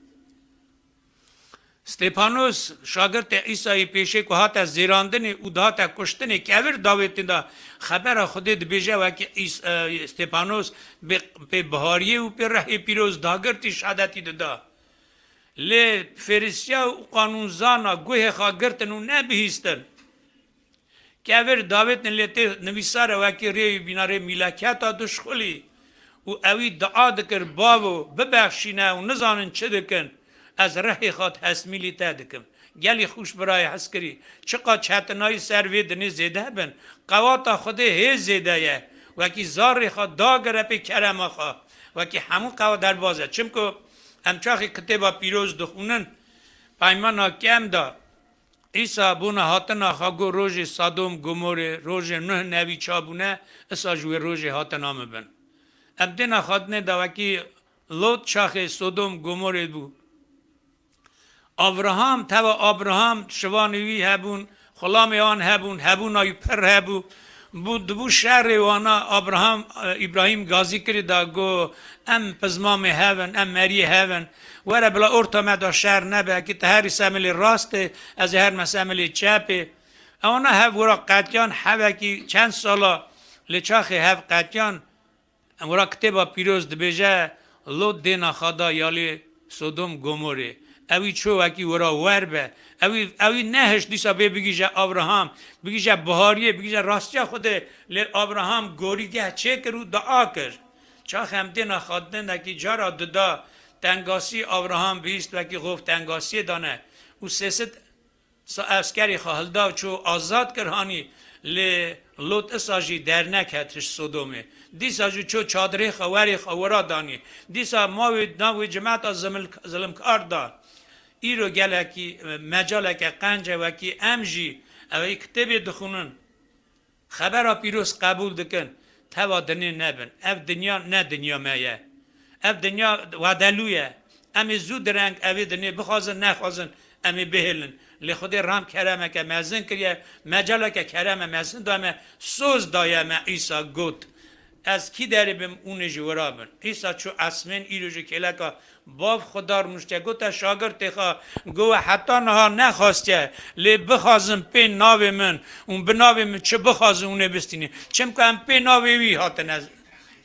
Stêpanos şagirtê Îsayê pêşê ku hate zêrandinê û dihate kuştinê kevir davêtin de xebera Xwedê dibêje wekî Îs-, e, Stêpanos pê, pê bihariyê û pê rehê pîroz dagirtî şadetî dida. Lê Fêrisiya û qanûnzana guhê xwe girtin û nebihîstin. Kevir davêtin lê tê nivîsare wekî rêwî bîna rê mîlaketa duşxulî û ewî dua dikir, Bavo, bibexşîne ew nizanin çi dikin, ez rihê xwe tesmîlî te dikim. Gelî xûş birayê hezkirî, çiqa çetinayî ser vê dinê zêde bin, qewata Xwedê hê zêde ye. Wekî zarê xwe dagire pê kerema xwe. Wekî hemû qewa derbaz e. Çimku em çaxê Kitêba Pîroz dixwînin, Peymana Kem de Îsa bona hatina xwe got, Rojê Sodom Gomorê, rojê Nuh Nevî çabûne, isa ji wê rojê hatina min bin. Em dê nexatinê de wekî Lot çaxê Sodom Gomorê bû. Abraham, teva Abraham şivanê wî hebûn, xulamê wan hebûn, hebûna wî pir hebû. Bû, dibû şerê wana Abraham, e, Îbrahîm gazî kirî da got, Em pizmamê hev in, em meriyê hev in. Were bila orta me da şer nebe, ki tu herî semilê rastê, ez ê herme semilê çepê. Ewana hev wira qetiyan, hevekî çend sala lê çaxê hev qetiyan, Em wira Kitêba Pîroz dibêje, Lot dêna xwe da yalê Sodom Gomorê. Ewî ço wekî wira wer be. Ewî, ewî nehişt dîsa bê bigîje Abraham, bigîje bihariyê, bigîje rastiya Xwedê. Lê Abraham gorîgeh çêkir û dua kir. Çax em dêna xwe dinekî cara dida tengasî Abraham bihîst wekî xof tengasiyê dane û sêsit Sa eskerê xwe hilda û çû azad kir hanî, lê Lot isa jî dernek het hişt Sodomê. Dîsa jî çû çadirê xwe, werê xwe wira danî. Dîsa ma wê nav wê cemeta zimil-, zilimkar da. Îro gelekî, e, mecaleke qenc e wekî em jî, ew ê kitêbê dixwînin. Xebera pîroz qebûl dikin, teva dinê nebin. Ev dinya ne dinya me ye. Ev dinya wedelû ye. Em ê zû direng evê dinê bixwazin, nexwazin, em ê bihêlin. Lê Xwedê rem keremeke mezin kiriye, mecaleke kereme mezin daye me, soz daye me, Îsa got, Ez kî derê bim, hûn ê ji wira bin. Îsa çû esmên, îro ji kêleka Bav Xwedar rûniştiye, gote şagirtê xwe, got, We heta niha nexwastiye, lê bixwazin pê navê min, hûn bi navê min çi bixwazin, hûn ê bistînin. Çimku em pê navê wî hatine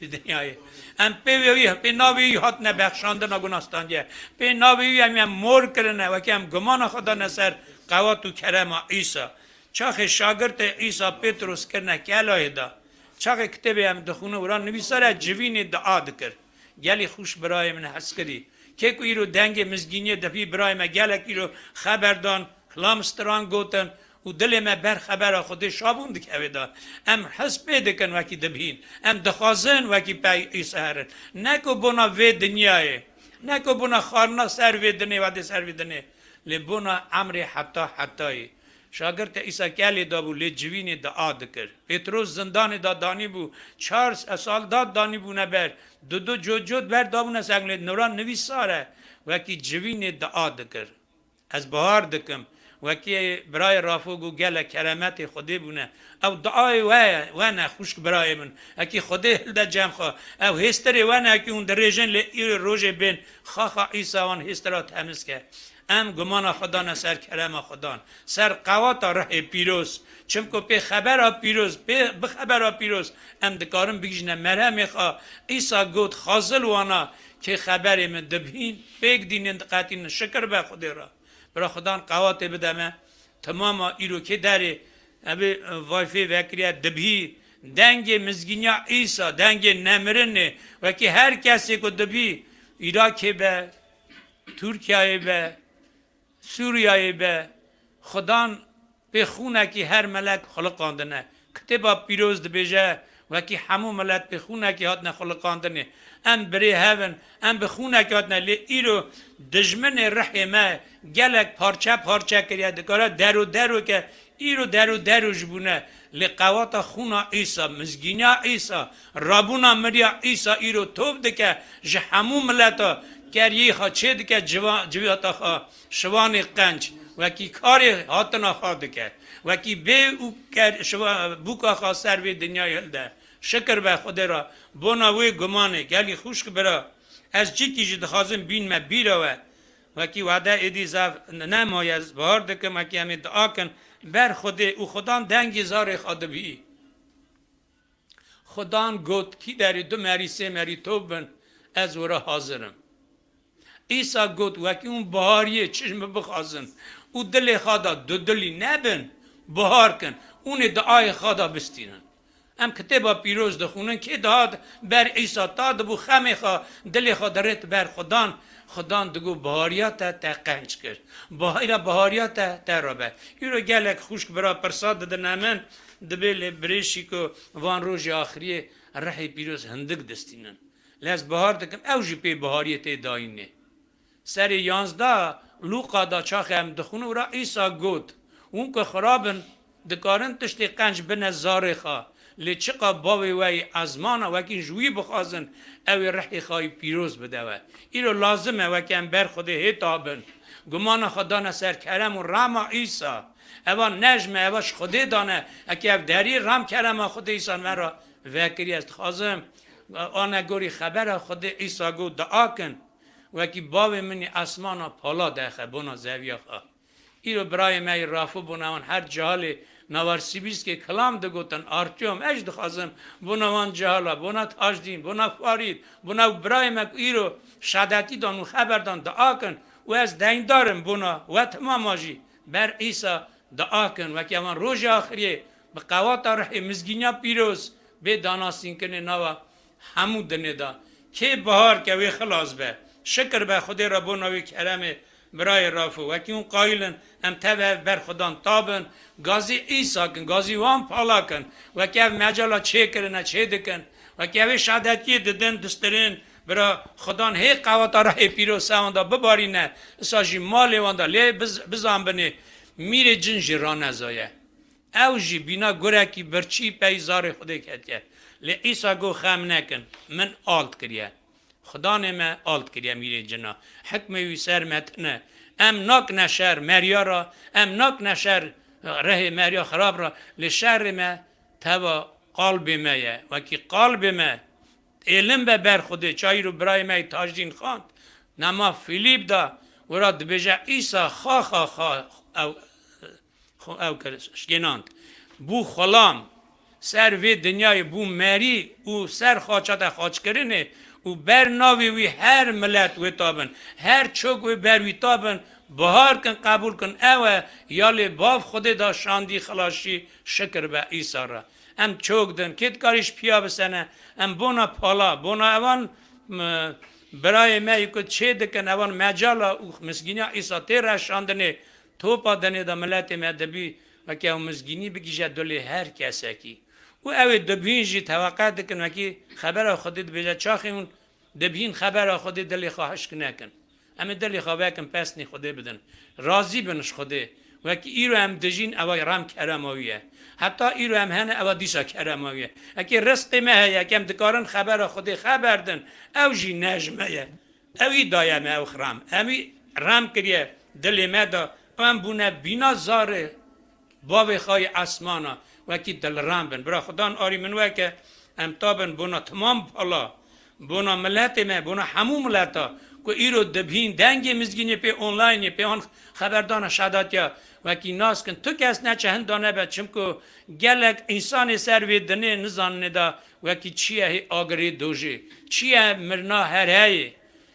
dinyayê. Em pê wê wî, pê navê wî hatine bexşandina guna standiye. Pê navê wî em, em mor kirine, wekî em gumana xwe dane ser qewat û kerema Îsa. Çaxê şagirtê Îsa Pêtros kirine kelayê de. Çaxê kitêbê em dixwînin, wira nivîsare civînê dua dikir. Gelî xwişk birayê min hezkirî. Kê ku îro dengê mizgîniyê dibî, birayê me gelek îro xeber dan, kilam stran gotin û dilê me ber xebera Xwedê şabûn dikeve de. Em his pê dikin wekî dibîn. Em dixwazin wekî pey Îsa herin. Ne ku bona vê dinyayê, ne ku bona xwarina ser vê dinê, wedê ser vê dinê. Lê bona emrê heta hetayê. Şagirtê Îsa kelê dabû, lê civînê dua dikir. Pêtros zindanê de danîbû, çar saldat danîbûne ber, du du cot cot ber dabûne ser, lê nora nivîsar e, wekî civînê dua dikir. Ez bahar dikim, wekî birayê Rafo got, gelek keremetê Xwedê bûne. Ew duayê we ye, we ne, xwişk birayê min. Wekî Xwedê hilde cem xwe. Ew hêstirê we ne, wekî hûn dirêjin, lê îro rojê bên xaxa Îsa wan hêstira temiz ke. Em gumana xwe dane ser kerema Xudan, ser qewata Rihê Pîroz. Çimku pê xebera pîroz, pê bi xebera pîroz em dikarin bigihîjine merhemê xwe. Îsa got, Xazil wana kê xeberê min dibîn, pêk dînin, diqetînin. Şikir be Xwedê re. Bira Xudan qewatê bide me. Temama îro kê derê, evê, e, vayfê vekiriye dibî. Dengê mizgîniya Îsa, dengê nemirinê. Wekî her kesê ku dibî, Îrakê be, Tirkiyeyê be, Sûriyeyê be, Xudan pê xûnekî her melek xuliqandine. Kitêba Pîroz dibêje, wekî hemû milet pê xûnekî hatine xuliqandinê. Em birê hev in, em bi xûnekî hatine, lê îro dijminê rihê me gelek parçe parçe kiriye, dikare dero dero ke, îro dero dero ji bûne. Lê qewata xûna Îsa, mizgîniya Îsa, rabûna miriya Îsa îro top dike ji hemû mileta, keriyê xwe çê dike civa-, civata xwe. Şivanê qenc, wekî karê hatina xwe dike, wekî bê û ker-, şiva-, bûka xwe ser vê dinyayê hilde. Şikir be Xwedê re, bona wê gumanê, gelî xwişk bira. Ez cîkî jî dixwazim bînme bîra we. Wekî wede êdî zaf nemaye, ez bahar dikim, wekî em ê dua kin, ber Xwedê û Xudan dengê zarê xwe dibî. Xudan got, kî derî du merî, sê merî top bin, ez wira hazir im. Îsa got, wekî hûn bihariyê çi ji min bixwazin û dilê xwe de dudilî nebin, bihar kin, hûn ê diayê xwe de bistînin. Em kitêba pîroz dixwînin, kê dihat ber Îsa ta dibû xemê xwe, dilê xwe dirêt ber Xudan, Xudan digot, bihariya te te qenc kir. Bahira bihariya te te re be. Îro gelek xwişk bira pirsa didine min, dibê lê birêşî ku van rojê axiriyê rihê pîroz hindik distînin. Lê ez bahar dikim, ew jî pê bihariyê tê dayînê. Serê yanzdeh Lûqa da çaxê em dixwin û ra Îsa got, hûn ku xirab in, dikarin tiştê qenc bine zarê xwe, lê çiqa bavê we yê ezmana wekî ji wî bixwazin, ew ê rihê xwe yî pîroz bide we. Îro lazim e wekî em ber Xwedê hêta bin, gumana xwe dane ser kerem û rema Îsa. Eva ne ji me, eva ji Xwedê dane. Eke ev derî rem kerema Xwedê Îsa me re vekirî, ez dixwazim, ane gorî xebera Xwedê Îsa got, dua kin. Wekî bavê min ê esmana pala dexe bona zeviya xwe. Îro birayê me yê Rafû bona wan her cihalê Novorsibîrskê kilam digotin, Artyom, ez jî dixwazim bona wan cihala, bona Tajdîn, bona Farîd, bona ew birayê me ku îro şadetî dan û xeber dan dua kin û ez deyndar im bona we timama jî ber Îsa dua kin, wekî evan rojê axiriyê bi qewata rihê mizgîniya pîroz bê danasînkirinê nava hemû dinê de. Kê bihar ke wê xilas be. Şikir be Xwedê re bona wê keremê birayê Rafû. Wekî hûn qayîl in, em tev hev ber Xudan tabin, gazî Îsa kin, gazî wan pala kin. Wekî ev mecala çêkirine, çê dikin. Wekî ev ê şadetiyê didin, distirên, bira Xudan hê qewata rihê pîroz ser wan de bibarîne, isa jî malê wan de lê biz-, bizanbinê, mîrê cin jî ranezaye. Ew jî bîna gurekî birçî pey zarê Xwedê ketiye. Lê Îsa got, xem nekin, min alt kiriye. Xudanê me alt kiriye mîrê cina. Hikmê wî ser me tune. Em nakine şer meriya ra, em nakine şer rehê meriya xirab ra, lê şerê me teva qalbê me ye. Wekî qalbê me êlim be ber Xwedê, çayîr û birayê me yê Tajdîn xwend, nema Fîlîp da, wira dibêje, Îsa xa, xa, xa, ew, xwe ew kir, şkênand. Bû xulam, ser vê dinyayê bû merî û ser xaça te xaçkirinê û ber navê wî her milet wê tabin, her çok wê ber wî tabin, bihar kin, qebûl kin, ew e, ya lê bav Xwedê da şandî xilaşî, şikir be Îsa re. Em çok din, kê dikarî ji piya bisene, em bona pala, bona evan, m-, birayê me yê ku çê dikin, evan mecala û mizgîniya Îsa tê reşandinê, topa dinê de miletê me dibî, wekî ew mizgînî bigihîje dilê her kesekî. Û ew ê dibîn jî teweqe dikin, wekî xebera Xwedê dibêje, çaxê hûn dibîn xebera Xwedê dilê xwe hişk nekin. Em ê dilê xwe vekin pesnê Xwedê bidin. Razî bin ji Xwedê. Wekî îro em dijîn, ewa rem kerema wî ye. Heta îro em hene, ewa dîsa kerema wî ye. Ekê rizqê me heye, ekê em dikarin xebera Xwedê xeber din, ew jî ne ji me ye. Ew î daye me ew rem. Em î rem kiriye dilê me de. Em bûne bîna zarê bavê xwe yê esmana. Wekî dilrem bin. Bira Xudan arî min weke em tabin bona timam pala, bona miletê me, bona hemû mileta ku îro dibîn dengê mizgînê pê online yê, pê wan xeberdana şedatiya wekî nas kin. Tu kes neçe hinda nebe, çimku gelek însanê ser vê dinê nizaninê de wekî çi ye hê agirê dojê, çi ye mirina her heyê.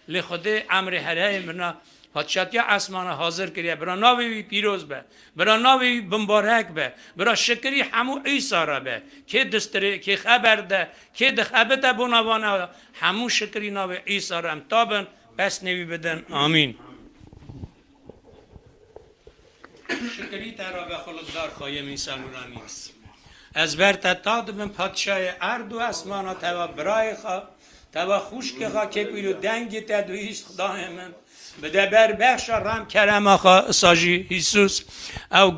Lê Xwedê emrê her heyê mirina padşatiya esmana hazir kiriye. Bira navê wî pîroz be. Bira navê wî bimbarek be. Bira şikirî hemû Îsa re be. Kê distirê, kê xeber de, kê dixebite bona vana, hemû şikirî navê Îsa re em tabin, pesnê wî bidin. Amîn. Şikirî te re be xulikdar Xweyê min Îsa Nûranî. Ez ber te ta dibim, padşayê erd û esmana, teva birayê xwe, teva xwişkê xwe, kê ku îro dengê te dihîşt, Xwedayê min. Bide ber bexşa rem kerema xwe, isa jî Îsus. Ew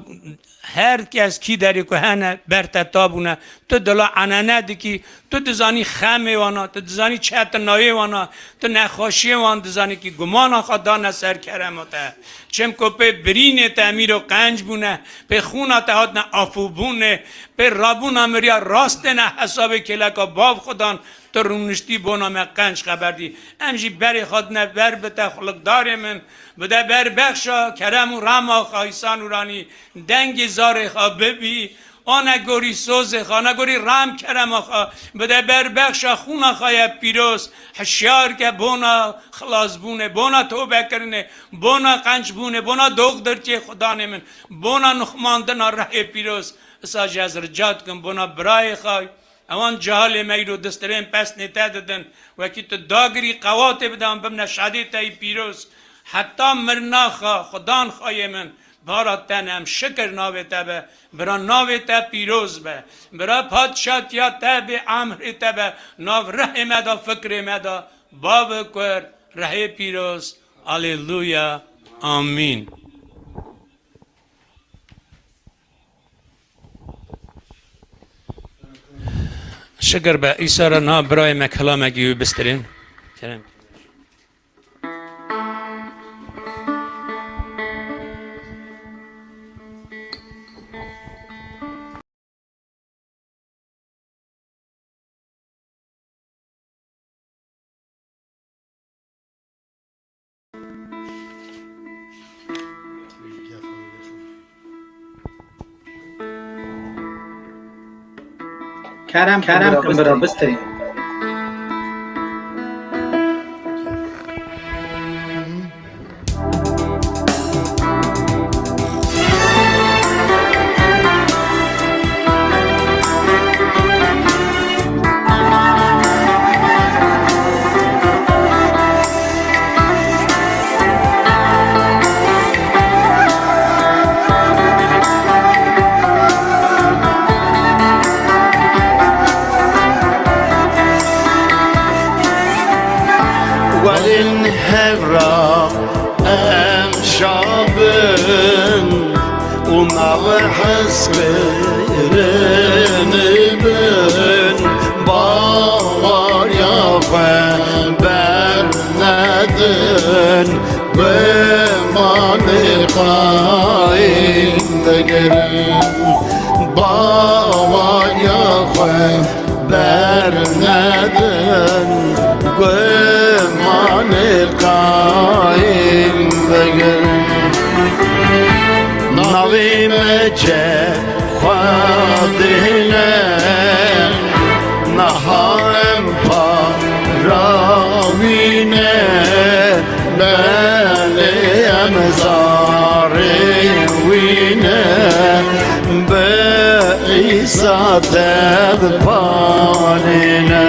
her kes kî derê ku hene, ber te ta bûne. Tu dila enene dikî, tu dizanî xemê wana, tu dizanî çetinayê wana, tu nexweşiyê wan dizanî kî gumana xwe dane ser kerema te. Çimku pê birînê te em îro qenc bûne, pê xûna te hatine afûbûnê, pê rabûna miriya rastê ne hesabê kêleka bav Xudan, tu rûniştî bona me qenc xeber dî. Em jî berê xwe dine ber bi te xulikdarê min, bide ber bexşa kerem û rema xwe Îsa Nûranî, dengê zarê xwe bibî, Ana gorî sozê xwe, ana gorî rem kerema xwe, bide ber bexşa xûna xwe ye pîroz, hişyar ke bona xilasbûnê, bona tobekirinê, bona qençbûnê, bona doxdirçê Xudanê min, bona nuxmandina rehê pîroz. Isa jî ez rica dikim bona birayê xwe, ewan cehalê me îro distirên pesnê te didin, wekî tu dagirî qewatê bide, em bimne şadê te yî pîroz. Heta mirina xwe, Xudan xweyê min, bara te ne, em şikir navê te be, bira navê te pîroz be, bira padşatiya te bê, emrê te be, nav rihê me de, fikrê me de, bav û kur, rihê pîroz. Aleluya. Amîn. Şikir be Îsa re, na birayê me kelamekî wî bistirên. Kerem. Kerem, kerem kin bira, bistirî. Welin hevra em şabin û me we hez kirin bin, bawariya xwe ber Gumanê xayîn digirin, bawaniya xwe bernedin, gumanê xayîn digirin. Navê me çe Xwedê ne, niha em para wî ne, belê em zarê wî ne, bi Îsa te diparêne.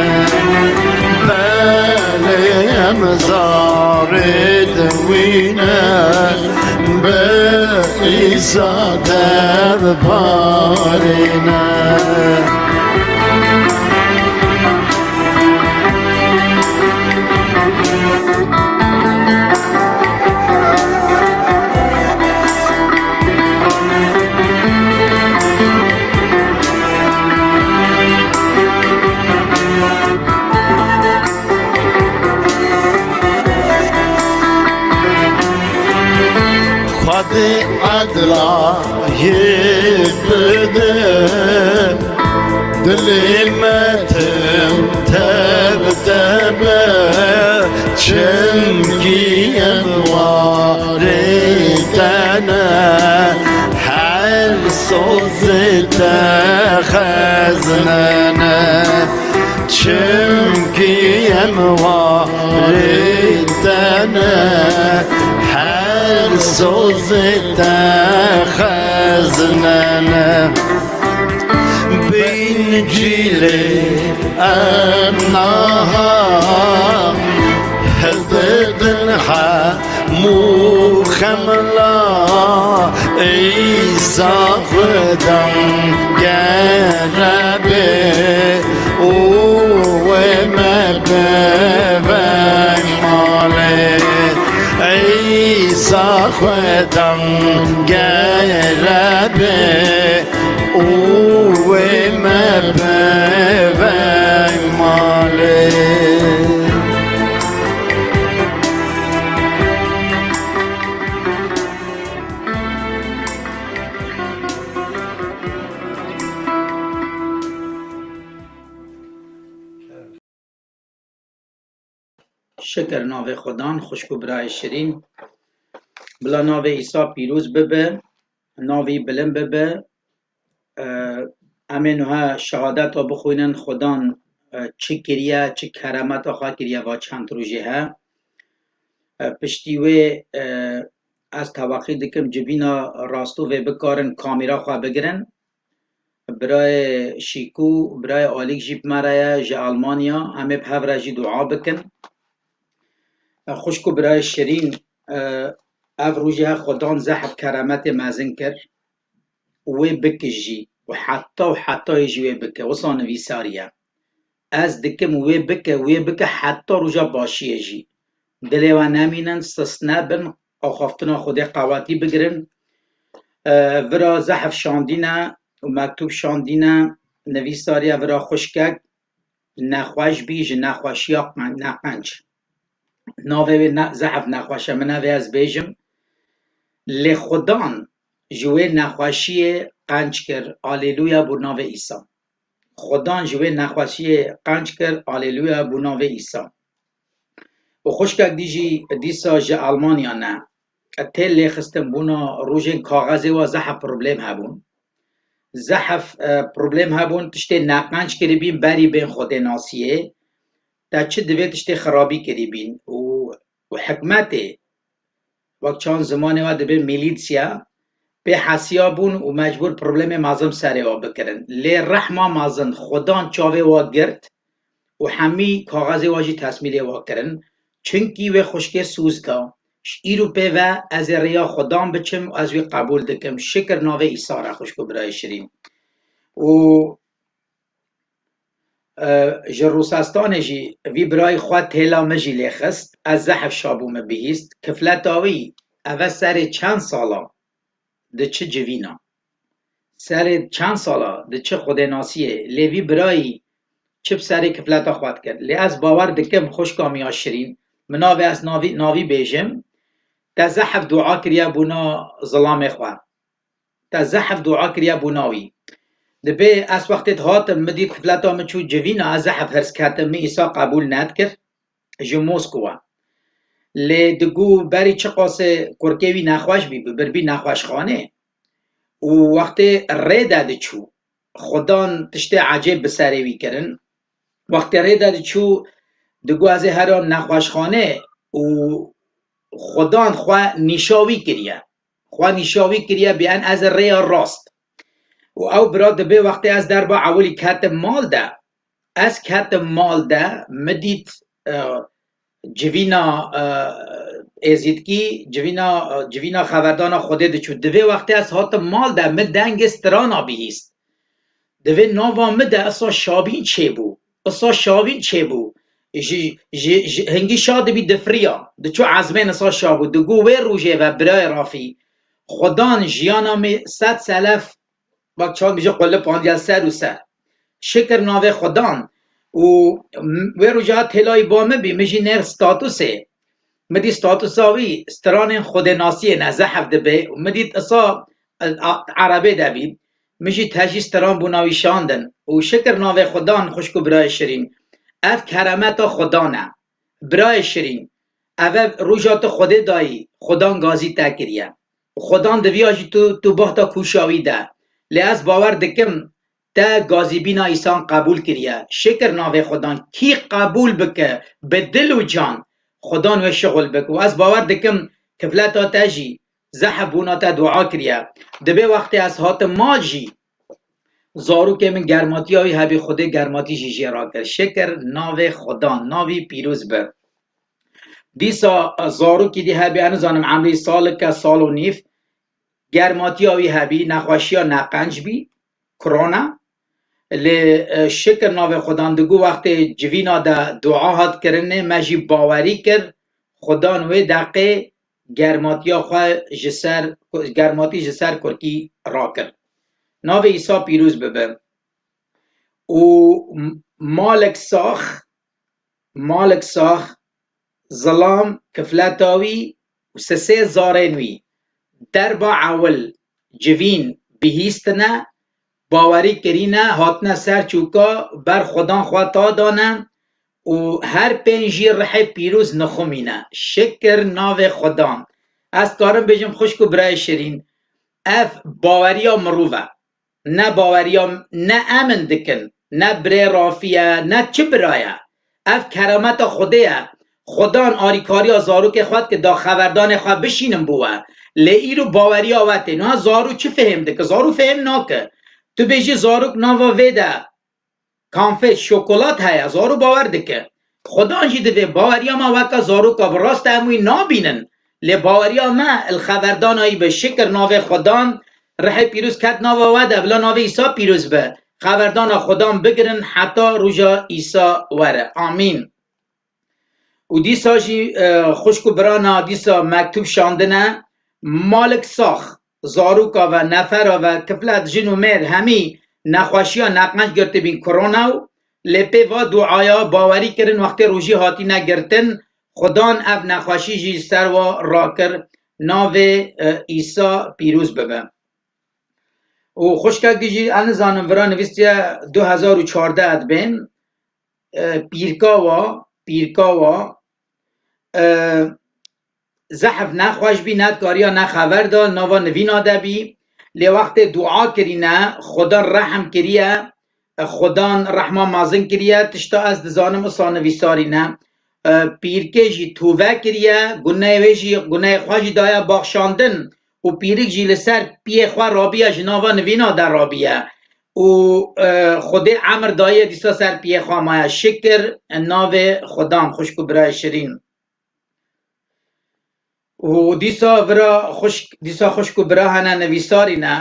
Belê em zarê te wî ne, bi Îsa te diparêne. Xwedê edla yê bide, dilê me tim teb tebe, çimkî em warê te ne, her sozê te xezne ne. Çimkî em warê te ne, her sozê te xezne ne. Bîn cîlê em naha hildidin hemû xemla, Îsa Xudan gere bê û wê me biveng malê. Îsa Xudan gere bê û wê me biveng malê. Şikir navê Xudan, xwişk û birayê şirîn. Bila navê Îsa pîroz bibe, navê wî bilind bibe. E, em ê nuha şehadeta bixwînin, Xudan, e, çi kiriye, çi keremeta xwe kiriye va çend rojê he. E, piştî wê, e, ez teweqî dikim civîna rastovê bikarin kamera xwe bigirin. Birayê Şîkû, birayê Alîk jî bi me re ye ji Almanya. Em ê bi hev re jî dua bikin. Xwişk û birayê şirîn, e, ev rojê he Xudan zehf keremetê mezin kir. Wê bike jî û heta û hetayê jî wê bike. Wisa nivîsarî ye. Ez dikim wê bike, wê bike heta roja başiyê jî. Dilê we nemînin, sist nebin, axaftina Xwedê qewetî bigirin. E, vira zehf şandîne û mektûb şandîne, nivîsariye vira xwişkek, nexweş bî, ji nexweşiya qen-, neqenc. Navê wê ne, zehf nexweş e, min ev ê ez bêjim. Lê Xudan ji wê nexweşiyê qenc kir. Alêluya bo navê Îsa. Xudan ji wê nexweşiyê qenc kir. Alêluya bo navê Îsa. Û xwişkek dî jî dîsa ji Almanya ne. Tê lêxistin bûna rojên kaxezê wa zehf problem hebûn. Zehf, e, problem hebûn, tiştê neqenc kiribîn berî bên xwedênasiyê. Te çi divê tiştê xirabî kiribîn. Û, û hikmetê, wek çand zimanê we dibê milîtsiya, pê hesiya bûn û mecbûr problemê mezin serê we bikirin. Lê rehma mezin Xudan çavê we girt û hemî kaxezê we jî tesmîlê we kirin. Çinkî wê xwişkê sûz da. Ji îro pê ve ez ê rêya Xudan biçim û ez wî qebûl dikim. Şikir navê Îsa re, xwişk û birayê şirîn. Û, e, ji Rûsestanê jî vî birayî xwe têla min jî lê xist. Ez zehf şa bûme bihîst. Kifleta wî, eve serê çend sala diçi civîna. Serê çend sala diçi xwedênasiyê. Lê vî birayî çi bi serê kifleta xwe dikir. Lê ez bawer dikim, xwişka min ya şirîn, min navê ez navî, navî bêjim. Te zehf dua kiriye bona zilamê xwe. Te zehf dua kiriye bona wî. Dibê ez wextê dihatim, min dît xifleta min çû civîna, ez zehf hirs ketim, min Îsa qebûl nedikir. Ji Moskowa. Lê digo berî çiqasê kurkê wî nexweş bî, bi birbî nexweşxanê. Û wextê rê de diçû, Xudan tiştê ecêb bi serê wî kirin. Wextê rê de diçû, digo ez ê heram nexweşxanê û Xudan xwe nîşa wî kiriye. Xwe nîşa wî kiriye, bê en ez ê rêya rast. Û ew bira dibê wextê ez derba ewilî ketim mal de, ez ketim mal de, min dît, e, civîna, e, êzîdkî, civîna, e, civîna xeverdana Xwedê diçû. Divê wextê ez hatim mal de, min dengê strana bihîst. Divê nava min de isa şabîn çêbû. Isa şabîn çêbû. Ji, ji, ji hingî şa dibî difiriya. Diçû ezmên isa şa bû. Digo wê rojê ve birayê Rafî, Xudan jiyana me sed selef, bak çawa bije, qulipandiye ser û ser. Şikir navê Xudan. Û m-, wê roja têlayî ba min bî, min jî nêr statusê. Min dî statusa wî stranên xwedênasiyê ne, zehf dibe. Û min dît isa, e, a, erebê de bî. Min jî tejî stran bona wî şandin. Û şikir navê Xudan, xwişk û birayê şirîn. Ev keremeta Xudan e. Birayê şirîn, ev e roja tu Xwedê dayî, Xudan gazî te kiriye. Xudan diviya jî tu, tu bahta kûşa wî de. Lê ez bawer dikim, te gazîbîna Îsan qebûl kiriye. Şikir navê Xudan. Kî qebûl bike, bi dil û can, Xudan wê şixul bike. Û ez bawer dikim, kifleta te jî, zehf bona te dua kiriye. Dibê wextê ez hatim mal jî, zarokê min germatiya wî hebî, Xwedê germatî jî jê rakir. Şikir navê Xudan, navî pîroz be. Dîsa, e, zarokî dî hebî, ez nizanim emrî salike, sal û nîv, germatiya wî hebî, nexweşiya neqenc bî, korona. Lê, e, şikir navê Xudan, digo wextê civîna de dua hat kirinê, me jî bawerî kir, Xudan wê deqê germatiya xwe ji ser, germatî ji ser kurkî rakir. Navê Îsa pîroz bibe. Û m-, Malik Sax, Malik Sax, zilam, kifleta wî û sisê zarên wî derba ewil civîn bihîstine, bawerî kirîne, hatine ser çûka, ber Xudan xwe ta dane û her pênc jî rihê pîroz nixumîne. Şikir navê Xudan. Ez karim bêjim, xwişk û birayê şirîn, ev baweriya mirov e. Ne baweriya, ne em in dikin, ne birê Rafî ye, ne çi bira ye. Ev kerameta Xwedê ye. Xudan arîkariya zarokê xwe dike da xeverdanê xwe bişînin bo we. Lê îro baweriya we tê. Niha zarok çi fihêm dike? Zarok fihêm nake. Tu bêjî zarok nava vê de kanfet, şokolat heye, zarok bawer dike. Xudan jî divê baweriya me weke zaroka bi rast e, em wî nabînin. Lê baweriya me li xeverdana wî bi şikir navê Xudan, rihê pîroz ket nava we de, bila navê Îsa pîroz be. Xeverdana Xudan bigirin heta roja Îsa were. Amîn. Û dîsa jî, e, xwişk û birana dîsa mektûb şandine, Malik Sax, zaroka ve, nefera ve, kiflet, jin û mêr, hemî nexweşiya neqenc girtibîn, korona û lê pê va duaya bawerî kirin, wextê rojî hatîne girtin, Xudan ev nexweşî jî ser wa rakir, navê, e, Îsa pîroz bibe. Û xwişkek dî jî, ez nizanim, vira nivîstiye du hezar û çardeh dibên, e, pîrka wa, pîrka wa, e, zehf nexweş bî, nedikariya ne xever da, nava nivîna de bî. Lê wextê dua kirîne, Xudan rehm kiriye, e, Xudan rehma mezin kiriye, tişta ez dizanim isa nivîsarîne. E, pîrkê jî tûve kiriye, guneyê wê jî, guneyê xwe jî daye baxşandin û pîrik jî li ser piyê xwe rabiye, ji nava nivîna de rabiye. Û, e, Xwedê emir daye, dîsa ser piyê xwe maye. Şikir navê Xudan, xwişk û birayê şirîn. Û dîsa vira xwişk, dîsa xwişk û bira hene nivîsarîne,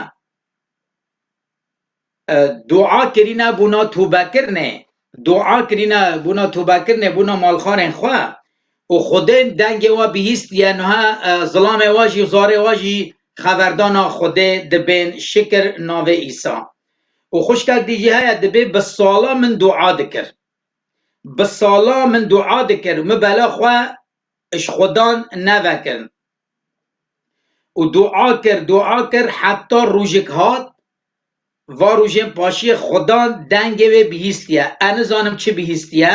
e, dua kirîne bona tûbekirinê, dua kirîne bona tûbekirinê, bona malxanên xwe. Û Xwedê dengê wa bihîstiye, niha, e, zilamê wa jî, zarê wa jî xeverdana Xwedê dibên, şikir navê Îsa. Û xwişkek dî jî heye, dibê bi sala min dua dikir. Bi sala min dua dikir, min bela xwe ji Xudan nevekirin. û dua kir, dua kir, heta rojek hat, va rojên paşiyê Xudan dengê wê bihîstiye. Ez nizanim çi bihîstiye,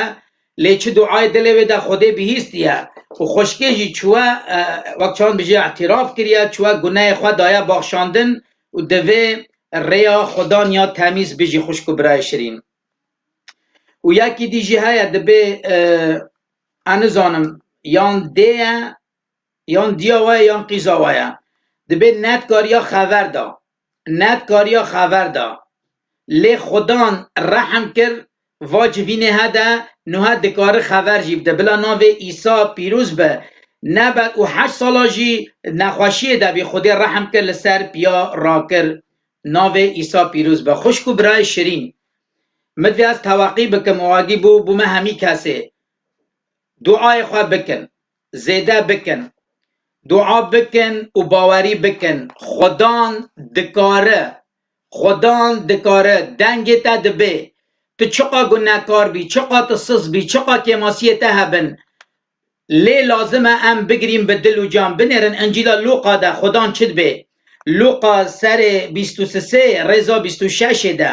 lê çi duayê dilê wê de Xwedê bihîstiye. Û xwişkê jî çûye, e, wek çawan bijî îtiraf kiriye, çûye gunehê xwe daye baxşandin û divê rêya Xudan ya temîz bijî, xwişk û birayê şirîn. Û yekî dî jî heye, dibê, e, ez nizanim, yan dê ye, yan diya we ye, yan qîza we ye. Dibê nedikariya xever da. Nedikariya xever da. Lê Xudan rehm kir, va civînê hede, nuha dikare xever jî bide. Bila navê Îsa pîroz be. Nebe û heşt sala jî nexweşiyê de bî, Xwedê rehm kir, li ser piya rakir. Navê Îsa pîroz be. Xwişk û birayê şirîn, min divê ez teweqî bikim û agî bû, bû me hemî kesê. Duayê xwe bikin, zêde bikin. Dua bikin û bawerî bikin. Xudan dikare, Xudan dikare, dengê te dibê. Tu çiqa gunekar bî, çiqa tu siz bî, çiqa kêmasiyê te hebin, lê lazim e em bigirîn bi dil û can. Binêrin Încîla Lûqa de Xudan çi dibê. Lûqa serê bîst û sisê, rêza bîst û şeşê de.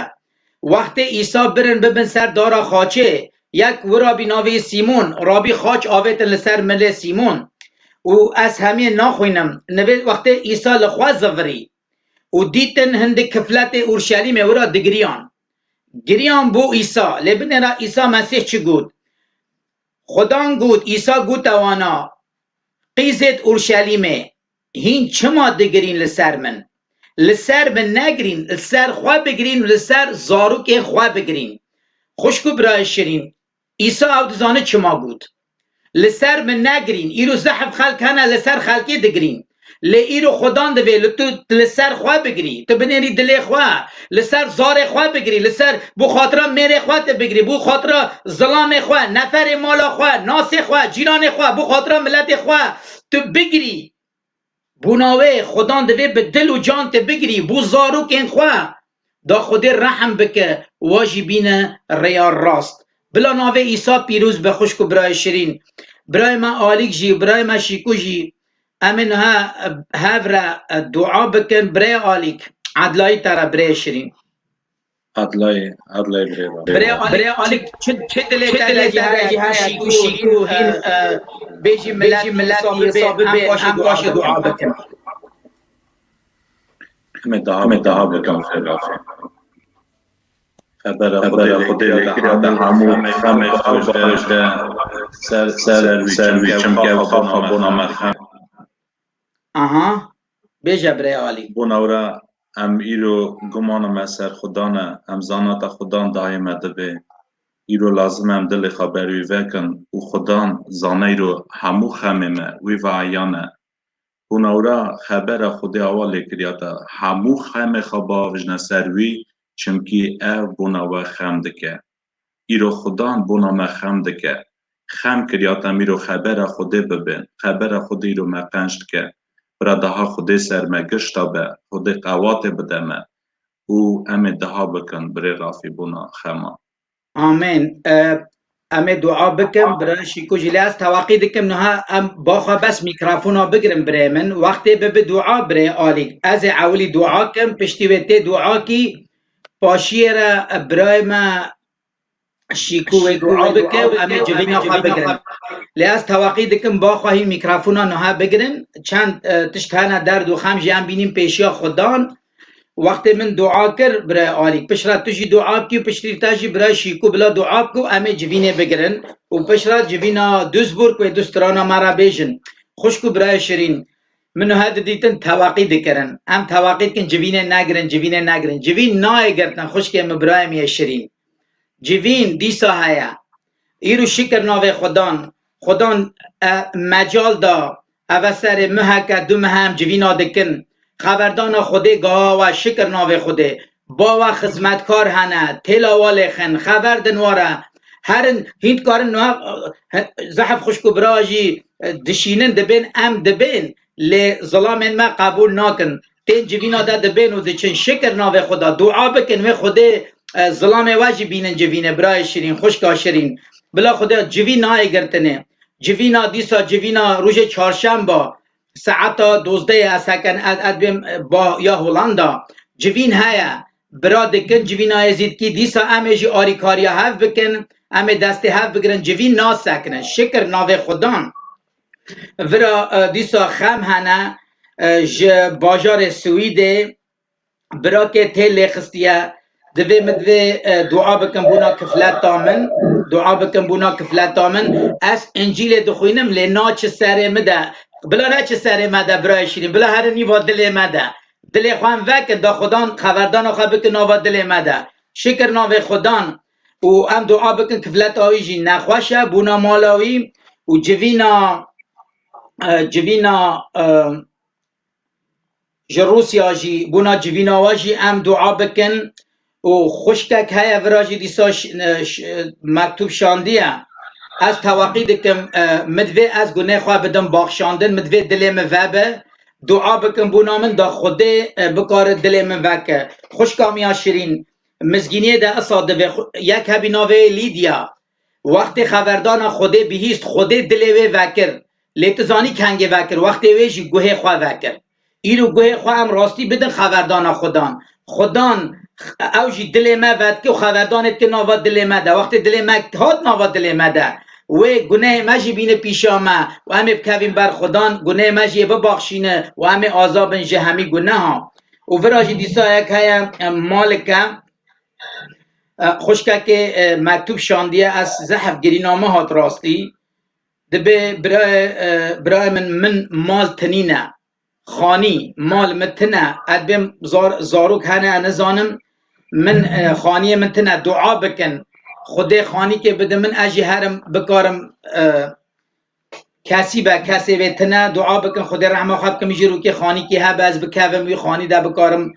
Wextê Îsa birin bibin ser dara xaçê, yek wira bî navê Sîmon, rabî xaç avêtin li ser milê Sîmon. Û ez hemiyê naxwînim. Nivê wextê Îsa li xwe zivirî û dîtin hindik kifletê Urşelîmê wira digiriyan. Giriyan bo Îsa. Lê binêre Îsa Mesîh çi got? Xudan got, Îsa gote wana, Qîzêt Urşelîmê, hîn çima digirîn li ser min? Li ser min negirîn, li ser xwe bigirîn, li ser zarokên xwe bigirîn. Xwişk û birayê şirîn, Îsa ew dizane çima got. Li ser min negirîn. Îro zehf xelk hene li ser xelkê digirîn. Lê îro Xudan divê li tu li ser xwe bigirî. Tu binêrî dilê xwe, li ser zarê xwe bigirî, li ser bo xatira mêrê xwe tu bigirî, bo xatira zilamê xwe, neferê mala xwe, nasê xwe, cîranê xwe, bo xatira miletê xwe tu bigirî. Bona wê Xudan divê bi dil û can te bigirî, bo zarokên xwe. Da Xwedê rehm bike, wa jî bîne rêya rast. Bila navê Îsa pîroz be, xwişk û birayê şirîn. Birayê me Alîk jî, birayê me Şîko jî, em ê niha hev re dua bikin. Birayê Alîk, edlayî te re birayê şirîn. Edlayê, edlayê birê re. Birê, birê Alî, çi, çi dilê te de jî heye ku Şîko hîn, e, bêjî milet, bêjî milet Îsa bibê, em paşê dua bikin. Em ê daha, em ê daha bikin xêra. Xebera Xwedê lê kiriya te hemû, hemê xemê xwe de ser, ser wî, çimke ev xafa bona me xem. Aha, bêje birê Alî. Bona wira em îro gumana me ser Xudan e, em zana te Xudan dayê me dibe. Îro lazim e em dilê xwe ber wî vekin û Xudan zane îro hemû xemê me wî ve eyan e. Bona wira xebera Xwedê awa lê kiriya te hemû xemê xwe biavêjne ser wî, çimkî ev bona we xem dike. Îro Xudan bona me xem dike. Xem kiriya te em îro xebera Xwedê bibin. Xebera Xwedê îro me qenc dike. Bira daha Xwedê ser me gişta be. Xwedê qewatê bide me. Û em ê dua bikin birê Rafî bona xema. Amên. E, em ê dua bikin, birayê Şîko jî. Lê ez teweqî dikim niha em ba xwe bes mîkrofona bigirin birê min. Wextê bibe dua birê Alî. Ez ê ewilî dua kim, piştî wê tê dua kî, paşiyê re, e, birayê me Şîko wê dua bike û em ê civîna xwe bigirin. Lê ez teweqî dikim ba xwe hîn mîkrofona niha bigirin. Çend, e, tişt hene derd û xem jî em bînîn pêşiya Xudan. Wextê min dua kir, birayê Alî, piştre tu jî dua bikî û piştî te jî birayê Şîko bila dua bike û em ê civînê bigirin. Û piştre civîna Duisburg wê du strana me re bêjin. Xwişk û birayê şirîn, min niha didîtin teweqî dikirin. Em teweqî dikin civînê negirin, civînê negirin. Civîn nayê girtin, xwişkê min, birayê min yê şirîn. Civîn dîsa heye. Îro şikir navê Xudan. Xudan, e, mecal da. Eve serê miheke, du mih em civîna dikin. Xeberdana Xwedê gawa we, şikir navê Xwedê. Ba we xizmetkar hene, têla we lêxin, xever din we re. Herin, hîn dikarin niha, e, zehf xwişk û bira jî, e, dişînin, dibên, em dibên. Lê zilamên me qebûl nakin. Tên civîna de dibên û diçin. Şikir navê Xweda. Dua bikin wê Xwedê, e, zilamê we jî bînin civînê, birayê şirîn, xwişka şirîn. Bila Xwedê civîn nayê girtinê. Civîna dîsa, civîna rojê çarşemba, saeta dozdehê ez heken ez, ez bêm, e, ba ya Holanda. Civîn heye. Bira dikin civîna Êzîdkî. Dîsa em ê jî arîkariya hev bikin. Em ê destê hev bigirin. Civîn nasekinin. Şikir navê Xudan. Vira, e, dîsa xem hene, e, ji bajarê Swîdê. Birakê tê lêxistiye. Divê min divê, e, dua bikin bona kifleta min. Dua bikin bona kifleta min. Ez Încîlê dixwînim, lê naçi serê min de. Bila neçi serê me de, birayê şîrîn. Bila herin nîva dilê me de. Dilê xwe em vekin, da Xudan xeverdana xwe bikin nava dilê me de. Şikir navê Xudan. Û em dua bikin, kifleta wî jî nexweş e, bona mala wî û civîna, e, civîna, e, ji Rûsya jî, bona civîna we jî em dua bikin. Û xwişkek heye, vira jî dîsa ş-, ş-, mektûb şandiye. Ez teweqî dikim, e, min divê ez gunê xwe bidim baxşandin, min divê dilê min vebe. Dua bikin bona min da Xwedê, e, bikare dilê min veke. Xwişka min ya şirîn, mizgîniyê de isa divê xwe-, yek hebî navê Lîdya. Wextê xeverdana Xwedê bihîst, Xwedê dilê wê vekir. Lê tu zanî kengê vekir, wextê wê jî guhê xwe vekir. Îro guhê xwe em rastî bidin xeverdana Xudan. Xudan, ew jî dilê me vedike û xeverdanê dike nava dilê me de. Wextê dilê me hat nava dilê me de, wê gunehê me jî bîne pîşa me û em ê bikevin ber Xudan, gunehê me jî ê bibaxşîne û em ê aza bin ji hemî guneha. Û vira jî dîsa yek heye, em, Malik e, e, xwişkekê, e, mektûb şandiye, ez zehf girîna min hat rastî. Dibê birayê, e, birayê min, min mal tinîne. Xanî, mal min tine. Ez bêm zar-, zarok hene, ez nizanim. Min, e, xaniyê min tine. Dua bikin. Xwedê xanîkê bide min, ez jî herim bikarim, e, kesî be, kesê vê tine. Dua bikin, Xwedê rehma xwe bikin, min jî rûkê xanîkê hebe, ez bikevim wî xanî de, bikarim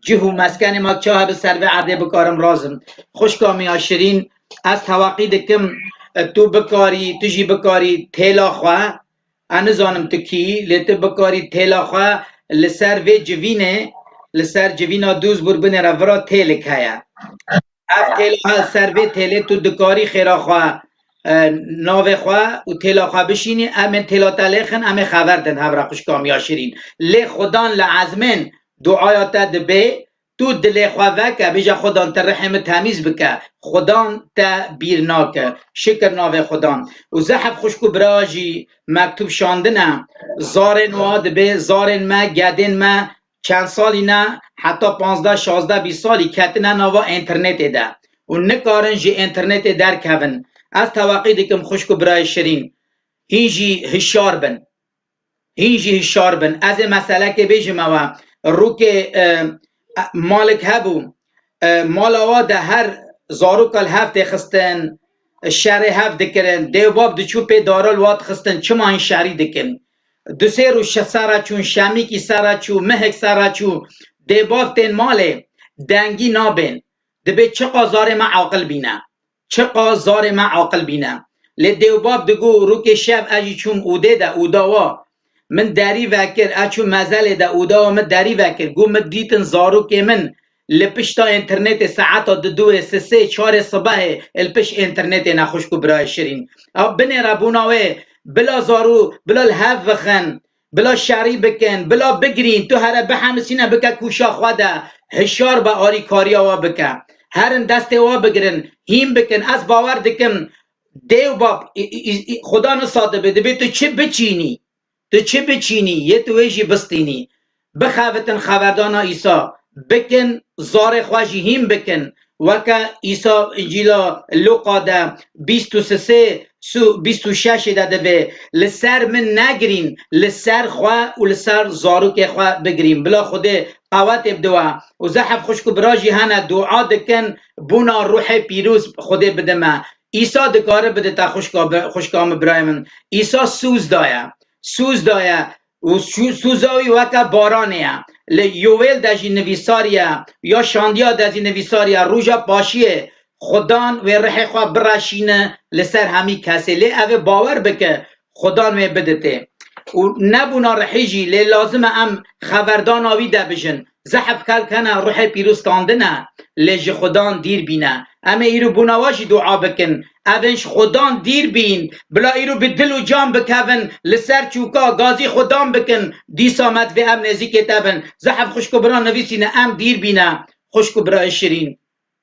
cih û meskenê me ça hebe ser vê erdê bikarim razim. Xwişka min ya şirîn, ez teweqî dikim, e, tu bikarî, tu jî bikarî têla xwe, ez nizanim tu kî, lê tu bikarî têla xwe li ser vê civînê, li ser civîna Duisburg binêre, vira têlik heye. Ev têla, ha, ser vê têlê tu dikarî xêra xwe, e, navê xwe û têla xwe bişînî, em ê têla te lêxin, em ê xever din hev re xwişka min ya şirîn. Lê Xudan li ezmên duaya te dibê, tu dilê xwe veke, bêje Xudan te rihê min temîz bike. Xudan te bîr nake. Şikir navê Xudan. Û zehf xwişk û bira jî mektûb şandine. Zarên wa dibê, zarên me, gedên me, çend salî ne, heta panzdeh, şazdeh, bîst salî ketine nava înternetê de û nikarin ji înternetê derkevin. Ez teweqî dikim xwişk û birayê şirîn, hîn jî hişyar bin. Hîn jî hişyar bin. Ez ê meselekê bêjim ew e. Rûkê, e, Malik hebû. E, mala wa de her zaroka li hev tê xistin, şerê hev dikirin. Dê û bav diçû pê dara li wa dixistin. Çima hîn şerî dikin? Du sê roj şe-, sera çûn, şemîkî sera çû, mihek sera çû. Dê bav tên malê, dengî nabên. Dibê çiqa zarê me aqil bîne. Çiqa zarê me aqil bîne. Lê dê û bav digo, rûkê şev ez jî çûm ûdê de, ûda wa. Min derî vekir, ez çûm mezelê de, ûda wa min derî vekir. Got, min dîtin zarokê min li pişta înternetê saeta di duê, sisê, çarê sibehê li pişt înternetê ne, xwişk û birayê şirîn. Ew binêre bona wê, bila zarû, bila li hev vixin, bila şerî bikin, bila bigirîn, tu here bihemisîne bike kûşa xwe de, hişyar be, alîkariya we bike. Herin destê we bigirin, hîn bikin. Ez bawer dikim, dê û bab, î, î, î, î, Xuda nisa dibe, dibê tu çi biçînî? Tu çi biçînî, yê tu wê jî bistînî. Bixebitin xeberdana Îsa, bikin, zarê xwe jî hîn bikin. Weke Îsa Încîla Lûqa de bîst û sisê, su-, bîst û şeşê de divê, li ser min negirîn, li ser xwe û li ser zarokê xwe bigirîn. Bila Xwedê qewetê bide we. Û zehf xwişk û bira jî hene dua dikin, bona ruhê pîroz Xwedê bide me. Îsa dikare bide te xwişka bi-, xwişka min, birayê min. Îsa sûz daye. Sûz daye. Û sû-, sûza wî weke baranê ye. Li Yowêl de jî nivîsarî ye, ya Şandiya de jî nivîsarî ye, roja paşiyê Xudan wê rihê xwe bireşîne li ser hemî kesê. Lê ev ê bawer bike, Xudan wê biditê. Û nebûna rihî jî, lê lazim e em xeverdana wî de bijin. Zehf xelk hene ruhê pîroz standine, lê ji Xudan dîr bîne. Em ê îro bona wa jî dua bikin. Evên ji Xudan dîr bîn. Bila îro bi dil û can bikevin, li ser çûka gazî Xudan bikin. Dîsa me divê em nêzîkê te bin. Zehf xwişk û bira nivîsîne, em dîr bîne. Xwişk û birayê şirîn.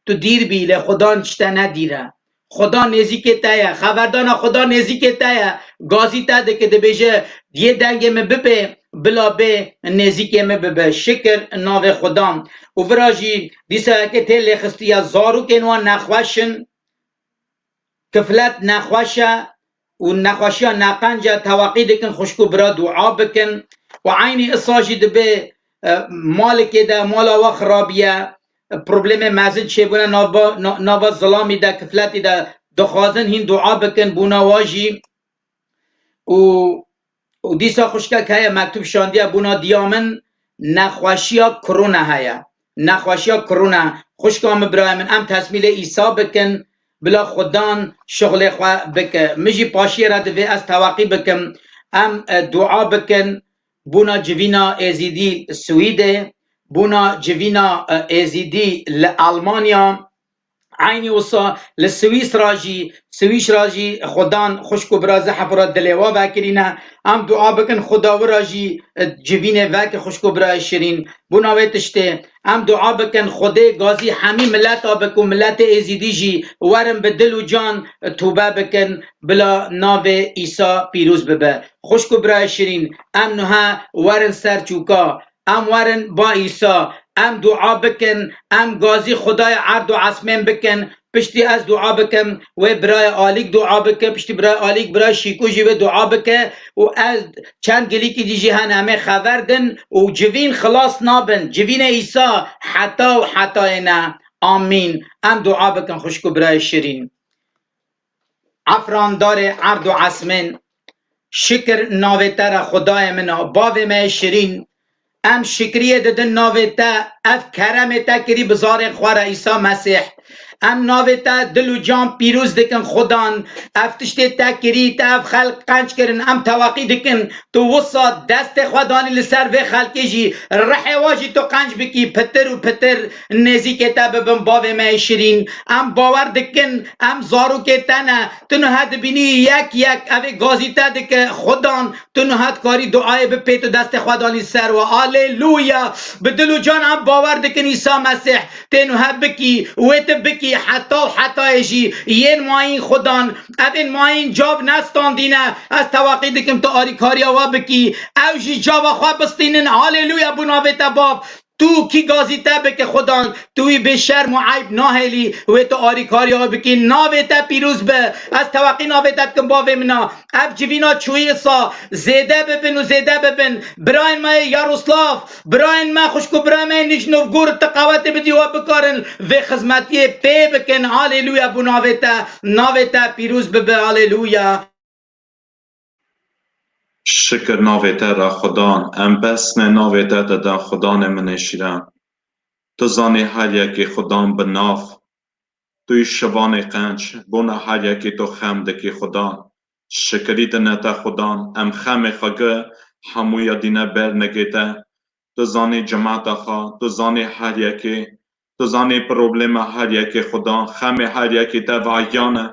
Tu dîr bî, lê Xudan ji te ne dîr e. Xudan nêzîkê te ye. Xeberdana Xudan nêzîkê te ye. Gazî te dike, dibêje, yê dengê min bibê, bila bê nêzîkê min bibe. Şikir navê Xudan. Û vira jî dîsa yekê tê lêxistiye, zarokên wan nexweş in. Kiflet nexweş e û nexweşiya neqenc e, tewaqî dikin xwişk û bira dua bikin. Û eynî isa jî dibê, e, malikê de mala we xirabiye, problemê mezin çêbûne nava, na-, nava zilamî de, kifletî de, dixwazin hîn dua bikin bona wa jî. Û, û dîsa xwişkek heye, mektûb şandiye bona diya min, nexweşiya korona heye. Nexweşiya korona. Xwişka min, birayê min, em tesmîlê Îsa bikin, bila Xudan şixulê xwe bike. Min jî paşiyê re divê ez tewaqî bikim. Em, e, dua bikin bona civîna Êzîdî Swîdê, bona civîna, e, Êzîdî li Almanya. Eynî wisa li Swîsra jî, Swîsra jî Xudan xwişk û bira zehf re dilê wa vekirîne. Em dua bikin Xuda wira jî, e, civînê veke xwişk û birayê şirîn. Bona wê tiştê em dua bikin Xwedê gazî hemî mileta bik û miletê Êzîdî jî werin bi dil û can, e, tûbe bikin, bila navê Îsa pîroz bibe. Xwişk û birayê şirîn, em nuha werin ser çûka. Em werin ba Îsa, em dua bikin, em gazî Xwedayê erd û esmên bikin. Piştî ez dua bikim, wê birayê Alîk dua bike, piştî birayê Alîk, birayê Şîko jî wê dua bike û ez çend gilîkî dî jî hene, em ê xever din û civîn xilas nabin. Civînê Îsa heta û hetayê ne. Amîn. Em dua bikin xwişk û birayê şirîn. Efrandarê erd û esmên, şikir navê te re Xwedayê min a, bavê me yê şirîn. Em şikriyê didin navê te, ev keremê te kirî bi zarê xwe re Îsa Mesîh. Em navê te dil û can pîroz dikin Xudan. Ev tiştê te kirî, te ev xelk qenc kirin, em tewaqî dikin. Tu wisa destê xwe danî li ser vê xelkê jî, rihê wa jî tu qenc bikî, pitir û pitir nêzîkê te bibin, bavê me yê şirîn. Em bawer dikin, em zarokê te ne. Tu niha dibînî yek yek evê gazî te dike. Xudan, tu niha dikarî duayê bipê, tu destê xwe danî ser we. Aleluya! Bi dil û can em bawer dikin Îsa Mesîh tê niha bikî, wê tu bikî heta û hetayê jî yên mayîn Xudan. Evên mayîn cav nestandîne, ez tewaqî dikim tu arîkariya we bikî. Ew jî cava xwe bistînin. Haleluya, bo navê te bav. Tu kî gazî te bike Xudan, tu wî bê şerm û eyb nahêlî, wê tu arîkariya we bikî. Navê te pîroz be. Ez tewaqî navê te dikim bavê min a. Ev civîna çûyî sa zêde bibin û zêde bibin. Birayên me yê Yaroslav, birayên me, xwişk û birayên me yê Nîj Novgorod, tu qewetê bidî we bikarin vê xizmetiyê pê bikin. Aleluya, bo navê te, navê te pîroz bibe. Aleluya. Şikir navê te re Xudan, em besnê navê te didin Xudanê min ê şîran. Tu zanî her yekê Xudan bi nav, tu yî şivanê qenc, bona her yekê tu xem dikî Xudan. Şikirî dine te Xudan, em xemê xwe gi hemûya dîne ber nigê te. Tu zanî cemata xwe, tu zanî her yekê, tu zanî problema her yekê Xudan, xemê her yekê te vahiyan e.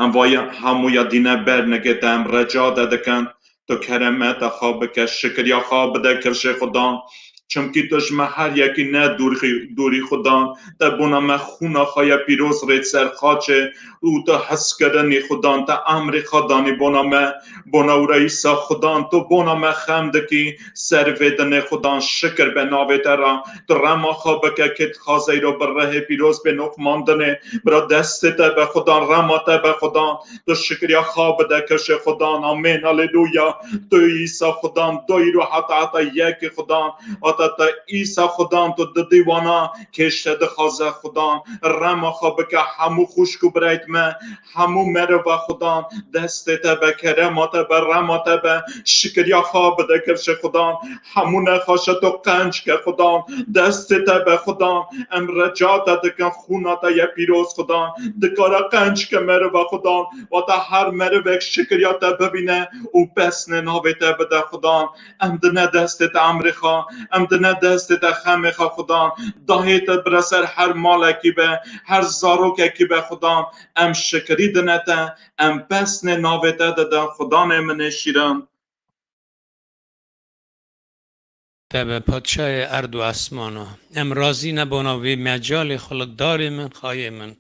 Em vaya hemûya dîne ber nigê te, em reca te dikin, tu keremeta xwe bike, şikiriya xwe bide kirşê Xudan. Çimkî tu ji me her yekî ne dûr xi-, dûrî Xudan, te bona me xûna xwe ya pîroz rê ser xaçê û tu hezkirinî Xudan, te emrê xwe danî bona me, bona wira Îsa Xudan, tu bona me xem dikî, ser vê dinê Xudan şikir be navê te re, tu rema xwe bike kê dixwaze îro bi rihê pîroz bê noqmandinê, bira destê te be Xudan, rema te be Xudan, tu şikiriya xwe bide kirşê Xudan. Amên, aleluya. Tu Îsa Xudan, doyî ro heta heta yekî Xudan, heta te Îsa Xudan, tu didî wana kêşte dixwaze Xudan, rema xwe bike hemû xwişk û birayt me, hemû meriva Xudan, destê te be, kerema te be, rema te be, şikiriya xwe bide kirşê Xudan, hemû nexaşa tu qenc ke Xudan, destê te be Xudan, em reca te dikin, xûna te ye pîroz Xudan, dikare qenc ke meriva Xudan, wata her merivek şikiriya te bibîne û pesnê navê te bide Xudan. Em dine destê te emrê xwe, em dine destê te xemê xwe Xudan, dahê te bire ser her malekî be, her zarokekî be Xudan, em şikirî dine te, em pesnê navê te didin Xudanê min ê şîrin. Te be padşahê erd û esmana. Em razî ne bona vê mecalê xulqdarê min, xayê min.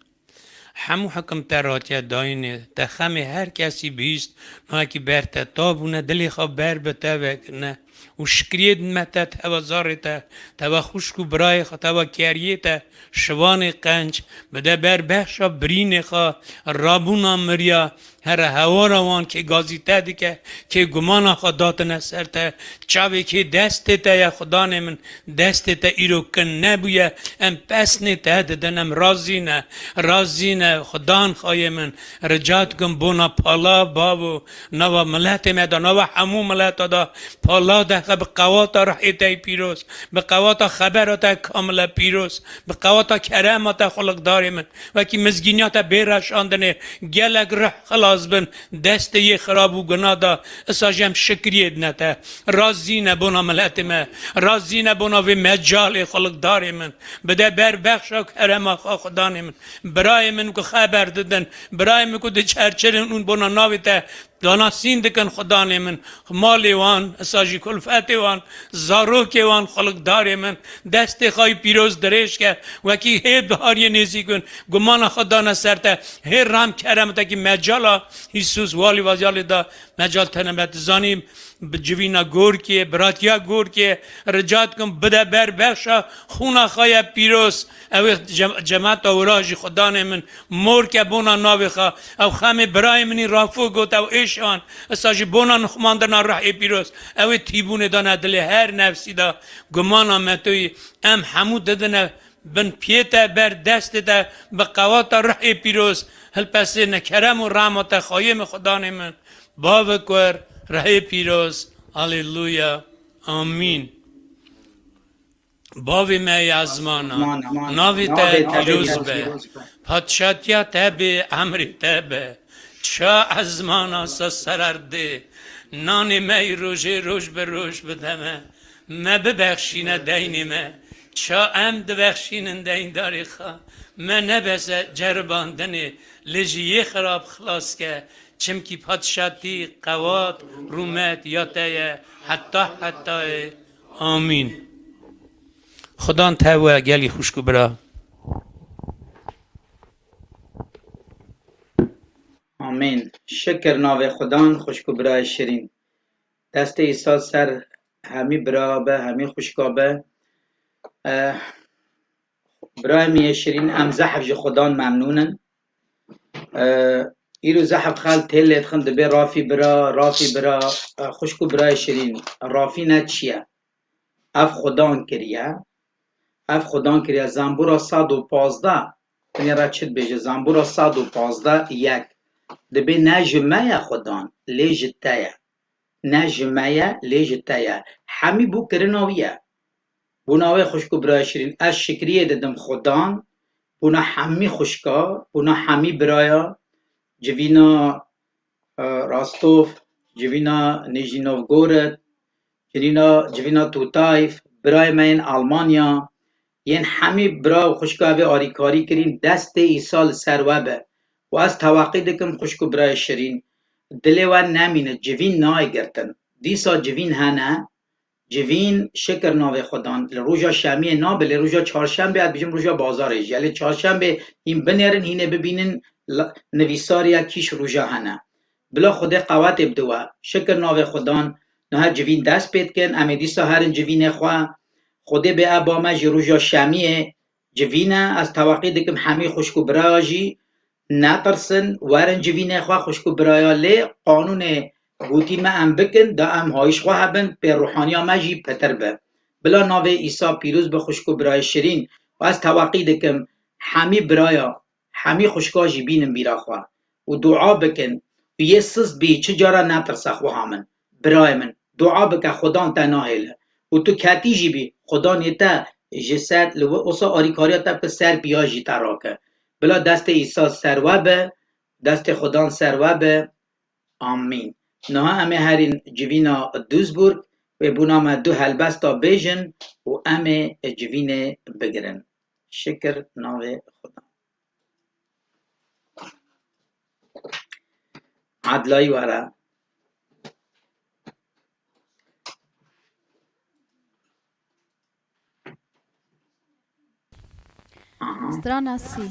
Hemû hikim te ratiye dayînê, te xemê her kesî bihîst, nahekî ber te tabûne, dilê xwe ber bi te vekirine û şikriyê dime te, teva zarê te, teva xwişk û birayê xwe, teva keriyê te, şivanê qenc, bide ber bexşa birînê xwe, rabûna miriya, here hewara wan kê gazî te dike, kê gumana xwe datine ser te, çavê kê destê te ye, Xudanê min, destê te îro kin nebûye, em pesnê te didin, em razî ne, razî ne, Xudan xayê min, rica dikim bona pala bavo, nava miletê me de, nava hemû mileta de, pala de xe bi qewata ruhê te yê pîroz, bi qewata xebera te kamile pîroz, bi qewata kerema te xulqdarê min, wekî mizgîniya te bê reşandinê, gelek ruh xilas bin, destê yê xirab û guna da, isa jî em şikriyê dine te. Razî ne bona miletê me, razî ne bona vê mecalê xulqdarê min. Bide ber bexşa kerema xwe Xudanê min. Birayê min ku xeber didin, birayê min ku diçerçirin û bona navê te danasîn dikin Xudanê min. Malê wan, isa jî kulfetê wan, zarokê wan xulqdarê min. Destê xwe yî pîroz dirêj ke, wekî hê bihariyê nêzîk bin, gumana xwe dane ser te. Hê rem kerem te kî mecala Îsus walî vaziyalê da, mecal tenebet zanî, bi civîna gorkê, biratiya gorkê, rica dikim bide ber bexşa xûna xwe ye pîroz. Ew ê cem-, cemata wira jî Xudanê min, mor ke bona navê xwe. Ew xemê birayê min î Rafo got, ew êşan, isa jî bona nixumandina ruhê pîroz. Ew ê tîbûnê dane dilê her nefsî de, gumana me to yî. Em hemû didine bin piyê te, ber destê te, bi qewata ruhê pîroz, hilpestê ne kerem û rehma te, xayê min, Xudanê min, bavê kur, ruhê pîroz. Aleluya. Amîn. Bavê me yê ezmana, navê te pîroz be. Padşatiya te bê, emrê te be. Ça ezmana se ser erdê. Nanê me yî rojê roj bi roj bide me. Me bibexşîne deynê me. Ça em dibexşînin deyndarê xwe. Me nebese ceribandinê, lê ji yê xirab xilas ke. Çimkî padşatî, qewat, rûmet ya te ye, heta hetayê. Amîn. Xudan te we gelî xwişk û bira. Amîn. Şikir navê Xudan, xwişk û birayê şirîn. Destê Îsa ser hemî bira be, hemî xwişka be. Eh, birayê min yê şirîn, em zehf ji Xudan memnûn in. Eh, îro zehf xelk tê lê dixin, dibê Rafî bira, Rafî bira, eh, xwişk û birayê şirîn, Rafî ne çi ye? Ev Xudan kiriye. Ev Xudan kiriye. Zembûra sed û pazdeh, binê re çi dibêje? Zembûra sed û pazdeh yek. Dibê ne ji me ye Xudan, lê ji te ye. Ne ji me ye, lê ji te ye. Hemî bû kirina wî ye. Bona wê xwişk û birayê şirîn, ez şikriyê didim Xudan, bona hemî xwişka, bona hemî biraya, civîna, e, Rostov, civîna Nijî Novgorod, civîna, civîna Tûtayf, birayê me yên Almanya, yên hemî bira û xwişka vê alîkarî kirîn, destê Îsa li ser we be. Û ez teweqî dikim xwişk û birayê şirîn, dilê we nemîne, civîn nayê girtin. Dîsa civîn hene, civîn, şikir navê Xudan, li roja şemiyê nabe, lê roja çarşembê, ez dibêjim roja bazarê jî ye. Lê çarşembê hîn binêrin, hînê bibînin, la-, nivîsariya kîş roja hene. Bila Xwedê qewetê bide we. Şikir navê Xudan, niha civîn dest pê dikin, em ê dîsa herin civînê xwe. Xwedê bê eba me jî roja şemiyê civîn e, ez teweqî dikim hemî xwişk û biraya jî netirsin, werin civînê xwe xwişk û biraya, lê qanûnê gotî me em bikin, da em hayîş xwe hebin, pê ruhaniya me jî pitir be. Bila navê Îsa pîroz be xwişk û birayê şirîn. Û ez teweqî dikim hemî biraya, hemî xwişka jî bînin bîra xwe û dua bikin û yê sist bî çi cara netirse xweha min. Birayê min, dua bike, Xudan te nahêle. Û tu ketî jî bî, Xudan yê te ji ser, li we, wisa arîkariya te bike, ser piya jî te rake. Bila destê Îsa ser we be, destê Xudan ser we be. Amîn. Niha em ê herîn civîna Duisburg, Wê bona me du helbesta bêjin û em ê civînê bigirin. Şikir navê Xuda. Edlayî were. Aha. Strana sî.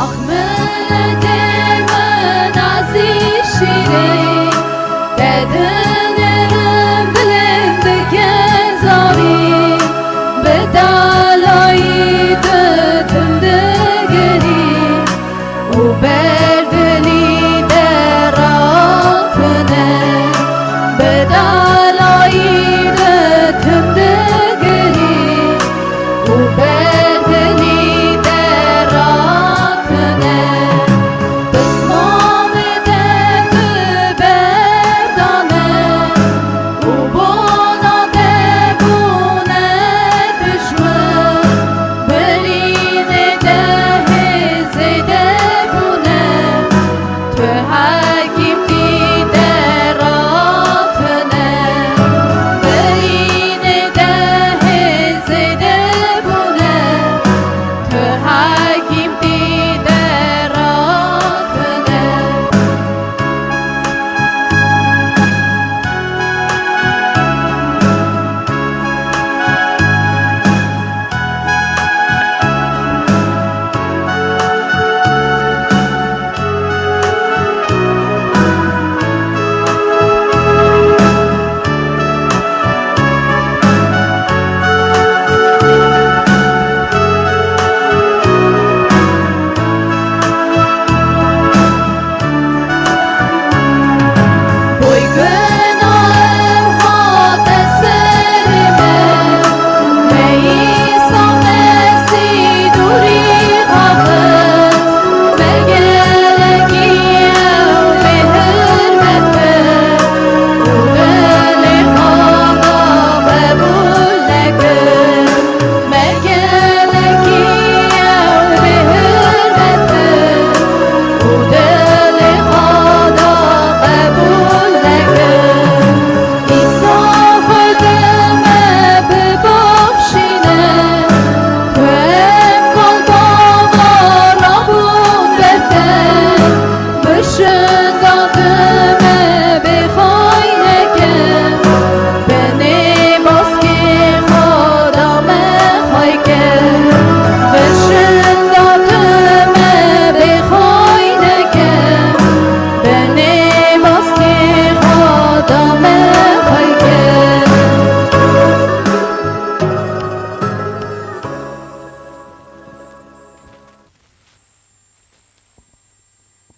Ax min dê min azî şîrê, te dinerim bilind dike zarî, bi dalayî didim digirî û ber dilî deratine, bi dalayî didim digirî. û berdilî deratine, pismamê te bi berdane û bona te bûne dijmin, birînê te hê zêde bûne. Tu hekîm dî deratine, birînê te hê zêde bûne. Tu hekîm dî deratine.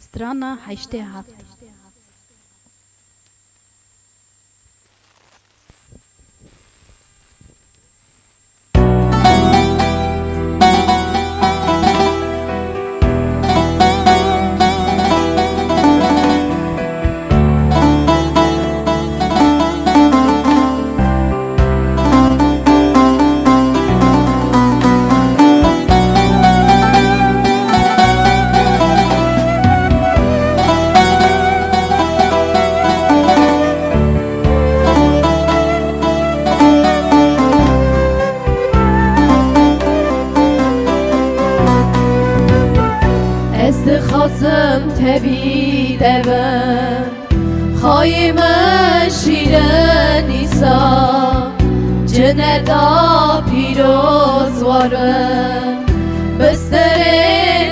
Strana heştê heft. Ez dixwazim tevî de bim. Xayê min şîrin Îsa, cineta pîroz warin, bi stirê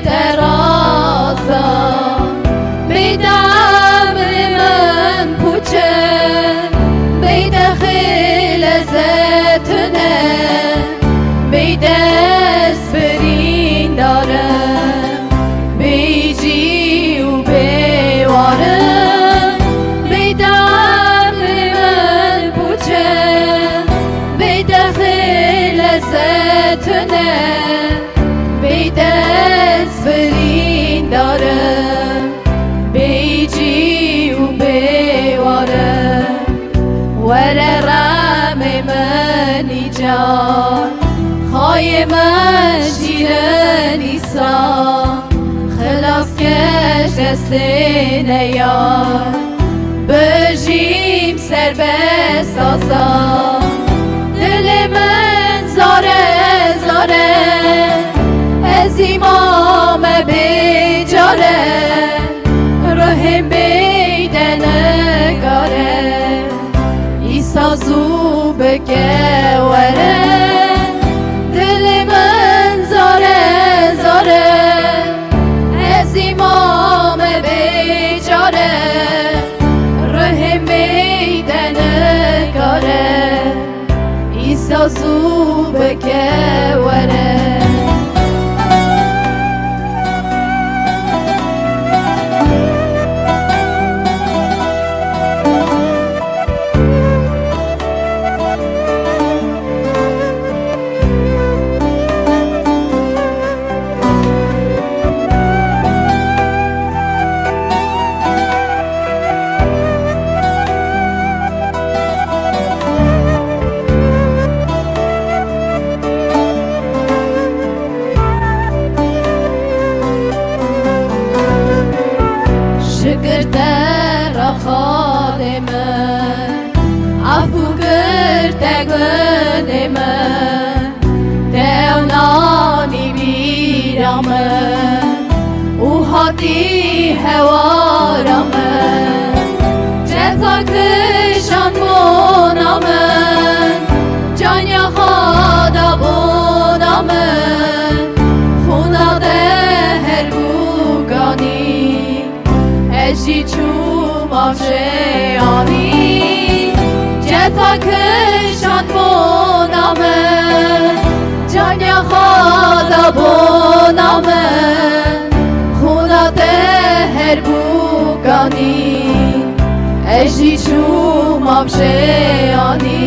te raza, beyde emrê min pûçe, beyde xê lezetine, beyde ez birîndarim. Bêcî û bêwarim, bêdem li min pûçe, bêdexê lezetine. Were remê min îcar, xayê min şîrin Îsa, xilaskeş destê neyar, bijîm serbest azad. Dilê min zare zare, ez îmame bêcare, ruhê min bêyde nigare. Îsa zû bike were, dilê min zare zare, ez îmame bêcare, ruhê min bêyde nigare. Îsa zû bike were. Şikir te re Xwedê min, efû kir te gunê min, te ewnanî bîra min û hatî hewara min. Ceza kişand bona min, canya xwe da bona min, xûna te her bû ganî. Ez jî çûm avşê anî, ceza kişand bona min, canya xwe da bona min, xûna te her bû ganî. Ez jî çûm avşê anî.